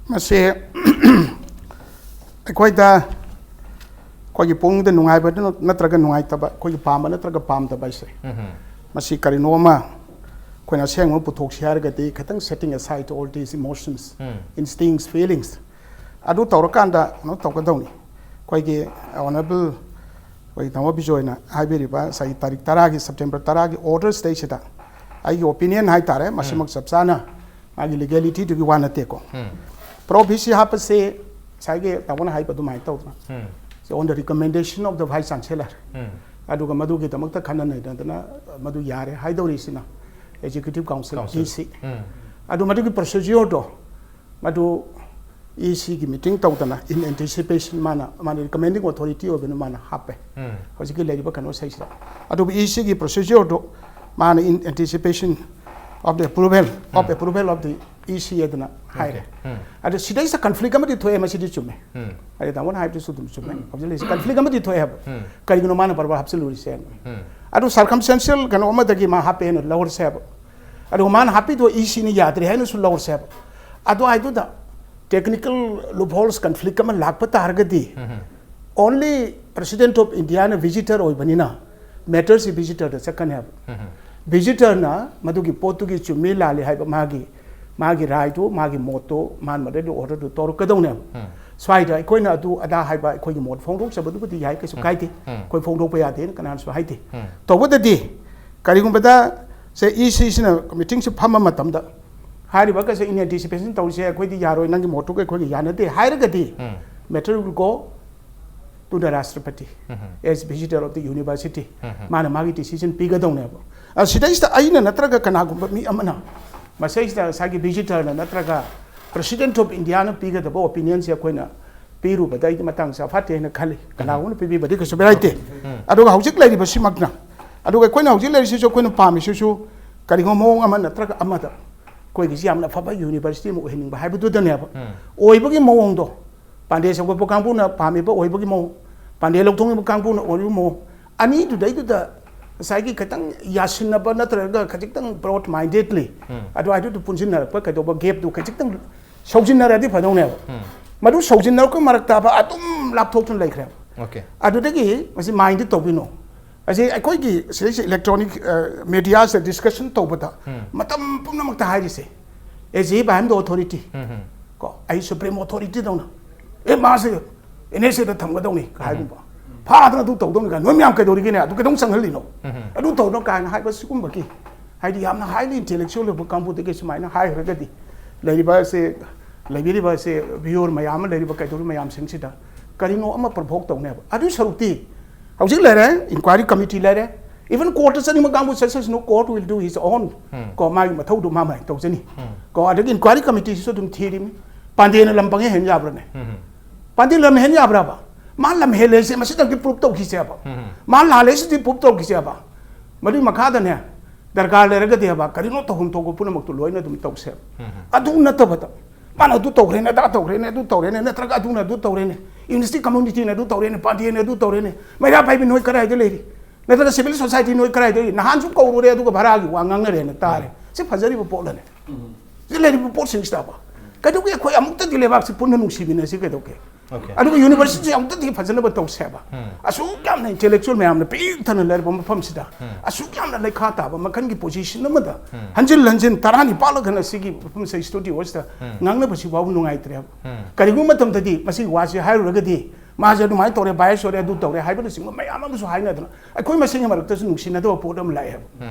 ꯃꯁꯤ ꯑꯩꯈꯣꯏꯗ, ꯑꯩꯈꯣꯏꯒꯤ ꯄꯨꯛꯅꯤꯡꯗ ꯅꯨꯡꯉꯥꯏꯕ ꯅꯠꯇ꯭ꯔꯒ ꯅꯨꯡꯉꯥꯏꯇꯕ, ꯑꯩꯈꯣꯏꯒꯤ ꯄꯥꯝꯕ ꯅꯠꯇ꯭ꯔꯒ ꯄꯥꯝꯗꯕ ꯍꯥꯏꯁꯦ, ꯃꯁꯤ ꯀꯔꯤꯅꯣ ꯑꯃ ꯑꯩꯈꯣꯏꯅ ꯑꯁꯦꯡꯕ ꯄꯨꯊꯣꯛꯁꯤ ꯍꯥꯏꯔꯒꯗꯤ, ꯈꯤꯇꯪ setting aside all these emotions, instincts, feelings, ꯑꯗꯨ ꯇꯧꯔꯀꯥꯟꯗ ꯀꯩꯅꯣ ꯇꯧꯒꯗꯧꯅꯤ꯫ ꯑꯩꯈꯣꯏꯒꯤ Honourable ꯑꯩꯈꯣꯏ ꯇꯥꯃꯣ ꯕꯤꯖꯣꯏꯅ ꯍꯥꯏꯕꯤꯔꯤꯕ ꯉꯁꯥꯏꯒꯤ ꯇꯥꯔꯤꯛ ꯇꯔꯥꯒꯤ, September ꯇꯔꯥꯒꯤ order ꯁꯤꯗꯩꯁꯤꯗ ꯑꯩꯒꯤ opinion ꯍꯥꯏꯇꯥꯔꯦ, ꯃꯁꯤꯃꯛ ꯆꯞ ꯆꯥꯅ ꯃꯥꯒꯤ ꯂꯤꯒꯦꯂꯤꯇꯤꯗꯨꯒꯤ ꯋꯥ ꯅꯠꯇꯦꯀꯣ꯫ ꯄ꯭ꯔꯣꯞ ꯏ ꯁꯤ ꯍꯥꯞꯄꯁꯦ ꯉꯁꯥꯏꯒꯤ ꯇꯥꯃꯣꯅ ꯍꯥꯏꯕ ꯑꯗꯨꯃꯥꯏꯅ ꯇꯧꯗꯅ, on the recommendation of the vice chancellor, ꯑꯗꯨꯒ ꯃꯗꯨꯒꯤꯗꯃꯛꯇ ꯈꯟꯅ ꯅꯩꯅꯗꯅ ꯃꯗꯨ ꯌꯥꯔꯦ ꯍꯥꯏꯗꯧꯔꯤꯁꯤꯅ executive council, council. ꯏ ꯁꯤ꯫ ꯑꯗꯨ ꯃꯗꯨꯒꯤ ꯄ꯭ꯔꯣꯁꯤꯗ꯭ꯌꯨꯔꯗꯣ ꯃꯗꯨ ꯏ ꯁꯤꯒꯤ ꯃꯤꯇꯤꯡ ꯇꯧꯗꯅ in anticipation ꯃꯥꯅ, ꯃꯥꯅ recommending authority ꯑꯣꯏꯕꯅ ꯃꯥꯅ ꯍꯥꯞꯄꯦ꯫ ꯍꯧꯖꯤꯛꯀꯤ ꯂꯩꯔꯤꯕ ꯀꯩꯅꯣꯁꯤꯗꯩꯁꯤꯗ꯫ ꯑꯗꯨꯕꯨ ꯏ ꯁꯤꯒꯤ ꯄ꯭ꯔꯣꯁꯤꯗ꯭ꯌꯨꯔꯗꯣ ꯃꯥꯅ in anticipation of the approval, of approval of the E C ꯑꯗꯨꯅ ꯍꯥꯏꯔꯦ꯫ ꯑꯗꯣ ꯁꯤꯗꯩꯁꯤꯗ ꯀꯟꯐ꯭ꯂꯤꯛ ꯑꯃꯗꯤ ꯊꯣꯛꯑꯦ, ꯃꯁꯤꯗꯤ ꯆꯨꯝꯃꯦ꯫ ꯑꯩꯅ ꯇꯥꯃꯣꯅ ꯍꯥꯏꯕꯗꯨꯁꯨ ꯑꯗꯨꯝ ꯆꯨꯝꯃꯦ꯫ ꯍꯧꯖꯤꯛ ꯂꯩꯔꯤꯁꯦ ꯀꯟꯐ꯭ꯂꯤꯛ ꯑꯃꯗꯤ ꯊꯣꯛꯑꯦ ꯍꯥꯏꯕ꯫ ꯀꯔꯤꯒꯤꯅꯣ ꯃꯥꯅ ꯕꯔꯕꯥꯔ ꯍꯥꯞꯆꯤꯜꯂꯨꯔꯤꯁꯦ? ꯑꯗꯨ circumstantial ꯀꯩꯅꯣ ꯑꯃꯗꯒꯤ ꯃꯥ ꯍꯥꯞꯄꯦꯅ ꯂꯧꯔꯁꯦ ꯍꯥꯏꯕ꯫ ꯑꯗꯨꯒ ꯃꯥꯅ ꯍꯥꯞꯄꯤꯗꯣ ꯏ ꯁꯤꯅ ꯌꯥꯗ꯭ꯔꯦ ꯍꯥꯏꯅꯁꯨ ꯂꯧꯔꯁꯦ ꯍꯥꯏꯕ꯫ ꯑꯗꯨ ꯍꯥꯏꯗꯨꯗ technical loopholes, ꯀꯟꯐ꯭ꯂꯤꯛ ꯑꯃ ꯂꯥꯛꯄ ꯇꯥꯔꯒꯗꯤ, only President of Indiaꯅ visitor ꯑꯣꯏꯕꯅꯤꯅ ꯃꯦꯇꯔꯁꯤ ꯚꯤꯖꯤꯇꯔꯗ ꯆꯠꯀꯅꯤ ꯍꯥꯏꯕ꯫ ꯚꯤꯖꯤꯇꯔꯅ ꯃꯗꯨꯒꯤ ꯄꯣꯠꯇꯨꯒꯤ ꯆꯨꯝꯃꯤ ꯂꯥꯜꯂꯤ ꯍꯥꯏꯕ ꯃꯥꯒꯤ, ꯃꯥꯒꯤ ꯔꯥꯏꯗꯨ, ꯃꯥꯒꯤ ꯃꯣꯠꯇꯨ, ꯃꯥꯅ ꯃꯗꯨꯗ ꯑꯣꯔꯗꯔꯗꯨ ꯇꯧꯔꯛꯀꯗꯧꯅꯦꯕ꯫ ꯁ꯭ꯋꯥꯏꯗ ꯑꯩꯈꯣꯏꯅ ꯑꯗꯨ ꯑꯗꯥ ꯍꯥꯏꯕ, ꯑꯩꯈꯣꯏꯒꯤ ꯃꯣꯠ ꯐꯣꯡꯗꯣꯛꯆꯕꯗꯨꯕꯨꯗꯤ ꯌꯥꯏ, ꯀꯩꯁꯨ ꯀꯥꯏꯗꯦ꯫ ꯑꯩꯈꯣꯏ ꯐꯣꯡꯗꯣꯛꯄ ꯌꯥꯗꯦꯅ ꯀꯅꯥꯅꯁꯨ ꯍꯥꯏꯗꯦ꯫ ꯇꯧꯕꯇꯗꯤ ꯀꯔꯤꯒꯨꯝꯕꯗ ꯁꯦ ꯏ ꯁꯤꯁꯤꯅ ꯃꯤꯇꯤꯡꯁꯤ ꯐꯝꯕ ꯃꯇꯝꯗ ꯍꯥꯏꯔꯤꯕ ꯀꯩꯁꯦ in anticipation ꯇꯧꯔꯤꯁꯦ ꯑꯩꯈꯣꯏꯗꯤ ꯌꯥꯔꯣꯏ, ꯅꯪꯒꯤ ꯃꯣꯠꯇꯨꯒ ꯑꯩꯈꯣꯏꯒ ꯌꯥꯅꯗꯦ ꯍꯥꯏꯔꯒꯗꯤ, matter will go to the Rashtrapati as visitor of the university. ꯃꯥꯅ ꯃꯥꯒꯤ decision ꯄꯤꯒꯗꯧꯅꯦꯕ꯫ ꯑ, ꯁꯤꯗꯩꯁꯤꯗ ꯑꯩꯅ ꯅꯠꯇ꯭ꯔꯒ ꯀꯅꯥꯒꯨꯝꯕ ꯃꯤ ꯑꯃꯅ ꯃꯁꯤꯗꯩꯁꯤꯗ ꯉꯁꯥꯏꯒꯤ visitorꯅ ꯅꯠꯇ꯭ꯔꯒ President of Indiaꯅ ꯄꯤꯒꯗꯕ opinionꯁꯦ ꯑꯩꯈꯣꯏꯅ ꯄꯤꯔꯨꯕꯗ ꯑꯩꯗꯤ ꯃꯇꯥꯡꯁꯦ ꯐꯠꯇꯦ ꯍꯥꯏꯅ ꯈꯜꯂꯤ꯫ ꯀꯅꯥꯒꯨꯝꯕꯅ ꯄꯤꯕꯤꯕꯗꯤ ꯀꯩꯁꯨ ꯀꯥꯏꯗꯦ꯫ ꯑꯗꯨꯒ ꯍꯧꯖꯤꯛ ꯂꯩꯔꯤꯕꯁꯤꯃꯛꯅ, ꯑꯗꯨꯒ ꯑꯩꯈꯣꯏꯅ ꯍꯧꯖꯤꯛ ꯂꯩꯔꯤꯁꯤꯁꯨ, ꯑꯩꯈꯣꯏꯅ ꯄꯥꯝꯃꯤꯁꯤꯁꯨ ꯀꯔꯤꯒꯨꯝꯕ ꯃꯑꯣꯡ ꯑꯃ ꯅꯠꯇ꯭ꯔꯒ ꯑꯃꯗ ꯑꯩꯈꯣꯏꯒꯤꯁꯤ ꯌꯥꯝꯅ ꯐꯕ university ꯑꯃ ꯑꯣꯏꯍꯟꯅꯤꯡꯕ ꯍꯥꯏꯕꯗꯨꯗꯅꯦꯕ꯫ ꯑꯣꯏꯕꯒꯤ ꯃꯑꯣꯡꯗꯣ ꯄꯥꯟꯗꯦ ꯁꯧꯒꯠꯄ ꯀꯥꯡꯕꯨꯅ ꯄꯥꯝꯃꯤꯕ ꯑꯣꯏꯕꯒꯤ ꯃꯑꯣꯡ, ꯄꯥꯟꯗꯦ ꯂꯧꯊꯣꯛꯅꯤꯡꯕ ꯀꯥꯡꯕꯨꯅ ꯑꯣꯏꯕꯒꯤ ꯃꯑꯣꯡ, ꯑꯅꯤꯗꯨꯗꯩꯗꯨꯗ ꯉꯁꯥꯏꯒꯤ ꯈꯤꯇꯪ ꯌꯥꯁꯤꯟꯅꯕ ꯅꯠꯇ꯭ꯔꯒ ꯈꯖꯤꯛꯇꯪ broad mindedly ꯑꯗꯨꯋꯥꯏꯗꯨꯗ ꯄꯨꯟꯁꯤꯟꯅꯔꯛꯄ ꯀꯩꯗꯧꯕ gapꯇꯨ ꯈꯖꯤꯛꯇꯪ ꯁꯧꯖꯤꯟꯅꯔꯗꯤ ꯐꯗꯧꯅꯦꯕ꯫ ꯃꯗꯨ ꯁꯧꯖꯤꯟꯅꯔꯛꯄ ꯃꯔꯛꯇ ꯑꯗꯨꯝ ꯂꯥꯞꯊꯣꯛꯇꯨꯅ ꯂꯩꯈ꯭ꯔꯦꯕ꯫ ꯑꯗꯨꯗꯒꯤ ꯃꯁꯤ mind ꯇꯧꯕꯤꯅꯣ꯫ ꯑꯁꯤ ꯑꯩꯈꯣꯏꯒꯤ ꯁꯤꯗꯩꯁꯤ electronic, ꯑ, mediaꯁꯤꯗ discussion ꯇꯧꯕꯗ ꯃꯇꯝ ꯄꯨꯝꯅꯃꯛꯇ ꯍꯥꯏꯔꯤꯁꯦ, as if I am the authority꯫ ꯀꯣ, ꯑꯩ supreme authority ꯗꯧꯅ, "ꯑꯦ, ꯃꯥꯁꯦ NSAꯗ ꯊꯝꯒꯗꯧꯅꯤ" ꯀ ꯍꯥꯏꯒꯨꯝꯕ, "ꯐꯥꯗꯅ ꯑꯗꯨ ꯇꯧꯗꯧꯅꯤ" ꯀꯥꯏꯅ, "ꯅꯣꯏ ꯃꯌꯥꯝ ꯀꯩꯗꯧꯔꯤꯒꯦꯅꯦ? ꯑꯗꯨ ꯀꯩꯗꯧ ꯆꯪꯍꯜꯂꯤꯅꯣ? ꯑꯗꯨ ꯇꯧꯗꯅꯣ" ꯀꯥꯏꯅ ꯍꯥꯏꯕ ꯁꯤꯒꯨꯝꯕꯒꯤ ꯍꯥꯏꯗꯤ ꯌꯥꯝꯅ highly intellectual ꯑꯣꯏꯕ ꯀꯥꯡꯕꯨꯗꯒꯤ ꯁꯨꯃꯥꯏꯅ ꯍꯥꯏꯈ꯭ꯔꯒꯗꯤ, ꯂꯩꯔꯤꯕ ꯑꯁꯦ, ꯂꯩꯕꯤꯔꯤꯕ ꯑꯁꯦ viewer ꯃꯌꯥꯝ ꯑꯃ, ꯂꯩꯔꯤꯕ ꯀꯩꯗꯧꯔꯤꯕ ꯃꯌꯥꯝꯁꯤꯡꯁꯤꯗ ꯀꯔꯤꯅꯣ ꯑꯃ provoke ꯇꯧꯅꯦꯕ꯫ ꯑꯗꯨ ꯁꯔꯨꯛꯇꯤ ꯍꯧꯖꯤꯛ ꯂꯩꯔꯦ, inquiry committee ꯂꯩꯔꯦ, even courtꯇ ꯆꯠꯅꯤꯡꯕ ꯀꯥꯡꯕꯨ ꯆꯠꯁꯅꯨ, court will do his own꯫ ꯀꯣ, ꯃꯥꯒꯤ ꯃꯊꯧꯗꯣ ꯃꯥ ꯃꯥꯏ ꯇꯧꯖꯅꯤ꯫ ꯀꯣ, ꯑꯗꯒꯤ inquiry committeeꯁꯤꯁꯨ ꯑꯗꯨꯝ ꯊꯤꯔꯤꯃꯤ꯫ ꯄꯥꯟꯗꯦꯅ ꯂꯝ ꯄꯪꯍꯦꯟ ꯍꯦꯟ ꯌꯥꯕ꯭ꯔꯅꯦ? ꯄꯥꯟꯗꯦ ꯂꯝ ꯍꯦꯟ ꯌꯥꯕ꯭ꯔꯕ? ꯃꯥ ꯂꯝ ꯍꯦꯜꯂꯦꯁꯦ ꯃꯁꯤꯗꯪꯗꯤ prove ꯇꯧꯈꯤꯁꯦꯕ꯫ ꯃꯥ ꯂꯥꯜꯂꯦ ꯁꯤꯗꯤ prove ꯇꯧꯈꯤꯁꯦꯕ꯫ ꯃꯗꯨꯒꯤ ꯃꯈꯥꯗꯅꯦ, ꯗꯔꯀꯥꯔ ꯂꯩꯔꯒꯗꯤ ꯍꯥꯏꯕ, ꯀꯔꯤꯅꯣ ꯇꯧꯐꯝ ꯊꯣꯛꯄ ꯄꯨꯝꯅꯃꯛꯇꯨ ꯂꯣꯏꯅ ꯑꯗꯨꯝ ꯇꯧꯁꯦꯕ꯫ ꯑꯗꯨ ꯅꯠꯇꯕꯗ, ꯃꯥꯅ ꯑꯗꯨ ꯇꯧꯈ꯭ꯔꯦꯅꯦ, ꯑꯗꯥ ꯇꯧꯈ꯭ꯔꯦꯅꯦ, ꯑꯗꯨ ꯇꯧꯔꯦꯅꯦ, ꯅꯠꯇ꯭ꯔꯒ ꯑꯗꯨꯅ ꯑꯗꯨ ꯇꯧꯔꯦꯅꯦ, university communityꯅ ꯑꯗꯨ ꯇꯧꯔꯦꯅꯦ, ꯄꯥꯟꯗꯦꯅ ꯑꯗꯨ ꯇꯧꯔꯦꯅꯦ, ꯃꯩꯔꯥ ꯄꯥꯏꯕꯤ ꯅꯣꯏ ꯀꯗꯥꯏꯗ ꯂꯩꯔꯤ? ꯅꯠꯇ꯭ꯔꯒ civil society ꯅꯣꯏ ꯀꯗꯥꯏꯗ ꯂꯩꯔꯤ? ꯅꯍꯥꯟꯁꯨ ꯀꯧꯔꯨꯔꯦ, ꯑꯗꯨꯒ ꯚꯔꯥꯒꯤ ꯋꯥ ꯉꯥꯡꯅꯔꯦꯅ ꯇꯥꯔꯦ꯫ ꯁꯤ ꯐꯖꯔꯤꯕ ꯄꯣꯠꯂꯅꯦ? ꯁꯤ ꯂꯩꯔꯤꯕ ꯄꯣꯠꯁꯤꯡꯁꯤꯗꯕ ꯀꯩꯗꯧꯒꯦ ꯑꯩꯈꯣꯏ ꯑꯃꯨꯛꯇꯗꯤ ꯂꯩꯕꯥꯛꯁꯤ ꯄꯨꯟꯅ ꯅꯨꯡꯁꯤꯃꯤꯟꯅꯁꯤ ꯀꯩꯗꯧꯒꯦ? ꯑꯗꯨꯒ universityꯁꯤ ꯑꯃꯨꯛꯇꯗꯤ ꯐꯖꯅꯕ ꯇꯧꯁꯦꯕ꯫ ꯑꯁꯨꯛ ꯌꯥꯝꯅ intellectual ꯃꯌꯥꯝꯅ ꯄꯤꯛ ꯊꯟꯅ ꯂꯩꯔꯕ ꯃꯐꯝꯁꯤꯗ, ꯑꯁꯨꯛ ꯌꯥꯝꯅ ꯂꯩꯈꯥ ꯇꯥꯕ ꯃꯈꯜꯒꯤ position ꯑꯃꯗ ꯍꯟꯖꯤꯟ ꯍꯟꯖꯤꯟ ꯇꯔꯥꯅꯤꯄꯥꯜꯂꯛ ꯍꯟꯅ ꯁꯤꯒꯤ ꯃꯐꯝꯁꯦ studioꯁꯤꯗ ꯉꯥꯡꯅꯕꯁꯤ ꯐꯥꯎꯕ ꯅꯨꯡꯉꯥꯏꯇ꯭ꯔꯦꯕ꯫ ꯀꯔꯤꯒꯨꯝꯕ ꯃꯇꯝꯗꯗꯤ ꯃꯁꯤꯒꯤ ꯋꯥꯁꯤ ꯍꯥꯏꯔꯨꯔꯒꯗꯤ ꯃꯥꯁꯦ ꯑꯗꯨꯃꯥꯏꯅ ꯇꯧꯔꯦ, bias ꯑꯣꯏꯔꯦ, ꯑꯗꯨ ꯇꯧꯔꯦ ꯍꯥꯏꯕꯅꯆꯤꯡꯕ ꯃꯌꯥꯝ ꯑꯃꯁꯨ ꯍꯥꯏꯅꯗꯅ ꯑꯩꯈꯣꯏ ꯃꯁꯦꯟꯒꯤ ꯃꯔꯛꯇꯁꯨ ꯅꯨꯡꯁꯤꯅꯗꯕ ꯄꯣꯠ ꯑꯃ ꯂꯥꯛꯑꯦꯕ꯫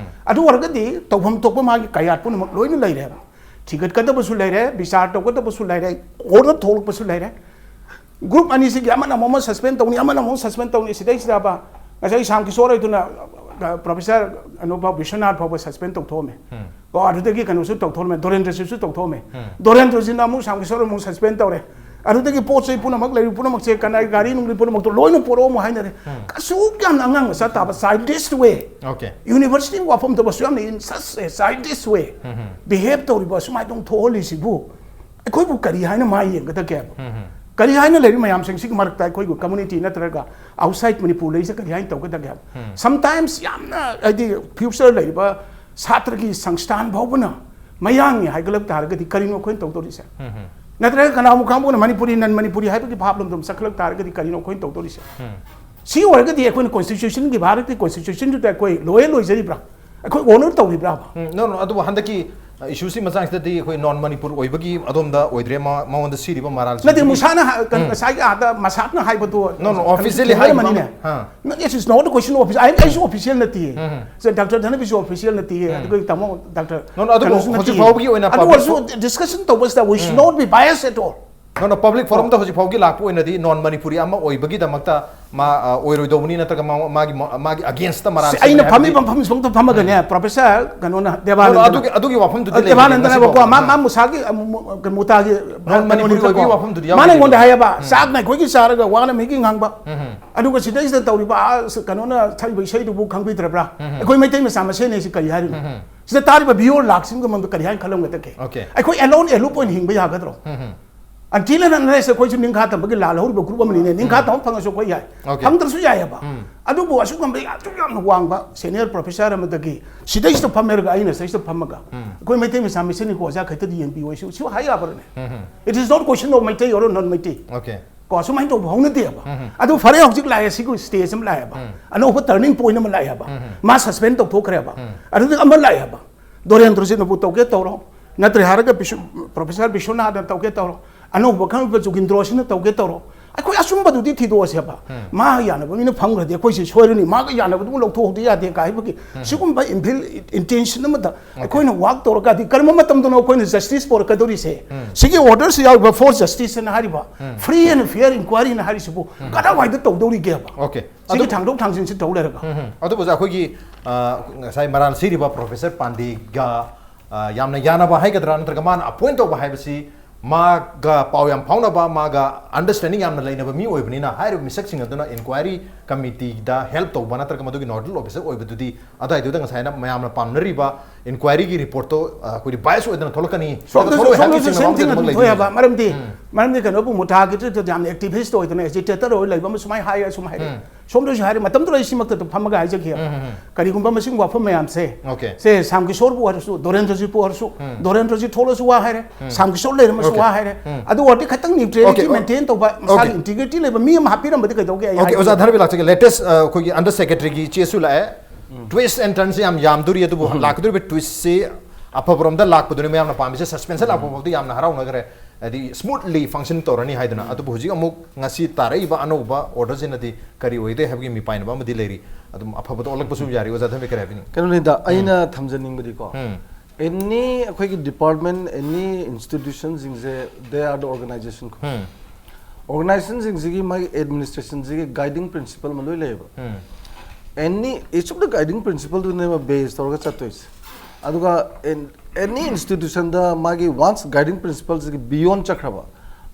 ꯑꯗꯨ ꯑꯣꯏꯔꯒꯗꯤ ꯇꯧꯐꯝ ꯊꯣꯛꯄ ꯃꯥꯒꯤ ꯀꯌꯥꯠ ꯄꯨꯝꯅꯃꯛ ꯂꯣꯏꯅ ꯂꯩꯔꯦꯕ꯫ ꯊꯤꯒꯠꯀꯗꯕꯁꯨ ꯂꯩꯔꯦ, ꯕꯤꯆꯥꯔ ꯇꯧꯒꯗꯕꯁꯨ ꯂꯩꯔꯦ, order ꯊꯣꯛꯂꯛꯄꯁꯨ ꯂꯩꯔꯦ꯫ Group ꯑꯅꯤꯁꯤꯒꯤ ꯑꯃꯅ ꯑꯃꯨꯛ ꯑꯃ suspend ꯇꯧꯅꯤ, ꯑꯃꯅ ꯑꯃꯨꯛ suspend ꯇꯧꯅꯤ꯫ ꯁꯤꯗꯩꯁꯤꯗꯕ ꯉꯁꯥꯏ ꯁ꯭ꯌꯥꯝ ꯀꯤꯁꯣꯔ ꯍꯣꯏꯗꯨꯅ, ꯑ, professor ꯀꯩꯅꯣ ꯐꯥꯎ, ꯕꯤꯁ꯭ꯋꯅꯥꯊ ꯐꯥꯎꯕ suspend ꯇꯧꯊꯣꯛꯑꯝꯃꯦ꯫ ꯀꯣ, ꯑꯗꯨꯗꯒꯤ ꯀꯩꯅꯣꯁꯨ ꯇꯧꯊꯣꯛꯑꯝꯃꯦ, ꯗꯣꯔꯦꯟꯗ꯭ꯔꯁꯤꯁꯨ ꯇꯧꯊꯣꯛꯑꯝꯃꯦ꯫ ꯗꯣꯔꯦꯟꯗ꯭ꯔꯁꯤꯅ ꯑꯃꯨꯛ ꯁ꯭ꯌꯥꯝ ꯀꯤꯁꯣꯔ ꯑꯃꯨꯛ suspend ꯇꯧꯔꯦ꯫ ꯑꯗꯨꯗꯒꯤ ꯄꯣꯠ ꯆꯩ ꯄꯨꯝꯅꯃꯛ, ꯂꯩꯔꯤꯕ ꯄꯨꯝꯅꯃꯛꯁꯦ, ꯀꯅꯥꯏ ꯒꯥꯔꯤ ꯅꯨꯡꯂꯤ ꯄꯨꯝꯅꯃꯛꯇꯣ ꯂꯣꯏꯅ ꯄꯣꯔꯛꯑꯣ ꯑꯃꯨꯛ ꯍꯥꯏꯅꯔꯦ꯫ ꯑꯁꯨꯛ ꯌꯥꯝꯅ ꯑꯉꯥꯡ ꯃꯆꯥ ꯇꯥꯕ childish way, Okay. university ꯋꯥꯐꯝ ꯊꯕꯛ ꯑꯁꯨꯛ ꯌꯥꯝꯅ in such a childish way behave ꯇꯧꯔꯤꯕ ꯑꯁꯨꯃꯥꯏꯅ ꯑꯗꯨꯝ ꯊꯣꯛꯍꯜꯂꯤꯁꯤꯕꯨ ꯑꯩꯈꯣꯏꯕꯨ ꯀꯔꯤ ꯍꯥꯏꯅ ꯃꯥꯏ ꯌꯦꯡꯒꯗꯒꯦ ꯍꯥꯏꯕ? ꯀꯔꯤ ꯍꯥꯏꯅ ꯂꯩꯔꯤ ꯃꯌꯥꯝꯁꯤꯡꯁꯤꯒꯤ ꯃꯔꯛꯇ ꯑꯩꯈꯣꯏꯕꯨ community ꯅꯠꯇ꯭ꯔꯒ outside ꯃꯅꯤꯄꯨꯔ ꯂꯩꯔꯤꯁꯦ ꯀꯔꯤ ꯍꯥꯏꯅ ꯇꯧꯒꯗꯒꯦ ꯍꯥꯏꯕ? Sometimes ꯌꯥꯝꯅ ꯍꯥꯏꯗꯤ future ꯂꯩꯔꯤꯕ ꯁꯥꯇ꯭ꯔꯒꯤ ꯁꯪꯁꯊꯥꯟ ꯐꯥꯎꯕꯅ ꯃꯌꯥꯡꯅꯤ ꯍꯥꯏꯒꯠꯂꯛ ꯇꯥꯔꯒꯗꯤ ꯀꯔꯤꯅꯣ ꯑꯩꯈꯣꯏꯅ ꯇꯧꯗꯧꯔꯤꯁꯦ? ꯅꯠꯇ꯭ꯔꯒ ꯀꯅꯥꯒꯨꯝꯕ ꯀꯥꯡꯕꯨꯅ ꯃꯅꯤꯄꯨꯔꯤ, non ꯃꯅꯤꯄꯨꯔꯤ ꯍꯥꯏꯕꯒꯤ ꯚꯥꯞꯂꯣꯝꯗ ꯑꯃꯨꯛ ꯆꯠꯈꯠꯂꯛ ꯇꯥꯔꯒꯗꯤ ꯀꯔꯤꯅꯣ ꯑꯩꯈꯣꯏꯅ ꯇꯧꯗꯧꯔꯤꯁꯦ? ꯁꯤ ꯑꯣꯏꯔꯒꯗꯤ ꯑꯩꯈꯣꯏꯅ constitutionꯒꯤ, ꯚꯥꯔꯠꯀꯤ constitutionꯗꯨꯗ ꯑꯩꯈꯣꯏ loyal ꯑꯣꯏꯖꯔꯤꯕ꯭ꯔꯥ? ꯑꯩꯈꯣꯏ honour ꯇꯧꯔꯤꯕ꯭ꯔꯥꯕ? ꯎꯝ, no, no, ꯑꯗꯨꯕꯨ ꯍꯟꯗꯛꯀꯤ ꯏꯁꯨꯁꯤ ꯃꯇꯥꯡꯁꯤꯗꯗꯤ ꯑꯩꯈꯣꯏ ꯅꯣꯟ ꯃꯅꯤꯄꯨꯔ ꯑꯣꯏꯕꯒꯤ ꯑꯗꯣꯝꯗ ꯑꯣꯏꯗ꯭ꯔꯦ, ꯃꯉꯣꯟꯗ ꯁꯤꯔꯤꯕ ꯃꯔꯥꯜꯁꯤ꯫ ꯅꯠꯇꯦ, ꯃꯨꯁꯥꯅ ꯉꯁꯥꯏꯒꯤ ꯑꯥꯗ ꯃꯁꯥꯛꯅ ꯍꯥꯏꯕꯗꯣ ꯅꯣ ꯅꯣ ꯑꯣꯐꯤꯁꯤꯌꯦꯜꯂꯤ ꯍꯥꯏꯕ꯫ It is not a question of official. ꯑꯩꯁꯨ ꯑꯣꯐꯤꯁꯤꯌꯦꯜ ꯅꯠꯇꯦ. ꯗꯥꯛꯇꯔ ꯙꯅꯕꯤꯁꯨ ꯑꯣꯐꯤꯁꯤꯌꯦꯜ ꯅꯠꯇꯦ, ꯑꯗꯨꯒ ꯇꯥꯃꯣ ꯗꯥꯛꯇꯔ ꯅꯣ ꯅꯣ ꯑꯗꯨꯕꯨ ꯍꯧꯖꯤꯛ ꯐꯥꯎꯕꯒꯤ ꯑꯣꯏꯅ ꯑꯗꯨ ꯑꯣꯏꯔꯁꯨ ꯗꯤꯁꯀꯁꯟ ꯇꯧꯕꯁꯤꯗ we should not be biased at all. No no public ꯐꯣꯔꯝꯗ ꯍꯧꯖꯤꯛ ꯐꯥꯎꯒꯤ ꯂꯥꯛꯄ ꯑꯣꯏꯅꯗꯤ ꯅꯣꯟ ꯃꯅꯤꯄꯨꯔꯤ ꯑꯃ ꯑꯣꯏꯕꯒꯤꯗꯃꯛꯇ ꯃꯥ ꯑꯣꯏꯔꯣꯏꯗꯧꯕꯅꯤ, ꯅꯠꯇ꯭ꯔꯒ ꯃꯥꯒꯤ ꯃꯥꯒꯤ ꯑꯒꯦꯟꯁꯇ ꯃꯔꯥꯜ ꯑꯩꯅ ꯐꯝꯃꯤꯕ ꯃꯐꯝꯁꯤꯐꯥꯎꯗ ꯐꯝꯃꯒꯅꯦ, ꯄ꯭ꯔꯣꯐꯦꯁꯔ ꯀꯩꯅꯣꯅ, ꯗꯦꯕꯥꯅꯟꯗ, ꯑꯗꯨꯒꯤ ꯋꯥꯐꯝꯗꯨꯗꯤ ꯗꯦꯕꯥꯅꯟꯗꯅꯦꯕꯀꯣ, ꯃꯥ ꯃꯨꯁꯥꯒꯤ ꯃꯨꯇꯥꯒꯤ ꯃꯨꯇꯥꯒꯤ ꯃꯥꯅ ꯑꯩꯉꯣꯟꯗ ꯍꯥꯏꯌꯦꯕ, ꯆꯥꯛꯅ ꯑꯩꯈꯣꯏꯒꯤ ꯆꯥꯔꯒ ꯋꯥꯅ ꯃꯤꯒꯤ ꯉꯥꯡꯕ, ꯑꯗꯨꯒ ꯁꯤꯗꯩꯁꯤꯗ ꯇꯧꯔꯤꯕ ꯀꯩꯅꯣꯅ ꯁꯛꯏꯕ ꯏꯁꯩꯗꯨꯕꯨ ꯈꯪꯕꯤꯗ꯭ꯔꯕ꯭ꯔꯥ? ꯑꯩꯈꯣꯏ ꯃꯩꯇꯩ ꯃꯆꯥ ꯃꯁꯦꯟꯅꯤ ꯁꯤ ꯀꯔꯤ ꯍꯥꯏꯔꯤꯅꯣ? ꯁꯤꯗ ꯇꯥꯔꯤꯕ ꯚꯤꯌꯣꯔ ꯂꯥꯛꯁꯤꯡꯒꯤ ꯃꯃꯥꯡꯗ ꯀꯔꯤ ꯍꯥꯏꯅ ꯈꯜꯂꯝꯒꯗꯒꯦ? ꯑꯩꯈꯣꯏ ꯑꯦꯂꯣꯟ ꯑꯦꯂꯨꯞ ꯑꯣꯏꯅ ꯍꯤꯡꯕ ꯌꯥꯒꯗ꯭ꯔꯣ? Until and unless ꯑꯩꯈꯣꯏꯁꯨ ꯅꯤꯡꯈꯥ ꯇꯝꯕꯒꯤ ꯂꯥꯜꯍꯧꯔꯤꯕ ꯒ꯭ꯔꯨꯞ ꯑꯃꯅꯤꯅꯦ, ꯅꯤꯡꯈꯥ ꯇꯝꯕ ꯐꯪꯉꯁꯨ ꯑꯩꯈꯣꯏ ꯌꯥꯏ, ꯐꯪꯗ꯭ꯔꯁꯨ ꯌꯥꯏꯑꯕ꯫ ꯑꯗꯨꯕꯨ ꯑꯁꯨꯛ ꯉꯝꯕ ꯑꯁꯨꯛ ꯌꯥꯝꯅ ꯋꯥꯡꯕ ꯁꯦꯅꯤꯌꯔ ꯄ꯭ꯔꯣꯐꯦꯁꯔ ꯑꯃꯗꯒꯤ ꯁꯤꯗꯩꯁꯤꯗ ꯐꯝꯃꯦꯔꯒ ꯑꯩꯅ ꯁꯤꯗꯩꯁꯤꯗ ꯐꯝꯃꯒ ꯑꯩꯈꯣꯏ ꯃꯩꯇꯩ ꯃꯆꯥ ꯃꯁꯦꯟꯅꯤꯀꯣ, ꯑꯣꯖꯥ ꯈꯛꯇꯗꯤ ꯌꯦꯡꯕꯤꯌꯨ ꯍꯥꯏꯁꯨ ꯁꯤ ꯍꯥꯏ ꯌꯥꯕ꯭ꯔꯅꯦ? It is not question of Meitei or non Meitei. ꯀꯣ, ꯁꯨꯃꯥꯏꯅ ꯇꯧꯕ ꯍꯧꯅꯗꯦꯕ꯫ ꯑꯗꯨ ꯐꯔꯦ, ꯍꯧꯖꯤꯛ ꯂꯥꯛꯑꯦ, ꯁꯤꯒꯤ ꯁ꯭ꯇꯦꯖ ꯑꯃ ꯂꯥꯛꯑꯦꯕ, ꯑꯅꯧꯕ ꯇꯔꯅꯤꯡ ꯄꯣꯏꯟ ꯑꯃ ꯂꯥꯛꯑꯦꯕ꯫ ꯃꯥ ꯁꯁꯄꯦꯟ ꯇꯧꯊꯣꯛꯈ꯭ꯔꯦꯕ꯫ ꯑꯗꯨꯗꯤ ꯑꯃ ꯂꯥꯛꯑꯦꯕ, ꯗꯣꯔꯦꯟꯗ꯭ꯔꯣꯖꯤꯠꯅꯕꯨ ꯇꯧꯒꯦ ꯇꯧꯔꯣ, ꯅꯠꯇ꯭ꯔꯦ ꯍꯥꯏꯔꯒ ꯕꯤꯁꯨ-, ꯄ꯭ꯔꯣꯐꯦꯁꯔ ꯕꯤꯁ꯭ꯋꯅꯥꯊꯅ ꯇꯧꯒꯦ ꯇꯧꯔꯣ, ꯑꯅꯧꯕ ꯈꯪꯉꯛꯄ ꯖꯨꯒꯤꯟꯗ꯭ꯔꯣꯁꯤꯅ ꯇꯧꯒꯦ ꯇꯧꯔꯣ, ꯑꯩꯈꯣꯏ ꯑꯆꯨꯝꯕꯗꯨꯗꯤ ꯊꯤꯗꯣꯛꯑꯁꯦꯕ꯫ ꯃꯥ ꯌꯥꯅꯕ ꯃꯤꯅ ꯐꯪꯈ꯭ꯔꯗꯤ ꯑꯩꯈꯣꯏꯁꯦ ꯁꯣꯏꯔꯅꯤ, ꯃꯥꯒ ꯌꯥꯅꯕꯗꯨ ꯂꯧꯊꯣꯛꯍꯧꯗ ꯌꯥꯗꯦ ꯀꯥꯏ ꯍꯥꯏꯕꯒꯤ ꯁꯤꯒꯨꯝꯕ ꯏꯟꯐꯤꯜ ꯏꯟꯇꯦꯟꯁꯟ ꯑꯃꯗ ꯑꯩꯈꯣꯏꯅ ꯋꯥꯛ ꯇꯧꯔꯒꯗꯤ ꯀꯔꯝꯕ ꯃꯇꯝꯗꯅꯣ ꯑꯩꯈꯣꯏꯅ ꯖꯁꯇꯤꯁ ꯄꯣꯔꯛꯀꯗꯧꯔꯤꯁꯦ? ꯁꯤꯒꯤ ꯑꯣꯔꯗꯔꯁꯤ ꯌꯥꯎꯔꯤꯕ ꯐꯣꯔ ꯖꯁꯇꯤꯁ ꯍꯥꯏꯅ ꯍꯥꯏꯔꯤꯕ ꯐ꯭ꯔꯤ ꯑꯦꯟ ꯐꯤꯌꯔ ꯏꯟꯀ꯭ꯋꯥꯏꯔꯤꯅ ꯍꯥꯏꯔꯤꯁꯤꯕꯨ ꯀꯗꯥꯏꯋꯥꯏꯗ ꯇꯧꯗꯧꯔꯤꯒꯦꯕ? ꯑꯣꯀꯦ꯫ ꯁꯤꯒꯤ ꯊꯥꯡꯗꯣꯛ ꯊꯥꯡꯖꯤꯟꯁꯤ ꯇꯧ ꯂꯩꯔꯒ꯫ ꯑꯗꯨꯕꯨ ꯑꯣꯖꯥ, ꯑꯩꯈꯣꯏꯒꯤ, ꯑ, ꯉꯁꯥꯏ ꯃꯔꯥꯜ ꯁꯤꯔꯤꯕ ꯄ꯭ꯔꯣꯐꯦꯁꯔ ꯄꯥꯟꯗꯦꯒ, ꯑ, ꯌꯥꯝꯅ ꯌꯥꯅꯕ ꯍꯥꯏꯒꯗ꯭ꯔꯥ, ꯅꯠꯇ꯭ꯔꯒ ꯃꯥꯅ ꯑꯄꯣꯏꯟ ꯇꯧꯕ ꯍꯥꯏꯕꯁꯤ ꯃꯥꯒ ꯄꯥꯎ ꯌꯥꯝ ꯐꯥꯎꯅꯕ, ꯃꯥꯒ ꯑꯟꯗꯔꯁ꯭ꯇꯦꯟꯗꯤꯡ ꯌꯥꯝꯅ ꯂꯩꯅꯕ ꯃꯤ ꯑꯣꯏꯕꯅꯤꯅ, ꯍꯥꯏꯔꯤꯕ ꯃꯤꯁꯛꯁꯤꯡ ꯑꯗꯨꯅ ꯏꯟꯀ꯭ꯋꯥꯏꯔꯤ ꯀꯃꯤꯇꯤꯗ ꯍꯦꯜꯞ ꯇꯧꯕ ꯅꯠꯇ꯭ꯔꯒ ꯃꯗꯨꯒꯤ ꯅꯣꯗꯜ ꯑꯣꯐꯤꯁꯔ ꯑꯣꯏꯕꯗꯨꯗꯤ ꯑꯗꯨꯋꯥꯏꯗꯨꯗ ꯉꯁꯥꯏꯅ ꯃꯌꯥꯝꯅ ꯄꯥꯝꯅꯔꯤꯕ ꯏꯟꯀ꯭ꯋꯥꯏꯔꯤꯒꯤ ꯔꯤꯄꯣꯔꯠꯇꯣ, ꯑ, ꯑꯩꯈꯣꯏꯗꯤ ꯕꯥꯏꯁ ꯑꯣꯏꯗꯅ ꯊꯣꯛꯂꯛꯀꯅꯤ, ꯁꯣꯝꯗꯁꯨ ꯊꯣꯛꯂꯛꯑꯣꯏ ꯍꯥꯏꯕꯒꯤ ꯁꯣꯝꯗꯁꯨ ꯆꯤꯡꯅꯕ ꯁꯦꯝ ꯊꯤꯡꯅ ꯑꯃꯈꯛꯇꯃꯛ ꯊꯣꯛꯑꯦꯕ꯫ ꯂꯩꯗꯣꯏꯅꯦ꯫ ꯃꯔꯝꯗꯤ ꯃꯔꯝꯗꯤ ꯀꯩꯅꯣꯕꯨ, ꯃꯨꯊꯥꯒꯤꯗꯨꯗ ꯌꯥꯝꯅ ꯑꯦꯛꯇꯤꯚꯤꯁ꯭ꯠ ꯑꯣꯏꯗꯅ ꯑꯦꯖꯤꯇꯦꯇꯔ ꯑꯣꯏ ꯂꯩꯕ ꯑꯃ ꯁꯨꯃꯥꯏꯅ ꯍꯥꯏ, ꯁꯨꯃꯥꯏꯅ ꯍꯥꯏꯔꯦ꯫ ꯁꯣꯝꯗꯁꯨ ꯍꯥꯏꯔꯦ, ꯃꯇꯝꯗꯨꯗ ꯑꯩ ꯁꯤꯃꯛꯇꯗ ꯐꯝꯃꯒ ꯍꯥꯏꯖꯒꯦ꯫ ꯀꯔꯤꯒꯨꯝꯕ ꯃꯁꯤꯒꯨꯝꯕ ꯋꯥꯐꯝ ꯃꯌꯥꯝꯁꯦ, ꯑꯣꯀꯦ꯫ ꯁꯦ ꯁ꯭ꯌꯥꯝ ꯀꯤꯁꯣꯔꯕꯨ ꯑꯣꯏꯔꯁꯨ, ꯗꯣꯔꯦꯟꯗ꯭ꯔꯖꯤꯠꯄꯨ ꯑꯣꯏꯔꯁꯨ, ꯗꯣꯔꯦꯟꯗ꯭ꯔꯖꯤꯠ ꯊꯣꯛꯂꯁꯨ ꯋꯥ ꯍꯥꯏꯔꯦ, ꯁ꯭ꯌꯥꯝ ꯀꯤꯁꯣꯔ ꯂꯩꯔꯝꯃꯁꯨ ꯑꯣꯀꯦ꯫ ꯋꯥ ꯍꯥꯏꯔꯦ꯫ ꯑꯗꯨ ꯑꯣꯏꯔꯗꯤ ꯈꯤꯇꯪ ꯅ꯭ꯌꯨꯇ꯭ꯔꯦꯂꯤꯇꯤ ꯑꯣꯀꯦ꯫ ꯃꯦꯟꯇꯦꯟ ꯇꯧꯕ, ꯃꯁꯥꯒꯤ ꯑꯣꯀꯦ꯫ ꯏꯟꯇꯤꯒ꯭ꯔꯤꯇꯤ ꯂꯩꯕ ꯃꯤ ꯑꯃ ꯍꯥꯞꯄꯤꯔꯝꯕꯗꯤ ꯀꯩꯗꯧꯒꯦ? ꯑꯩ ꯑꯣꯀꯦ, ꯍꯥꯏꯒꯦ꯫ ꯑꯣꯖꯥ ꯙꯔꯕꯤ ꯂꯥꯛꯆꯒꯦ꯫ ꯂꯦꯇꯦꯁ, ꯑ, ꯑꯩꯈꯣꯏꯒꯤ ꯑꯟꯗꯔ ꯁꯦꯀ꯭ꯔꯦꯇꯔꯤꯒꯤ ꯆꯦꯁꯨ ꯂꯥꯛꯑꯦ꯫ ꯇ꯭ꯋꯤꯁ ꯑꯦꯟ ꯇꯔꯟꯁꯦ ꯌꯥꯝ ꯌꯥꯝꯗꯣꯔꯤ, ꯑꯗꯨꯕꯨ ꯂꯥꯛꯀꯗꯧꯔꯤꯕ ꯇ꯭ꯋꯤꯁꯁꯦ ꯑꯐꯕꯔꯣꯝꯗ ꯂꯥꯛꯄꯗꯨꯅꯤ ꯃꯌꯥꯝꯅ ꯄꯥꯝꯃꯤꯁꯦ꯫ ꯁꯁꯄꯦꯟꯁꯟ ꯂꯥꯛꯄ ꯐꯥꯎꯗꯤ ꯌꯥꯝꯅ ꯍꯔꯥꯎꯅꯈ꯭ꯔꯦ, ꯍꯥꯏꯗꯤ ꯁ꯭ꯃꯨꯠꯂꯤ ꯐꯪꯁꯟ ꯇꯧꯔꯅꯤ ꯍꯥꯏꯗꯅ꯫ ꯑꯗꯨꯕꯨ ꯍꯧꯖꯤꯛ ꯑꯃꯨꯛ ꯉꯁꯤ ꯇꯥꯔꯛꯏꯕ ꯑꯅꯧꯕ ꯑꯣꯔꯗꯔꯁꯤꯅꯗꯤ ꯀꯔꯤ ꯑꯣꯏꯗꯦ ꯍꯥꯏꯕꯒꯤ ꯃꯤꯄꯥꯏꯅꯕ ꯑꯃꯗꯤ ꯂꯩꯔꯤ꯫ ꯑꯗꯨꯝ ꯑꯐꯕꯗ ꯑꯣꯜꯂꯛꯄꯁꯨ ꯌꯥꯔꯤ꯫ ꯑꯣꯖꯥ ꯊꯣꯏꯕꯤ, ꯀꯔꯤ ꯍꯥꯏꯕꯤꯅꯤꯡꯉꯤ? ꯀꯩꯅꯣꯅꯤꯗ ꯑꯩꯅ ꯊꯝꯖꯅꯤꯡꯕꯗꯤ ꯀꯣ, ꯎꯝ, ꯑꯦꯅꯤ ꯑꯩꯈꯣꯏꯒꯤ ꯗꯤꯄꯥꯔꯠꯃꯦꯟ, ꯑꯦꯅꯤ ꯏꯟꯁꯇꯤꯇ꯭ꯌꯨꯁꯟꯁꯤꯡꯁꯦ, they are the organization ꯀꯣ꯫ ꯎꯝ, ꯑꯣꯔꯒꯅꯥꯏꯖꯦꯁꯟꯁꯤꯡꯁꯤꯒꯤ ꯃꯥꯒꯤ ꯑꯦꯗꯃꯤꯅꯤꯁꯇ꯭ꯔꯦꯁꯟꯁꯤꯒꯤ ꯒꯥꯏꯗꯤꯡ ꯄ꯭ꯔꯤꯟꯁꯤꯄꯜ ꯑꯃ ꯂꯣꯏ ꯂꯩꯌꯦꯕ꯫ ꯎꯝ, ꯑꯦꯅꯤ, each of the guiding principleꯗꯨꯅꯦꯕ ꯕꯦꯁ ꯇꯧꯔꯒ ꯆꯠꯇꯣꯏꯁꯦ꯫ ꯑꯗꯨꯒ ꯑꯦꯅꯤ ꯏꯟꯁꯇꯤꯇ꯭ꯌꯨꯁꯟꯗ ꯃꯥꯒꯤ ꯋꯥꯟꯁ ꯒꯥꯏꯗꯤꯡ ꯄ꯭ꯔꯤꯟꯁꯤꯄꯜꯁꯤꯒꯤ ꯕꯤꯌꯣꯟ ꯆꯠꯈ꯭ꯔꯕ,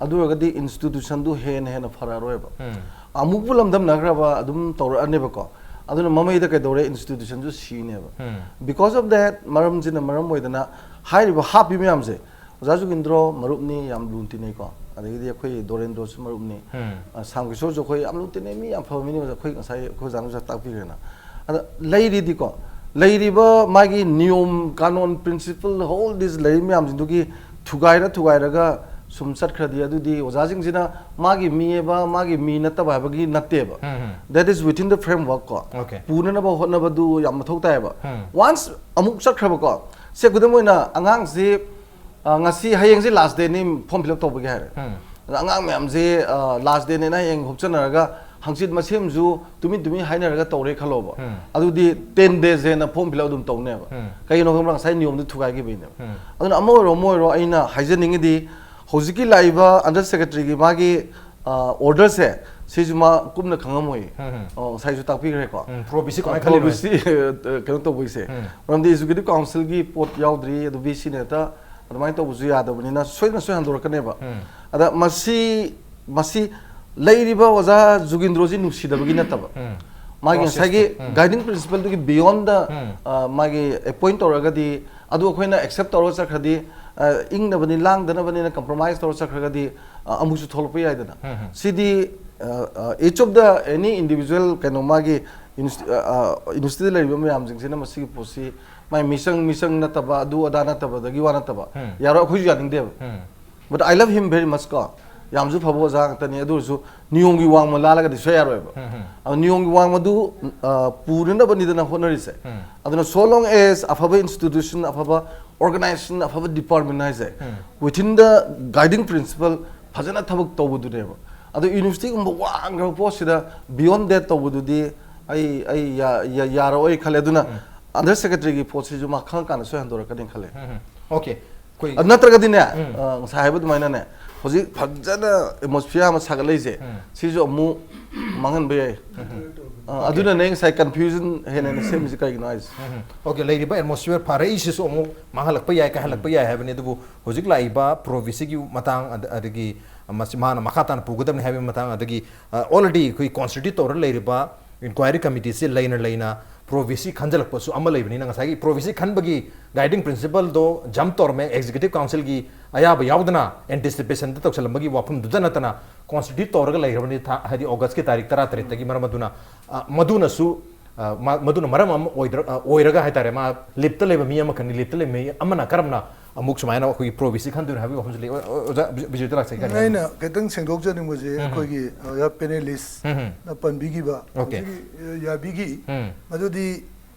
ꯑꯗꯨ ꯑꯣꯏꯔꯒꯗꯤ ꯏꯟꯁꯇꯤꯇ꯭ꯌꯨꯁꯟꯗꯨ ꯍꯦꯟꯅ ꯍꯦꯟꯅ ꯐꯔꯛꯑꯔꯣꯏꯕ꯫ ꯎꯝ, ꯑꯃꯨꯛꯄꯨ ꯂꯝꯗꯝꯅꯈ꯭ꯔꯕ ꯑꯗꯨꯝ ꯇꯧꯔꯛꯑꯅꯦꯕꯀꯣ꯫ ꯑꯗꯨꯅ ꯃꯃꯩꯗ ꯀꯩꯗꯧꯔꯦ, ꯏꯟꯁꯇꯤꯇ꯭ꯌꯨꯁꯟꯁꯨ ꯁꯤꯅꯦꯕ꯫ ꯎꯝ, Because of that, ꯃꯔꯝꯁꯤꯅ ꯃꯔꯝ ꯑꯣꯏꯗꯅ ꯍꯥꯏꯔꯤꯕ ꯍꯥꯞꯄꯤ ꯃꯌꯥꯝꯁꯦ, ꯑꯣꯖꯥ ꯖꯨꯒꯤꯟꯗ꯭ꯔꯣ ꯃꯔꯨꯞꯅꯤ, ꯌꯥꯝ ꯂꯨꯅ ꯇꯤꯟꯅꯩꯀꯣ, ꯑꯗꯒꯤꯗꯤ ꯑꯩꯈꯣꯏ ꯗꯣꯔꯦꯟꯗ꯭ꯔꯣꯁꯨ ꯃꯔꯨꯞꯅꯤ, ꯎꯝ, ꯑ, ꯁꯥꯝ ꯀꯤꯁꯣꯔꯁꯨ ꯑꯩꯈꯣꯏ ꯌꯥꯝ ꯂꯨꯅ ꯇꯤꯟꯅꯩ, ꯃꯤ ꯌꯥꯝ ꯐꯕ ꯃꯤꯅꯤ ꯑꯣꯖꯥ, ꯑꯩꯈꯣꯏ ꯉꯁꯥꯏ ꯑꯩꯈꯣꯏ ꯑꯣꯖꯥꯅꯁꯨ ꯇꯥꯛꯄꯤꯈ꯭ꯔꯦꯅ꯫ ꯑꯗ ꯂꯩꯔꯤꯗꯤꯀꯣ, ꯂꯩꯔꯤꯕ ꯃꯥꯒꯤ ꯅꯤꯌꯣꯝ ꯀꯥꯅꯣꯟ ꯄ꯭ꯔꯤꯟꯁꯤꯄꯜ ꯍꯣꯜ ꯗꯤꯁ ꯂꯩꯔꯤ ꯃꯌꯥꯝꯁꯤꯡꯗꯨꯒꯤ ꯊꯨꯒꯥꯏꯔ ꯊꯨꯒꯥꯏꯔꯒ ꯁꯨꯝ ꯆꯠꯈ꯭ꯔꯗꯤ, ꯑꯗꯨꯗꯤ ꯑꯣꯖꯥꯁꯤꯡꯁꯤꯅ ꯃꯥꯒꯤ ꯃꯤꯑꯕ ꯃꯥꯒꯤ ꯃꯤ ꯅꯠꯇꯕ ꯍꯥꯏꯕꯒꯤ ꯅꯠꯇꯦꯕ꯫ ꯎꯝ, ꯎꯝ, That is within the framework ꯀꯣ꯫ Okay. ꯄꯨꯅꯅꯕ ꯍꯣꯠꯅꯕꯗꯨ ꯌꯥꯝ ꯃꯊꯧ ꯇꯥꯏꯌꯦꯕ꯫ ꯎꯝ, ꯋꯥꯟꯁ ꯑꯃꯨꯛ ꯆꯠꯈ꯭ꯔꯕꯀꯣ, ꯁꯦ ꯈꯨꯗꯝ ꯑꯣꯏꯅ ꯑꯉꯥꯡꯁꯤ, ꯑ, ꯉꯁꯤ, ꯍꯌꯦꯡꯁꯤ ꯂꯥꯁ ꯗꯦꯠꯅꯤ ꯐꯣꯔꯝ ꯐꯤꯜ ꯑꯞ ꯇꯧꯕꯒꯤ ꯍꯥꯏꯔꯦ꯫ ꯎꯝ, ꯑꯗ ꯑꯉꯥꯡ ꯃꯌꯥꯝꯁꯤ ꯂꯥꯁ ꯗꯦꯠꯅꯦꯅ ꯍꯌꯦꯡ ꯍꯨꯞꯆꯟꯅꯔꯒ ꯍꯪꯆꯤꯠ ꯃꯁꯦꯝꯁꯨ ꯇꯨꯃꯤꯟ ꯇꯨꯃꯤꯟ ꯍꯥꯏꯅꯔꯒ ꯇꯧꯔꯦ ꯈꯜꯂꯣꯕ꯫ ꯎꯝ, ꯑꯗꯨꯗꯤ ꯇꯦꯟ ꯗꯦꯖ ꯍꯦꯟꯅ ꯐꯣꯔꯝ ꯐꯤꯜ ꯑꯞ ꯑꯗꯨꯝ ꯇꯧꯅꯦꯕ꯫ ꯎꯝ, ꯀꯩꯒꯤꯅꯣ ꯈꯪꯕ꯭ꯔꯥ? ꯉꯁꯥꯏ ꯅꯤꯌꯣꯝꯗꯨ ꯊꯨꯒꯥꯏꯈꯤꯕꯩꯅꯦꯕ꯫ ꯎꯝ, ꯑꯗꯨꯅ ꯑꯃ ꯑꯣꯏꯔꯣ ꯑꯃ ꯑꯣꯏꯔꯣ, ꯑꯩꯅ ꯍꯥꯏꯖꯅꯤꯡꯉꯤꯗꯤ ꯍꯧꯖꯤꯛꯀꯤ ꯂꯥꯛꯏꯕ ꯑꯟꯗꯔ ꯁꯦꯀ꯭ꯔꯦꯇꯔꯤꯒꯤ ꯃꯥꯒꯤ ꯑꯣꯔꯗꯔꯁꯦ, ꯁꯤꯁꯨ ꯃꯥ ꯀꯨꯞꯅ ꯈꯪꯉꯝꯃꯣꯏ꯫ ꯎꯝ, ꯎꯝ, ꯑꯣ, ꯉꯁꯥꯏꯁꯨ ꯇꯥꯛꯄꯤꯈ꯭ꯔꯦꯀꯣ꯫ ꯎꯝ, ꯄ꯭ꯔꯣ ꯕꯤ ꯁꯤ ꯀꯃꯥꯏꯅ ꯄ꯭ꯔꯣ ꯈꯜꯂꯤꯅꯣ? ꯕꯤ ꯁꯤ, ꯑ, ꯀꯩꯅꯣ ꯇꯧꯕꯒꯤꯁꯦ꯫ ꯎꯝ, ꯃꯔꯝꯗꯤ ꯑꯦꯛꯖꯤꯀ꯭ꯌꯨꯇꯤꯚ ꯀꯥꯎꯟꯁꯤꯜꯒꯤ ꯄꯣꯠ ꯌꯥꯎꯗ꯭ꯔꯤ, ꯑꯗꯨ ꯕꯤ ꯁꯤꯅ ꯍꯦꯛꯇ ꯑꯗꯨꯃꯥꯏꯅ ꯇꯧꯕꯁꯨ ꯌꯥꯗꯕꯅꯤꯅ ꯁꯣꯏꯗꯅ ꯁꯣꯏ ꯍꯟꯗꯣꯔꯛꯀꯅꯦꯕ꯫ ꯎꯝ, ꯑꯗ ꯃꯁꯤ, ꯃꯁꯤ ꯂꯩꯔꯤꯕ ꯑꯣꯖꯥ ꯖꯨꯒꯤꯟꯗ꯭ꯔꯣꯁꯤ ꯅꯨꯡꯁꯤꯗꯕꯒꯤ ꯅꯠꯇꯕ, ꯎꯝ, ꯃꯥꯒꯤ ꯄ꯭ꯔꯣꯁꯦꯁꯇꯣ, ꯉꯁꯥꯏꯒꯤ ꯎꯝ, ꯒꯥꯏꯗꯤꯡ ꯄ꯭ꯔꯤꯟꯁꯤꯄꯜꯗꯨꯒꯤ ꯕꯤꯌꯣꯟꯗ, ꯎꯝ, ꯑ, ꯃꯥꯒꯤ ꯑꯦꯄꯣꯏꯟ ꯇꯧꯔꯒꯗꯤ, ꯑꯗꯨ ꯑꯩꯈꯣꯏꯅ ꯑꯦꯛꯁꯦꯞ ꯇꯧꯔꯒ ꯆꯠꯈ꯭ꯔꯗꯤ, ꯑ, ꯏꯪꯅꯕꯅꯤ ꯂꯥꯡꯗꯅꯕꯅꯤꯅ ꯀꯝꯄ꯭ꯔꯣꯃꯥꯏꯁ ꯇꯧꯔꯒ ꯆꯠꯈ꯭ꯔꯒꯗꯤ, ꯑ, ꯑꯃꯨꯛꯁꯨ ꯊꯣꯛꯂꯛꯄ ꯌꯥꯏꯗꯅ꯫ ꯎꯝ, ꯎꯝ, ꯁꯤꯗꯤ, ꯑ, ꯑ, each of the any individual ꯀꯩꯅꯣ ꯃꯥꯒꯤ ꯏꯟꯁꯇꯤ-, ꯑ, ꯑ, ꯌꯨꯅꯤꯚꯔꯁꯤꯇꯤꯗ ꯂꯩꯔꯤꯕ ꯃꯌꯥꯝꯁꯤꯡꯁꯤꯅ ꯃꯁꯤꯒꯤ ꯄꯣꯠꯁꯤ ꯃꯥꯏ ꯃꯤꯆꯪ, ꯃꯤꯆꯪ ꯅꯠꯇꯕ, ꯑꯗꯨ ꯑꯗꯥ ꯅꯠꯇꯕꯗꯒꯤ ꯋꯥ ꯅꯠꯇꯕ, ꯎꯝ, ꯌꯥꯔꯣꯏ, ꯑꯩꯈꯣꯏꯁꯨ ꯌꯥꯅꯤꯡꯗꯦꯕ꯫ ꯎꯝ, But I love him very much ꯀꯣ꯫ ꯌꯥꯝꯁꯨ ꯐꯕ ꯑꯣꯖꯥ ꯉꯥꯛꯇꯅꯤ꯫ ꯑꯗꯨ ꯑꯣꯏꯔꯁꯨ ꯅꯤꯌꯣꯝꯒꯤ ꯋꯥꯡꯃ ꯂꯥꯜꯂꯒꯗꯤ ꯁꯣꯏ ꯌꯥꯔꯣꯏꯕ꯫ ꯑꯗꯨ ꯅꯤꯌꯣꯝꯒꯤ ꯋꯥꯡꯃꯗꯨ, ꯑ, ꯄꯨꯅꯅꯕꯅꯤꯗꯅ ꯍꯣꯠꯅꯔꯤꯁꯦ꯫ ꯑꯗꯨꯅ so long as ꯑꯐꯕ institution, ꯑꯐꯕ organization, ꯑꯐꯕ department ꯍꯥꯏꯁꯦ, within the guiding principle ꯐꯖꯅ ꯊꯕꯛ ꯇꯧꯕꯗꯨꯅꯦꯕ꯫ ꯑꯗꯣ universityꯒꯨꯝꯕ ꯋꯥꯡꯈ꯭ꯔꯕ ꯄꯣꯠꯁꯤꯗ beyond that ꯇꯧꯕꯗꯨꯗꯤ ꯑꯩ, ꯑꯩ ꯌꯥ-, ꯌꯥ-, ꯌꯥꯔꯛꯑꯣꯏ ꯈꯜꯂꯦ꯫ ꯑꯗꯨꯅ under secretaryꯒꯤ ꯄꯣꯠꯁꯤꯁꯨ ꯃꯥ ꯈꯪꯉꯀꯥꯟꯗ ꯁꯣꯏ ꯍꯟꯗꯣꯔꯛꯀꯅꯤ ꯈꯜꯂꯦ꯫ ꯑꯣꯀꯦ꯫ ꯑꯩꯈꯣꯏ ꯑꯗꯨ ꯅꯠꯇ꯭ꯔꯒꯗꯤꯅꯦ, ꯑ, ꯉꯁꯥꯏ ꯍꯥꯏꯕ ꯑꯗꯨꯃꯥꯏꯅꯅꯦ, ꯍꯧꯖꯤꯛ ꯐꯖꯅ atmosphere ꯑꯃ ꯁꯥꯒꯠꯂꯛꯏꯁꯦ, ꯁꯤꯁꯨ ꯑꯃꯨꯛ ꯃꯥꯡꯍꯟꯕ ꯌꯥꯏ꯫ ꯑ, ꯑꯗꯨꯅꯅꯦ ꯑꯩ ꯉꯁꯥꯏ confusion ꯍꯦꯟꯅ ꯍꯦꯟꯅ ꯁꯦꯝꯃꯤꯁꯦ ꯀꯩꯒꯤꯅꯣ ꯍꯥꯏꯁꯦ꯫ ꯑꯣꯀꯦ, ꯂꯩꯔꯤꯕ atmosphere ꯐꯔꯛꯏꯁꯤꯁꯨ ꯑꯃꯨꯛ ꯃꯥꯡꯍꯜꯂꯛꯄ ꯌꯥꯏ, ꯀꯥꯏꯍꯜꯂꯛꯄ ꯌꯥꯏ ꯍꯥꯏꯕꯅꯤ꯫ ꯑꯗꯨꯕꯨ ꯍꯧꯖꯤꯛ ꯂꯥꯛꯏꯕ pro VCꯒꯤ ꯃꯇꯥꯡ, ꯑꯗ-, ꯑꯗꯒꯤ ꯃꯁꯤ ꯃꯥꯅ ꯃꯈꯥ ꯇꯥꯅ ꯄꯨꯒꯗꯕꯅꯤ ꯍꯥꯏꯕꯒꯤ ꯃꯇꯥꯡ, ꯑꯗꯒꯤ, ꯑ, already ꯑꯩꯈꯣꯏ constitute ꯇꯧꯔ ꯂꯩꯔꯤꯕ inquiry committeeꯁꯤ ꯂꯩꯅ ꯂꯩꯅ pro VC ꯈꯟꯖꯜꯂꯛꯄꯁꯨ ꯑꯃ ꯂꯩꯕꯅꯤꯅ, ꯉꯁꯥꯏꯒꯤ pro VC ꯈꯟꯕꯒꯤ guiding principleꯗꯣ jump ꯇꯧꯔꯝꯃꯦ, executive councilꯒꯤ ꯑꯌꯥꯕ ꯌꯥꯎꯗꯅ anticipationꯗ ꯇꯧꯁꯜꯂꯝꯕꯒꯤ ꯋꯥꯐꯝꯗꯨꯗ ꯅꯠꯇꯅ constitute ꯇꯧꯔꯒ ꯂꯩꯈ꯭ꯔꯕꯅꯤ, ꯊꯥ-, ꯍꯥꯏꯗꯤ Augustꯀꯤ ꯇꯥꯔꯤꯛ ꯇꯔꯥꯇꯔꯦꯠꯇꯒꯤ꯫ ꯃꯔꯝ ꯑꯗꯨꯅ, ꯑ, ꯃꯗꯨꯅꯁꯨ, ꯑ, ꯃ-, ꯃꯗꯨꯅ ꯃꯔꯝ ꯑꯃ ꯑꯣꯏꯗ꯭ꯔ-, ꯑ, ꯑꯣꯏꯔꯒ ꯍꯥꯏꯇꯥꯔꯦ, ꯃꯥ leaveꯇ ꯂꯩꯕ ꯃꯤ ꯑꯃꯈꯛꯅꯤ, leaveꯇ ꯂꯩꯕ ꯃꯤ ꯑꯃꯅ ꯀꯔꯝꯅ ꯑꯃꯨꯛ ꯁꯨꯃꯥꯏꯅ ꯑꯩꯈꯣꯏꯒꯤ pro VC ꯈꯟꯗꯣꯏꯅꯣ ꯍꯥꯏꯕꯒꯤ ꯋꯥꯐꯝꯁꯨ ꯂꯩ꯫ ꯑꯣ-, ꯑꯣꯖꯥ ꯕꯤ-, ꯕꯤꯖꯣꯏꯗ ꯂꯥꯛꯆꯒꯦ꯫ ꯀꯔꯤ ꯍꯥꯏꯅꯤ? ꯑꯩꯅ ꯈꯤꯇꯪ ꯁꯦꯡꯗꯣꯛꯆꯅꯤꯡꯕꯁꯦ, ꯑꯩꯈꯣꯏꯒꯤ ꯑꯣꯖꯥ panelistꯅ ꯄꯟꯕꯤꯈꯤꯕ Okay. ꯍꯧꯖꯤꯛꯀꯤ, ꯑ, ꯌꯥꯕꯤꯒꯤ ꯎꯝ꯫ ꯃꯗꯨꯗꯤ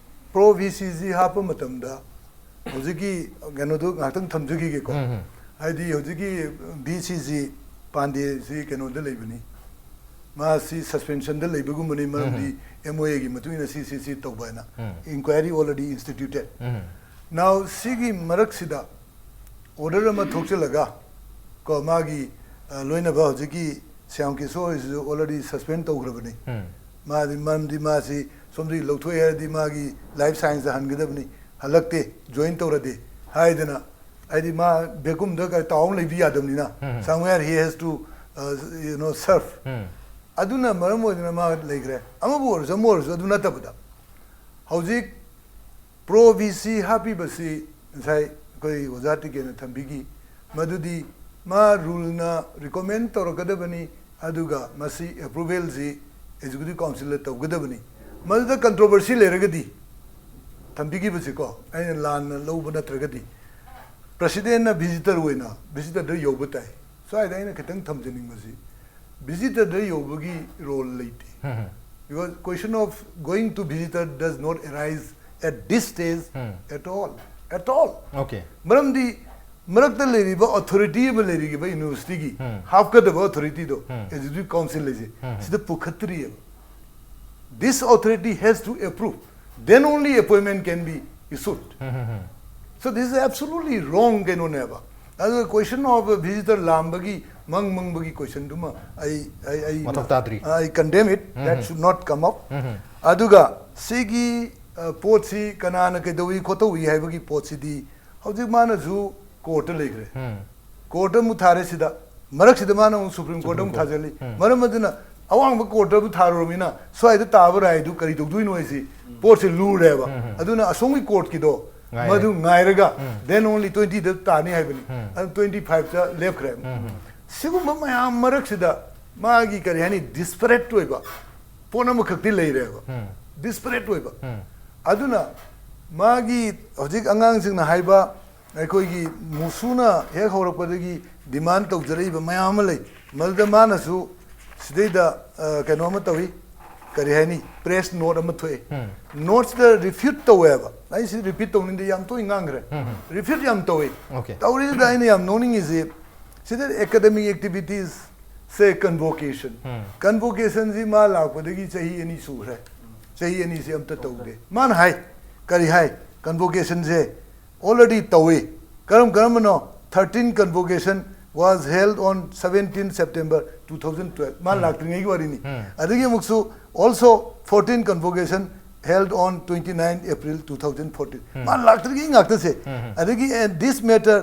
pro VCꯁꯤ ꯍꯥꯞꯄ ꯃꯇꯝꯗ ꯍꯧꯖꯤꯛꯀꯤ ꯀꯩꯅꯣꯗꯣ ꯉꯥꯏꯍꯥꯛꯇꯪ ꯊꯝꯖꯈꯤꯒꯦꯀꯣ꯫ ꯎꯝ, ꯎꯝ꯫ ꯍꯥꯏꯗꯤ ꯍꯧꯖꯤꯛꯀꯤ VCꯁꯤ ꯄꯥꯟꯗꯦꯁꯤ ꯀꯩꯅꯣꯗ ꯂꯩꯕꯅꯤ, ꯃꯥꯁꯤ suspensionꯗ ꯂꯩꯕꯒꯨꯝꯕꯅꯤ, ꯃꯔꯝꯗꯤ MOAꯒꯤ ꯃꯇꯨꯡ ꯏꯟꯅ ꯁꯤ ꯁꯤ ꯁꯤ ꯇꯧꯕ ꯍꯥꯏꯅ ꯎꯝ꯫ inquiry already instituted꯫ ꯎꯝ꯫ Now ꯁꯤꯒꯤ ꯃꯔꯛꯁꯤꯗ order ꯑꯃ ꯊꯣꯛꯆꯤꯜꯂꯒ ꯀꯣ, ꯃꯥꯒꯤ, ꯑ, ꯂꯣꯏꯅꯕ ꯍꯧꯖꯤꯛꯀꯤ ꯁ꯭ꯌꯥꯝ ꯀꯤꯁꯣꯔ ꯍꯣꯏꯁꯤꯁꯨ already suspend ꯇꯧꯈ꯭ꯔꯕꯅꯤ꯫ ꯎꯝ꯫ ꯃꯥꯗꯤ, ꯃꯔꯝꯗꯤ ꯃꯥꯁꯤ ꯁꯣꯝꯗꯒꯤ ꯂꯧꯊꯣꯛꯑꯦ ꯍꯥꯏꯔꯗꯤ ꯃꯥꯒꯤ life scienceꯇ ꯍꯟꯒꯗꯕꯅꯤ, ꯍꯜꯂꯛꯇꯦ, join ꯇꯧꯔꯗꯤ ꯍꯥꯏꯗꯅ, ꯍꯥꯏꯗꯤ ꯃꯥ vacuumꯗ ꯀ-, ꯇꯥꯎ ꯑꯃ ꯂꯩꯕ ꯌꯥꯗꯕꯅꯤꯅ, ꯎꯝ꯫ somewhere he has to, uh, you know, serve꯫ ꯎꯝ꯫ ꯑꯗꯨꯅ ꯃꯔꯝ ꯑꯣꯏꯗꯅ ꯃꯥ ꯂꯩꯈ꯭ꯔꯦ꯫ ꯑꯃꯕꯨ ꯑꯣꯏꯔꯁꯨ ꯑꯃ ꯑꯣꯏꯔꯁꯨ ꯑꯗꯨ ꯅꯠꯇꯕꯗ ꯍꯧꯖꯤꯛ pro VC ꯍꯥꯞꯄꯤꯕꯁꯤ ꯉꯁꯥꯏ ꯑꯩꯈꯣꯏ ꯑꯣꯖꯥ ꯇꯤꯀꯦꯟꯅ ꯊꯝꯕꯤꯈꯤ, ꯃꯗꯨꯗꯤ ꯃꯥ ruleꯅ recommend ꯇꯧꯔꯛꯀꯗꯕꯅꯤ, ꯑꯗꯨꯒ ꯃꯁꯤ approvalꯁꯤ executive councilꯗ ꯇꯧꯒꯗꯕꯅꯤ꯫ ꯃꯗꯨꯗ controversy ꯂꯩꯔꯒꯗꯤ, ꯊꯝꯕꯤꯈꯤꯕꯁꯤꯀꯣ, ꯑꯩꯅ ꯂꯥꯟꯅ ꯂꯧꯕ ꯅꯠꯇ꯭ꯔꯒꯗꯤ, presidentꯅ visitor ꯑꯣꯏꯅ visitorꯗ ꯌꯧꯕ ꯇꯥꯏ꯫ ꯁ꯭ꯋꯥꯏꯗ ꯑꯩꯅ ꯈꯤꯇꯪ ꯊꯝꯖꯅꯤꯡꯕꯁꯤ, ꯚꯤꯖꯤꯇꯔꯗ ꯌꯧꯕꯒꯤ ꯔꯣꯜ ꯂꯩꯇꯦ꯫ Because question of going to visitor does not arise at this stage at all, at all. Okay. ꯃꯔꯝꯗꯤ ꯃꯔꯛꯇ ꯂꯩꯔꯤꯕ ꯑꯣꯊꯣꯔꯤꯇꯤ ꯑꯃ ꯂꯩꯔꯤꯕ ꯌꯨꯅꯤꯚꯔꯁꯤꯇꯤꯒꯤ ꯍꯥꯞꯀꯗꯕ ꯑꯣꯊꯣꯔꯤꯇꯤꯗꯣ, ꯑꯦꯛꯖꯤꯀ꯭ꯌꯨꯇꯤꯚ ꯀꯥꯎꯟꯁꯤꯜ ꯍꯥꯏꯁꯦ, ꯁꯤꯗ ꯄꯨꯈꯠꯇ꯭ꯔꯤꯑꯕ. This authority has to approve, then only appointment can be issued. So this is absolutely wrong ꯀꯩꯅꯣꯅꯦꯕ. ꯑꯗꯨꯒ question of visitor ꯂꯥꯝꯕꯒꯤ, ꯃꯪ ꯃꯪꯕꯒꯤ questionꯗꯨꯃ ꯑꯩ ꯑꯩ ꯑꯩ ꯃꯊꯧ ꯇꯥꯗ꯭ꯔꯤ. I condemn it. That should not come up. ꯑꯗꯨꯒ ꯁꯤꯒꯤ ꯑ, ꯄꯣꯠꯁꯤ ꯀꯅꯥꯅ ꯀꯩꯗꯧꯏ ꯈꯣꯠꯇꯧꯏ ꯍꯥꯏꯕꯒꯤ ꯄꯣꯠꯁꯤꯗꯤ ꯍꯧꯖꯤꯛ ꯃꯥꯅꯁꯨ ꯀꯣꯔꯠꯇ ꯂꯩꯈ꯭ꯔꯦ. ꯀꯣꯔꯠꯇ ꯑꯃꯨꯛ ꯊꯥꯔꯦ ꯁꯤꯗ, ꯃꯔꯛꯁꯤꯗ ꯃꯥꯅ ꯑꯃꯨꯛ ꯁꯨꯄ꯭ꯔꯤꯝ ꯀꯣꯔꯠꯇ ꯑꯃꯨꯛ ꯊꯥꯖꯤꯜꯂꯤ. ꯃꯔꯝ ꯑꯗꯨꯅ ꯑꯋꯥꯡꯕ ꯀꯣꯔꯠꯇ ꯑꯃꯨꯛ ꯊꯥꯔꯨꯔꯃꯤꯅ ꯁ꯭ꯋꯥꯏꯗ ꯇꯥꯕ ꯔꯥꯏꯗꯨ ꯀꯔꯤ ꯇꯧꯗꯣꯏꯅꯣ ꯍꯥꯏꯁꯤ ꯄꯣꯠꯁꯤ ꯂꯨꯔꯦꯕ. ꯑꯗꯨꯅ ꯑꯁꯣꯝꯒꯤ ꯀꯣꯔꯠꯀꯤꯗꯣ ꯉꯥꯏꯔꯦ. ꯃꯗꯨ ꯉꯥꯏꯔꯒ then only twentyꯗ ꯇꯥꯅꯤ ꯍꯥꯏꯕꯅꯤ. ꯑꯗꯨ twenty fiveꯇ ꯂꯦꯞꯈ꯭ꯔꯦ. ꯁꯤꯒꯨꯝꯕ ꯃꯌꯥꯝ ꯃꯔꯛꯁꯤꯗ ꯃꯥꯒꯤ ꯀꯔꯤ ꯍꯥꯏꯅꯤ, disparate ꯑꯣꯏꯕ ꯄꯣꯠ ꯑꯃꯈꯛꯇꯤ ꯂꯩꯔꯦꯕ. Disparate ꯑꯣꯏꯕ. ꯑꯗꯨꯅ ꯃꯥꯒꯤ ꯍꯧꯖꯤꯛ ꯑꯉꯥꯡꯁꯤꯡꯅ ꯍꯥꯏꯕ, ꯑꯩꯈꯣꯏꯒꯤ ꯃꯨꯁꯨꯅ ꯍꯦꯛ ꯍꯧꯔꯛꯄꯗꯒꯤ demand ꯇꯧꯖꯔꯛꯏꯕ ꯃꯌꯥꯝ ꯑꯃ ꯂꯩ. ꯃꯗꯨꯗ ꯃꯥꯅꯁꯨ ꯁꯤꯗꯩꯗ ꯑ, ꯀꯩꯅꯣ ꯑꯃ ꯇꯧꯏ, ꯀꯔꯤ ꯍꯥꯏꯅꯤ, press note ꯑꯃ ꯊꯣꯛꯑꯦ. Noteꯁꯤꯗ refute ꯇꯧꯋꯦꯕ. ꯑꯩ ꯁꯤ repeat ꯇꯧꯅꯤꯡꯗꯦ, ꯌꯥꯝ ꯇꯣꯏꯅ ꯉꯥꯡꯈ꯭ꯔꯦ. Refute ꯌꯥꯝ ꯇꯧꯋꯤ. Okay. ꯇꯧꯔꯤꯁꯤꯗ ꯑꯩꯅ ꯌꯥꯝ ꯅꯣꯛꯅꯤꯡꯉꯤꯁꯤ, ꯁꯤꯗ academic activitiesꯁꯦ convocation. Convocationꯁꯤ ꯃꯥ ꯂꯥꯛꯄꯗꯒꯤ ꯆꯍꯤ ꯑꯅꯤ ꯁꯨꯈ꯭ꯔꯦ. ꯆꯍꯤ ꯑꯅꯤꯁꯤ ꯑꯝꯇ ꯇꯧꯗꯦ. ꯃꯥꯅ ꯍꯥꯏ, ꯀꯔꯤ ꯍꯥꯏ? Convocationꯁꯦ already ꯇꯧꯏ. ꯀꯔꯝ ꯀꯔꯝꯕꯅꯣ? Thirteen convocation was held on seventeen September two thousand twelve. ꯃꯥ ꯂꯥꯛꯇ꯭ꯔꯤꯉꯩꯒꯤ ꯋꯥꯔꯤꯅꯤ. ꯑꯗꯒꯤ ꯑꯃꯨꯛꯁꯨ also fourteen convocation held on twenty nine April two thousand fourteen. ꯃꯥ ꯂꯥꯛꯇ꯭ꯔꯤꯉꯩ ꯉꯥꯛꯇꯁꯦ. ꯑꯗꯒꯤ and this matter,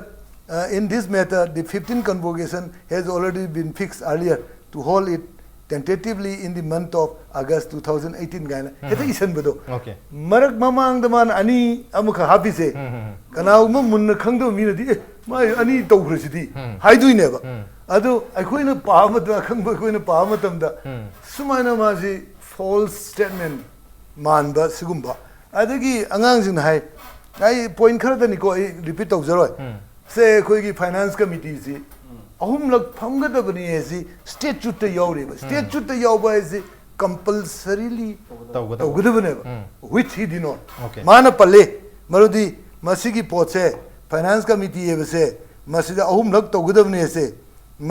uh, in this matter, the fifteen convocation has already been fixed earlier to hold it tentatively in the month of August two thousand eighteen ꯀꯥꯏꯅ ꯍꯦꯛꯇ ꯏꯁꯟꯕꯗꯣ. Okay. ꯃꯔꯛ ꯃꯃꯥꯡꯗ ꯃꯥꯅ ꯑꯅꯤ ꯑꯃꯈꯛ ꯍꯥꯞꯄꯤꯁꯦ, ꯀꯅꯥꯒꯨꯝꯕ ꯃꯨꯟꯅ ꯈꯪꯗꯕ ꯃꯤꯅꯗꯤ, "ꯑꯦ, ꯃꯥ ꯑꯅꯤ ꯇꯧꯈ꯭ꯔꯁꯤꯗꯤ" ꯍꯥꯏꯗꯣꯏꯅꯦꯕ. ꯑꯗꯣ ꯑꯩꯈꯣꯏꯅ ꯄꯥꯕ ꯃꯇꯝꯗ, ꯑꯈꯪꯕ ꯑꯩꯈꯣꯏꯅ ꯄꯥꯕ ꯃꯇꯝꯗ ꯁꯨꯃꯥꯏꯅ ꯃꯥꯁꯤ false statement ꯃꯥꯟꯕ ꯁꯤꯒꯨꯝꯕ. ꯑꯗꯒꯤ ꯑꯉꯥꯡꯁꯤꯡꯅ ꯍꯥꯏ, ꯑꯩ point ꯈꯔꯗꯅꯤꯀꯣ, ꯑꯩ repeat ꯇꯧꯖꯔꯣꯏ. ꯁꯦ, ꯑꯩꯈꯣꯏꯒꯤ finance committeeꯁꯤ ꯑꯍꯨꯝꯂꯛ ꯐꯝꯒꯗꯕꯅꯤ ꯍꯥꯏꯁꯤ ꯁ꯭ꯇꯦꯆꯨꯠꯇ ꯌꯥꯎꯔꯤꯕ꯫ ꯁ꯭ꯇꯦꯆꯨꯠꯇ ꯌꯥꯎꯕ ꯍꯥꯏꯁꯤ ꯀꯝꯄꯜꯁꯔꯤꯂꯤ ꯇꯧꯒꯗꯕ꯫ ꯇꯧꯒꯗꯕꯅꯦꯕ꯫ ꯎꯝ. Which he did not. Okay. ꯃꯥꯅ ꯄꯜꯂꯦ, ꯃꯔꯨꯗꯤ ꯃꯁꯤꯒꯤ ꯄꯣꯠꯁꯦ, ꯐꯥꯏꯅꯥꯟꯁ ꯀꯃꯤꯇꯤ ꯍꯥꯏꯕꯁꯦ ꯃꯁꯤꯗ ꯑꯍꯨꯝꯂꯛ ꯇꯧꯒꯗꯕꯅꯦꯁꯦ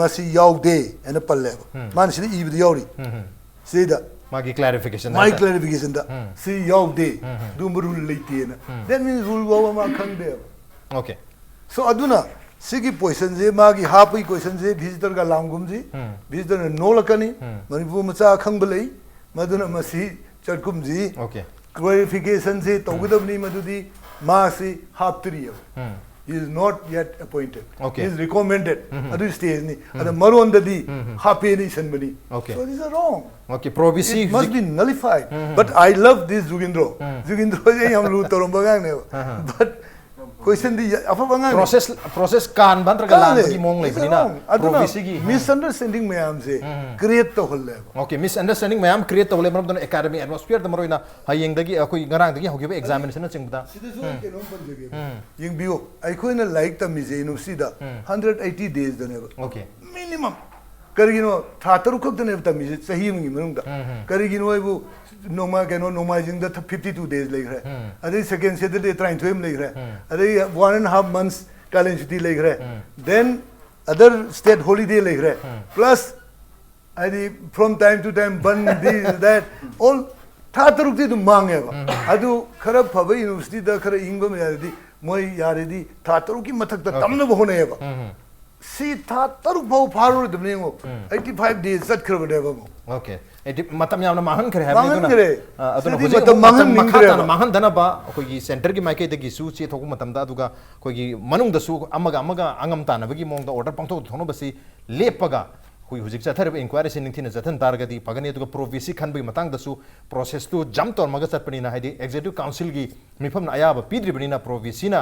ꯃꯁꯤ ꯌꯥꯎꯗꯦ ꯍꯥꯏꯅ ꯄꯜꯂꯦꯕ꯫ ꯎꯝ. ꯃꯥꯅ ꯁꯤꯗ ꯏꯕꯗ ꯌꯥꯎꯔꯤ꯫ ꯎꯝ. ꯁꯤꯗ ꯃꯥꯒꯤ ꯀ꯭ꯂꯥꯔꯤꯐꯤꯀꯦꯁꯟ ꯃꯥꯏ ꯀ꯭ꯂꯥꯔꯤꯐꯤꯀꯦꯁꯟꯗ ꯎꯝ. ꯁꯤ ꯌꯥꯎꯗꯦ, ꯎꯝ. ꯑꯗꯨꯒꯨꯝꯕ ꯔꯨꯜ ꯂꯩꯇꯦꯅ꯫ ꯎꯝ. That means ꯔꯨꯜ ꯐꯥꯎꯕ ꯃꯥ ꯈꯪꯗꯦꯕ꯫ Okay. So ꯑꯗꯨꯅ ꯁꯤꯒꯤ ꯄꯣꯖꯤꯁꯟꯁꯦ, ꯃꯥꯒꯤ ꯍꯥꯞꯄꯒꯤ ꯀꯣꯏꯁꯟꯁꯦ ꯚꯤꯖꯤꯇꯔꯒ ꯂꯥꯝꯒꯨꯝꯁꯤ꯫ ꯎꯝ. ꯚꯤꯖꯤꯇꯔꯅ ꯅꯣꯛꯂꯛꯀꯅꯤ꯫ ꯎꯝ. ꯃꯅꯤꯄꯨꯔ ꯃꯆꯥ ꯑꯈꯪꯕ ꯂꯩ, ꯃꯗꯨꯅ ꯃꯁꯤ ꯆꯠꯀꯨꯝꯁꯤ꯫ Okay. ꯀ꯭ꯂꯥꯔꯤꯐꯤꯀꯦꯁꯟꯁꯦ ꯇꯧꯒꯗꯕꯅꯤ, ꯃꯗꯨꯗꯤ ꯃꯥꯁꯤ ꯍꯥꯞꯇ꯭ꯔꯤꯑꯕ꯫ ꯎꯝ. He is not yet appointed. Okay. He is recommended. ꯎꯝ. ꯑꯗꯨ ꯁ꯭ꯇꯦꯖꯅꯤ꯫ ꯑꯗ ꯃꯔꯣꯟꯗꯗꯤ ꯎꯝ. ꯍꯥꯞꯄꯦꯅ ꯏꯁꯟꯕꯅꯤ꯫ Okay. So these are wrong. Okay, ꯄ꯭ꯔꯣꯚꯤꯁꯤ It must ꯍꯧꯖꯤꯛ be nullified. Um. But I love this ꯖꯨꯒꯤꯟꯗ꯭ꯔꯣ꯫ ꯎꯝ. ꯖꯨꯒꯤꯟꯗ꯭ꯔꯣꯁꯦ ꯌꯥꯝ ꯂꯨ ꯇꯧꯔꯝꯕ ꯑꯉꯥꯡꯅꯦꯕ꯫ ꯑꯍ. But ꯀꯣꯏꯁꯟꯗꯤ ꯑꯐꯕ ꯑꯉꯥꯡꯅꯦ꯫ ꯄ꯭ꯔꯣꯁꯦꯁ ꯄ꯭ꯔꯣꯁꯦꯁ ꯀꯥꯟꯕ ꯅꯠꯇ꯭ꯔꯒ ꯀꯥꯟꯗꯦ꯫ ꯂꯥꯟꯕꯒꯤ ꯃꯑꯣꯡ It's ꯂꯩꯕꯅꯤꯅ wrong. ꯑꯗꯨꯅ ꯄ꯭ꯔꯣꯚꯤꯁꯤꯒꯤ ꯃꯤꯁꯑꯟꯗꯔꯁ꯭ꯇꯦꯟꯗꯤꯡ ꯃꯌꯥꯝꯁꯦ ꯎꯝ. ꯀ꯭ꯔꯤꯌꯦꯠ ꯇꯧꯍꯜꯂꯦꯕ꯫ Okay, ꯃꯤꯁꯑꯟꯗꯔꯁ꯭ꯇꯦꯟꯗꯤꯡ ꯃꯌꯥꯝ ꯀ꯭ꯔꯤꯌꯦꯠ ꯇꯧ ꯂꯩ꯫ ꯃꯔꯝ ꯑꯗꯨꯅ ꯑꯦꯀꯥꯗꯃꯤ ꯑꯦꯠꯃꯣꯁꯐꯤꯌꯔꯗ ꯃꯔꯨꯑꯣꯏꯅ ꯍꯌꯦꯡꯗꯒꯤ ꯑꯩꯈꯣꯏ ꯉꯔꯥꯡꯗꯒꯤ ꯍꯧꯈꯤꯕ ꯑꯦꯛꯖꯥꯃꯤꯅꯦꯁꯟꯅꯆꯤꯡꯕꯗ ꯁꯤꯗꯁꯨ ꯎꯝ. ꯑꯩ ꯀꯩꯅꯣꯝ ꯄꯟꯖꯒꯦ꯫ ꯎꯝ. ꯌꯦꯡꯕꯤꯌꯨ, ꯑꯩꯈꯣꯏꯅ ꯂꯥꯏꯔꯤꯛ ꯇꯝꯃꯤꯁꯦ ꯌꯨꯅꯤꯚꯔꯁꯤꯇꯤꯗ ꯎꯝ. ꯍꯟꯗ꯭ꯔꯦꯠ ꯑꯩꯠꯇꯤ ꯗꯦꯖꯗꯅꯦꯕ꯫ Okay. ꯃꯤꯅꯤꯃꯝ꯫ ꯀꯔꯤꯒꯤꯅꯣ ꯊꯥ ꯇꯔꯨꯛ ꯈꯛꯇꯅꯦꯕ ꯇꯝꯃꯤꯁꯦ ꯆꯍꯤ ꯑꯃꯒꯤ ꯃꯅꯨꯡꯗ꯫ ꯎꯝ, ꯎꯝ. ꯀꯔꯤꯒꯤꯅꯣ ꯍꯥꯏꯕꯨ ꯅꯣꯡꯃ ꯀꯩꯅꯣ ꯅꯣꯡꯃꯥꯏꯖꯤꯡꯗ ꯐꯤꯐꯇꯤ ꯇꯨ ꯗꯦꯖ ꯂꯩꯈ꯭ꯔꯦ꯫ ꯎꯝ. ꯑꯗꯩ ꯁꯦꯀꯦꯟ ꯁꯦꯇꯔꯗꯦ ꯇꯔꯥꯅꯤꯊꯣꯏ ꯑꯃ ꯂꯩꯈ꯭ꯔꯦ꯫ ꯎꯝ. ꯑꯗꯩ ꯋꯥꯟ ꯑꯦꯟ ꯍꯥꯐ ꯃꯟꯁ ꯀꯥꯂꯦꯟ ꯁꯨꯇꯤ ꯂꯩꯈ꯭ꯔꯦ꯫ ꯎꯝ. Then other state holiday ꯂꯩꯈ꯭ꯔꯦ꯫ ꯎꯝ. Plus ꯍꯥꯏꯗꯤ from time to time ban, this, that, all ꯊꯥ ꯇꯔꯨꯛꯇꯤ ꯑꯗꯨꯝ ꯃꯥꯡꯉꯦꯕ꯫ ꯑꯗꯨ ꯈꯔ ꯐꯕ ꯌꯨꯅꯤꯚꯔꯁꯤꯇꯤꯗ, ꯈꯔ ꯏꯪꯕ ꯃꯌꯥꯝꯗꯗꯤ ꯃꯣꯏ ꯌꯥꯔꯗꯤ ꯊꯥ ꯇꯔꯨꯛꯀꯤ ꯃꯊꯛꯇ Okay. ꯇꯝꯅꯕ ꯍꯣꯠꯅꯩꯌꯦꯕ꯫ ꯎꯝ. ꯁꯤ ꯊꯥ ꯇꯔꯨꯛ ꯐꯥꯎ ꯐꯥꯔꯨꯔꯗꯕꯅꯤ ꯌꯦꯡꯉꯣ꯫ ꯎꯝ. ꯑꯩꯠꯇꯤ ꯐꯥꯏꯚ ꯗꯦꯖ ꯆꯠꯈ꯭ꯔꯕꯅꯦꯕ ꯑꯃꯨꯛ꯫ Okay. ꯑꯩꯗꯤ ꯃꯇꯝ ꯌꯥꯝꯅ ꯃꯥꯡꯍꯟꯈ꯭ꯔꯦ ꯍꯥꯏꯕꯅꯤ꯫ ꯑꯗꯨꯅ, ꯃꯥꯡꯍꯟꯈ꯭ꯔꯦ꯫ ꯑ, ꯑꯗꯨꯅ ꯁꯤꯗꯤ ꯍꯧꯖꯤꯛ ꯃꯇꯝ ꯑꯃꯨꯛ ꯃꯇꯝ ꯃꯈꯥ ꯃꯥꯡꯍꯟꯅꯤꯡꯗ꯭ꯔꯦꯕ꯫ ꯇꯥꯅ ꯃꯥꯡꯍꯟꯗꯅꯕ ꯑꯩꯈꯣꯏꯒꯤ ꯁꯦꯟꯇꯔꯒꯤ ꯃꯥꯏꯀꯩꯗꯒꯤꯁꯨ ꯆꯦ ꯊꯣꯛꯄ ꯃꯇꯝꯗ, ꯑꯗꯨꯒ ꯑꯩꯈꯣꯏꯒꯤ ꯃꯅꯨꯡꯗꯁꯨ ꯑꯃꯒ ꯑꯃꯒ ꯑꯉꯝ ꯇꯥꯟꯅꯕꯒꯤ ꯃꯑꯣꯡꯗ ꯑꯣꯔꯗꯔ ꯄꯥꯡꯊꯣꯛ ꯊꯣꯛꯅꯕꯁꯤ ꯂꯦꯞꯄꯒ ꯑꯩꯈꯣꯏ ꯍꯧꯖꯤꯛ ꯆꯠꯊꯔꯤꯕ ꯏꯟꯀ꯭ꯋꯥꯏꯔꯤꯁꯤ ꯅꯤꯡꯊꯤꯅ ꯆꯠꯊꯟ ꯇꯥꯔꯒꯗꯤ ꯐꯒꯅꯤ꯫ ꯑꯗꯨꯒ ꯄ꯭ꯔꯣꯚꯤꯁꯤ ꯈꯟꯕꯒꯤ ꯃꯇꯥꯡꯗꯁꯨ ꯄ꯭ꯔꯣꯁꯦꯁꯇꯨ ꯖꯝꯞ ꯇꯧꯔꯝꯃꯒ ꯆꯠꯄꯅꯤꯅ, ꯍꯥꯏꯗꯤ ꯑꯦꯛꯖꯤꯀ꯭ꯌꯨꯇꯤꯚ ꯀꯥꯎꯟꯁꯤꯜꯒꯤ ꯃꯤꯐꯝꯅ ꯑꯌꯥꯕ ꯄꯤꯗ꯭ꯔꯤꯕꯅꯤꯅ ꯄ꯭ꯔꯣꯚꯤꯁꯤꯅ,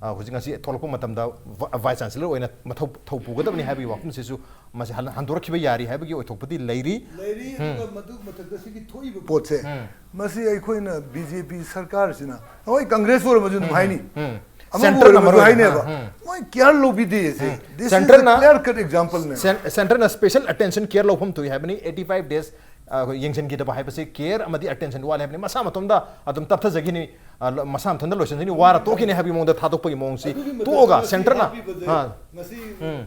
ꯑ, ꯍꯧꯖꯤꯛ ꯉꯁꯤ ꯊꯣꯛꯂꯛꯄ ꯃꯇꯝꯗ ꯚ-, ꯚꯥꯏꯁ ꯆꯥꯟꯁꯦꯂꯔ ꯑꯣꯏꯅ ꯃꯊꯧ ꯊꯧ ꯄꯨꯒꯗꯕꯅꯤ ꯍꯥꯏꯕꯒꯤ ꯋꯥꯐꯝꯁꯤꯁꯨ ꯃꯁꯤ ꯍꯟ-, ꯍꯟꯗꯣꯔꯛꯈꯤꯕ ꯌꯥꯔꯤ ꯍꯥꯏꯕꯒꯤ ꯑꯣꯏꯊꯣꯛꯄꯗꯤ ꯂꯩꯔꯤ꯫ ꯂꯩꯔꯤ꯫ ꯎꯝ. ꯑꯗꯨꯒ ꯃꯗꯨ ꯃꯊꯛꯇ ꯁꯤꯒꯤ ꯊꯣꯛꯏꯕ ꯄꯣꯠꯁꯦ, ꯎꯝ. ꯃꯁꯤ ꯑꯩꯈꯣꯏꯅ ꯕꯤ ꯖꯦ ꯄꯤ ꯁꯔꯀꯥꯔꯁꯤꯅ, ꯍꯣꯏ, ꯀꯪꯒ꯭ꯔꯦꯁ ꯑꯣꯏꯔꯝꯃꯁꯨ ꯑꯗꯨꯝ ꯍꯥꯏꯅꯤ꯫ ꯎꯝ. ꯑꯃꯕꯨ Centre ꯑꯣꯏꯔꯕꯁꯨ ꯍꯥꯏꯅꯦꯕ꯫ ꯃꯣꯏ care ꯂꯧꯕꯤꯗꯦ say. This is the clear cut example ꯅꯦ꯫ Centre ꯅ special attention care ꯂꯧꯐꯝ ꯊꯣꯛꯏ ꯍꯥꯏꯕꯅꯤ꯫ Eighty five days, ꯑ, ꯑꯩꯈꯣꯏ ꯌꯦꯡꯁꯤꯟꯈꯤꯗꯕ ꯍꯥꯏꯕꯁꯤ care ꯑꯃꯗꯤ attention ꯋꯥꯠꯂꯦ ꯍꯥꯏꯕꯅꯤ꯫ ꯃꯁꯥ ꯃꯇꯣꯝꯗ ꯑꯗꯨꯝ ꯇꯞꯊꯖꯈꯤꯅꯤ, ꯑ, ꯂ-, ꯃꯁꯥ ꯃꯇꯣꯝꯗ ꯂꯣꯏꯁꯤꯟꯖꯈꯤꯅꯤ, ꯋꯥꯔ ꯇꯣꯛꯈꯤꯅꯤ ꯍꯥꯏꯕꯒꯤ ꯃꯑꯣꯡꯗ ꯊꯥꯗꯣꯛꯄꯒꯤ ꯃꯑꯣꯡꯁꯤ ꯑꯗꯨꯒꯤ ꯃꯇꯨꯡ ꯇꯣꯛꯑꯒ ꯃꯁꯤ Centre ꯅ, ꯍꯥꯞꯄꯤꯕꯁꯦ, ꯑ, ꯉꯁꯤ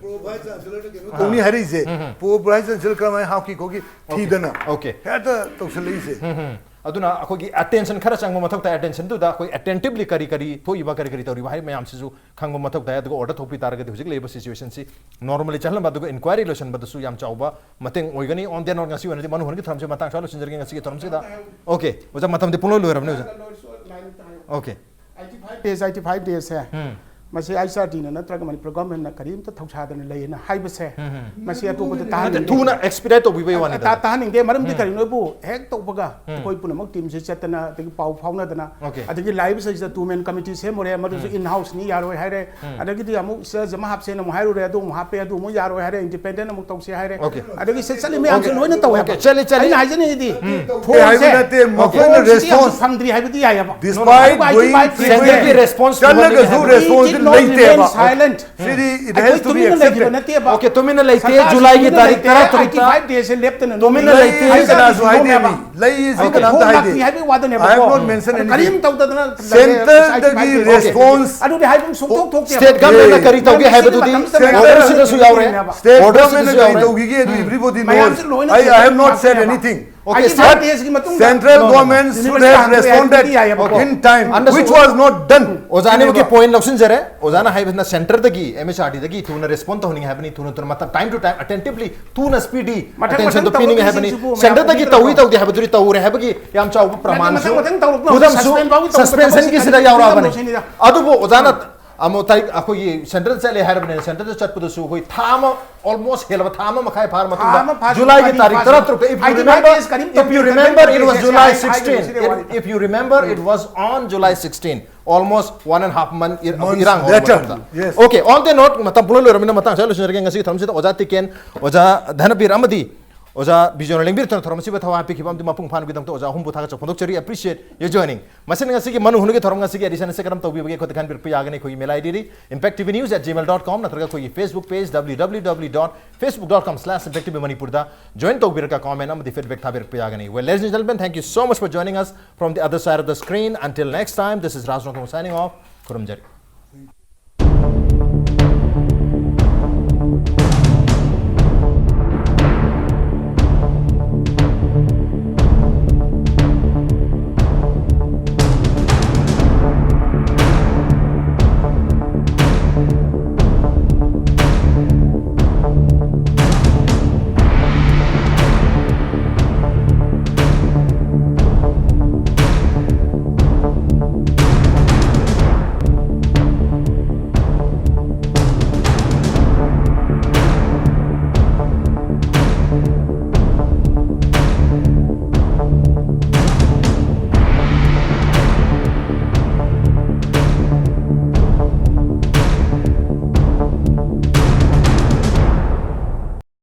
Pro Vice Chancellor ꯅ ꯀꯩꯅꯣ ꯇꯧꯅꯤ ꯍꯥꯏꯔꯛꯏꯁꯦ꯫ Pro Vice Chancellor ꯀꯔꯝꯍꯥꯏꯅ ꯍꯥꯞꯈꯤ ꯈꯣꯠꯈꯤ ꯊꯤꯗꯅ okay꯫ ꯍꯦꯛꯇ ꯇꯧꯁꯜꯂꯛꯏꯁꯦ꯫ ꯑꯗꯨꯅ ꯑꯩꯈꯣꯏꯒꯤ attention ꯈꯔ ꯆꯪꯕ ꯃꯊꯧ ꯇꯥꯏ꯫ Attention ꯗꯨꯗ ꯑꯩꯈꯣꯏ attentively ꯀꯔꯤ ꯀꯔꯤ ꯊꯣꯛꯏꯕ, ꯀꯔꯤ ꯀꯔꯤ ꯇꯧꯔꯤꯕ ꯍꯥꯏꯕ ꯃꯌꯥꯝꯁꯤꯁꯨ ꯈꯪꯕ ꯃꯊꯧ ꯇꯥꯏ꯫ ꯑꯗꯨꯒ order ꯊꯣꯛꯄꯤ ꯇꯥꯔꯒꯗꯤ ꯍꯧꯖꯤꯛ ꯂꯩꯔꯤꯕ situation ꯁꯤ normally ꯆꯠꯍꯜꯂꯝꯕ, ꯑꯗꯨꯒ inquiry ꯂꯣꯏꯁꯤꯟꯕꯗꯁꯨ ꯌꯥꯝ ꯆꯥꯎꯕ ꯃꯇꯦꯡ ꯑꯣꯏꯒꯅꯤ꯫ On that note, ꯉꯁꯤ ꯑꯣꯏꯅꯗꯤ ꯃꯅꯨ ꯍꯣꯟꯒꯤ ꯊꯧꯔꯝꯁꯤ ꯃꯇꯥꯡ ꯁ꯭ꯋꯥꯏ ꯂꯣꯏꯁꯤꯟꯖꯔꯒꯦ ꯉꯁꯤꯒꯤ ꯊꯧꯔꯝꯁꯤꯗ꯫ Okay, ꯑꯣꯖꯥ, ꯃꯇꯝꯗꯤ ꯄꯨꯡꯂꯣꯏ ꯂꯣꯏꯔꯕꯅꯤ, ꯑꯣꯖꯥ꯫ Okay꯫ Eighty five days, eighty five days ꯁꯦ, ꯎꯝ꯫ ꯃꯁꯤ H R D ꯅ ꯅꯠꯇ꯭ꯔꯒ ꯃꯅꯤꯄꯨꯔ government ꯅ ꯀꯔꯤꯝꯇ ꯊꯧꯁꯥꯗꯅ ꯂꯩꯌꯦꯅ ꯍꯥꯏꯕꯁꯦ, ꯃꯁꯤ ꯑꯇꯣꯞꯄꯗ ꯅꯠꯇꯦ, ꯇꯥꯍꯟꯅꯤꯡꯗꯦ꯫ ꯊꯨꯅ expedite ꯇꯧꯕꯤꯕ ꯋꯥꯅꯤꯗ꯫ ꯇꯥ-, ꯇꯥꯍꯟꯅꯤꯡꯗꯦ꯫ ꯃꯔꯝꯗꯤ ꯀꯔꯤꯅꯣ ꯍꯥꯏꯕꯨ ꯍꯦꯛ ꯇꯧꯕꯒ ꯑꯩꯈꯣꯏ ꯄꯨꯝꯅꯃꯛ team ꯁꯦ ꯆꯠꯇꯅ, ꯑꯗꯒꯤ ꯄꯥꯎ ꯐꯥꯎꯅꯗꯅ, okay꯫ ꯑꯗꯒꯤ ꯂꯥꯛꯏꯕ ꯆꯍꯤꯁꯤꯗ two man committee ꯁꯦꯝꯃꯨꯔꯦ, ꯃꯗꯨꯁꯨ in house ꯅꯤ, ꯌꯥꯔꯣꯏ ꯍꯥꯏꯔꯦ꯫ ꯑꯗꯒꯤꯗꯤ ꯑꯃꯨꯛ ꯁꯦ ꯖꯃꯥ ꯍꯥꯞꯁꯦꯅ ꯑꯃꯨꯛ ꯍꯥꯏꯔꯨꯔꯦ, ꯑꯗꯨ ꯑꯃꯨꯛ ꯍꯥꯞꯄꯦ, ꯑꯗꯨ ꯑꯃꯨꯛ ꯌꯥꯔꯣꯏ ꯍꯥꯏꯔꯦ, independent ꯑꯃꯨꯛ ꯇꯧꯁꯦ ꯍꯥꯏꯔꯦ꯫ Okay꯫ ꯑꯗꯒꯤ ꯁꯦ ꯆꯠꯂꯤ ꯃꯌꯥꯝꯁꯦ okay꯫ ꯂꯣꯏꯅ ꯇꯧꯋꯦꯕ꯫ Okay, ꯆꯠꯂꯤ, ꯆꯠꯂꯤ꯫ ꯑꯩꯅ ꯍꯥꯏꯖꯅꯤꯡꯉꯤꯗꯤ, ꯎꯝ꯫ ꯊꯣꯡꯁꯦ ꯑꯩ ꯍꯥꯏꯕ ꯅꯠꯇꯦ, ꯃꯈꯣꯏꯅ ꯊꯣꯡꯁꯤꯗꯤ ꯌꯥꯝ response ꯐꯪꯗ꯭ꯔꯤ ꯍꯥꯏꯕꯗꯤ ꯌꯥꯏꯌꯦꯕ꯫ Despite ꯑꯗꯨꯒ going I T five frequent, day ꯁꯦꯟꯇꯔꯒꯤ response ꯆꯠꯂꯒꯁꯨ ꯄꯤꯕ response ꯅꯠꯇꯦ ꯍꯥꯏꯕ꯫ ꯂꯩꯇꯦꯕ꯫ It did not CD it has remain to be silent꯫ Accepted꯫ ꯑꯩꯈꯣꯏ ꯇꯨꯃꯤꯟꯅ ꯂꯩꯈꯤꯕ ꯅꯠꯇꯦꯕ꯫ Okay, ꯇꯨꯃꯤꯟꯅ ꯂꯩꯇꯦ꯫ ꯁꯔꯀꯥꯔꯁꯤ ꯖꯨꯂꯥꯏꯒꯤ ꯇꯨꯃꯤꯟꯅ ꯇꯥꯔꯤꯛ ꯂꯩꯇꯦ꯫ ꯇꯔꯥ ꯇꯔꯨꯛꯇ꯫ Eighty five days ꯁꯦ ꯂꯦꯞꯇꯅ ꯇꯨꯃꯤꯟꯅ ꯂꯩꯇꯦ꯫ ꯑꯩ ꯀꯅꯥꯁꯨ ꯍꯥꯏꯗꯦ ꯃꯤ꯫ ꯂꯩ ꯍꯥꯏꯁꯤ okay꯫ ꯀꯅꯥꯝꯇ ꯍꯥꯏꯗꯦ꯫ ꯍꯥꯏꯕꯒꯤ ꯋꯥꯗꯅꯦꯕꯀꯣ꯫ I have not mentioned ꯑꯗꯨ anything꯫ ꯀꯔꯤꯝ ꯇꯧꯗꯗꯅ ꯂꯩꯔꯦ꯫ Centre ꯗꯒꯤ okay꯫ Response ꯑꯗꯨꯗꯤ ꯍꯥꯏꯐꯝ ꯁꯨꯡꯊꯣꯛ ꯊꯣꯛꯇꯦꯕ꯫ State government ꯅ ꯀꯔꯤ ꯇꯧꯒꯦ ꯃꯔꯝꯗꯤ ꯍꯥꯏꯕꯗꯨꯗꯤ ꯃꯇꯝ ꯆꯪꯉꯦ꯫ Order ꯁꯤꯗꯁꯨ ꯌꯥꯎꯔꯦ꯫ State order ꯒꯚꯔꯟꯃꯦꯟꯠꯅ ꯁꯤꯗꯁꯨ ꯀꯔꯤ ꯌꯥꯎꯔꯦ꯫ ꯇꯧꯈꯤꯒꯦ ꯑꯗꯨ ꯎꯝ꯫ Everybody knows꯫ ꯃꯌꯥꯝꯁꯨ ꯂꯣꯏꯅ I, I have not said ꯈꯪꯉꯦꯕ꯫ Anything꯫ Okay, ꯑꯩꯗꯤ state, ꯐꯥꯏꯚ ꯗꯦꯖꯀꯤ ꯃꯇꯨꯡꯗ central government university should have ꯍꯥꯡꯗꯣꯛꯑꯦ ꯍꯥꯏꯕꯗꯤ responded ꯌꯥꯏꯌꯦꯕꯀꯣ꯫ In time, understood꯫ Which was not done꯫ ꯑꯣꯖꯥꯅ ꯑꯃꯒꯤ ꯁꯤꯅꯦꯕ꯫ Point ꯂꯧꯁꯤꯟꯖꯔꯦ꯫ ꯑꯣꯖꯥꯅ ꯍꯥꯏꯕꯁꯤꯅ ꯁꯦꯟꯇꯔꯗꯒꯤ, M H R D ꯗꯒꯤ ꯊꯨꯅ respond ꯇꯧꯍꯟꯅꯤꯡꯉꯦ ꯍꯥꯏꯕꯅꯤ, ꯊꯨꯅ ꯊꯨꯅ ꯃꯇꯝ, time to time, attentively, ꯊꯨꯅ speedy ꯃꯊꯪ attention ꯗꯣ ꯃꯊꯪ ꯄꯤꯅꯤꯡꯉꯦ ꯍꯥꯏꯕꯅꯤ꯫ ꯇꯧꯔꯛꯇꯣꯏꯁꯤꯡꯁꯤꯕꯨ ꯃꯌꯥꯝ ꯁꯦꯟꯇꯔꯗꯒꯤ ꯈꯪꯕꯤꯗ꯭ꯔꯣ? ꯇꯧꯏ ꯇꯧꯗꯦ ꯍꯥꯏꯕꯗꯨꯗꯤ ꯇꯧꯔꯦ ꯍꯥꯏꯕꯒꯤ ꯌꯥꯝ ꯆꯥꯎꯕ ꯅꯠꯇꯦ, ꯃꯊꯪ ꯄ꯭ꯔꯃꯥꯟꯁꯨ, ꯃꯊꯪ ꯇꯧꯔꯛꯅꯕ ꯈꯨꯗꯝꯁꯨ suspension ꯐꯥꯎꯒꯤ ꯇꯧꯔꯛꯅꯕ suspension ꯒꯤꯁꯤꯗ ꯁꯤꯟꯕꯤꯒꯗꯕꯅꯤꯗ꯫ ꯌꯥꯎꯔꯛꯑꯕꯅꯤ꯫ ꯑꯗꯨꯕꯨ ꯑꯣꯖꯥꯅ ꯑꯃꯨꯛ ꯇꯥꯔꯤꯛ, ꯑꯩꯈꯣꯏꯒꯤ ꯁꯦꯟꯇꯔꯗ ꯆꯠꯂꯦ ꯍꯥꯏꯔꯕꯅꯤꯅ, ꯁꯦꯟꯇꯔꯗ ꯆꯠꯄꯗ ꯑꯩꯈꯣꯏ ꯊꯥ ꯑꯃ, almost ꯍꯦꯜꯂꯕ ꯊꯥ ꯑꯃ ꯃꯈꯥꯏ ꯐꯥꯔ ꯊꯥ ꯃꯇꯨꯡꯗ ꯑꯃ ꯐꯥꯗ꯭ꯔꯤ, ꯖꯨꯂꯥꯏꯒꯤ ꯀꯔꯤ ꯇꯥꯔꯤꯛ ꯐꯥꯗ꯭ꯔꯤ? ꯇꯔꯥꯇꯔꯨꯛꯇ, if you Eighty five remember, days ꯀꯔꯤꯝ if you remember, it was ꯇꯧꯗꯦ꯫ July ꯁꯤꯗ ꯑꯩ sixteen꯫ ꯍꯥꯏꯔꯤꯕꯁꯤꯗ If, ꯋꯥꯔꯤꯗ꯫ If you remember, it was on July sixteen, almost one and a half month ꯏꯔ-, Months ꯏꯔꯥꯡ ꯍꯧꯔꯕ later, ꯃꯇꯨꯡꯗ꯫ Yes꯫ Okay, on the note, ꯃꯇꯝ ꯄꯨꯡꯂꯣꯏ ꯂꯣꯏꯔꯕꯅꯤꯅ ꯃꯇꯥꯡ ꯁ꯭ꯋꯥꯏꯗ ꯂꯣꯏꯁꯤꯟꯖꯔꯒꯦ꯫ ꯉꯁꯤꯒꯤ ꯊꯧꯔꯝꯁꯤꯗ ꯑꯣꯖꯥ ꯇꯤꯀꯦꯟ, ꯑꯣꯖꯥ ꯙꯅꯕꯤꯔ ꯑꯃꯗꯤ ꯑꯣꯖꯥ ꯕꯤꯖꯣꯏꯅ ꯂꯦꯡꯕꯤꯔꯛꯇꯨꯅ ꯊꯧꯔꯝ ꯑꯁꯤꯕꯨ ꯊꯋꯥꯏ ꯍꯥꯞꯄꯤꯈꯤꯕ ꯑꯃꯗꯤ ꯃꯄꯨꯡ ꯐꯥꯍꯟꯕꯒꯤꯗꯃꯛꯇ ꯑꯣꯖꯥ ꯑꯍꯨꯝꯕꯨ ꯊꯥꯒꯠꯆꯕ ꯐꯣꯡꯗꯣꯛꯆꯔꯤ꯫ Appreciate your joining. ꯃꯁꯤꯅ ꯉꯁꯤꯒꯤ ꯃꯅꯨꯡ ꯍꯨꯠꯅꯒꯤ ꯊꯧꯔꯝ ꯉꯁꯤꯒꯤ edition ꯑꯁꯤ ꯀꯔꯝ ꯇꯧꯕꯤꯕꯒꯦ? ꯑꯩꯈꯣꯏꯗ ꯈꯟꯕꯤꯔꯛꯄ ꯌꯥꯒꯅꯤ꯫ ꯑꯩꯈꯣꯏꯒꯤ mail ID D impact T V news at gmail dot com ꯅꯠꯇ꯭ꯔꯒ ꯑꯩꯈꯣꯏꯒꯤ Facebook page W W W dot facebook dot com slash impact T V Manipur ꯗ join ꯇꯧꯕꯤꯔꯒ comment ꯑꯃꯗꯤ feedback ꯊꯥꯕꯤꯔꯛꯄ ꯌꯥꯒꯅꯤ꯫ Well, ladies and gentlemen, thank you so much for joining us from the other side of the screen. Until next time, this is Raj Rongthong signing off. ꯈꯨꯔꯨꯝꯖꯔꯤ꯫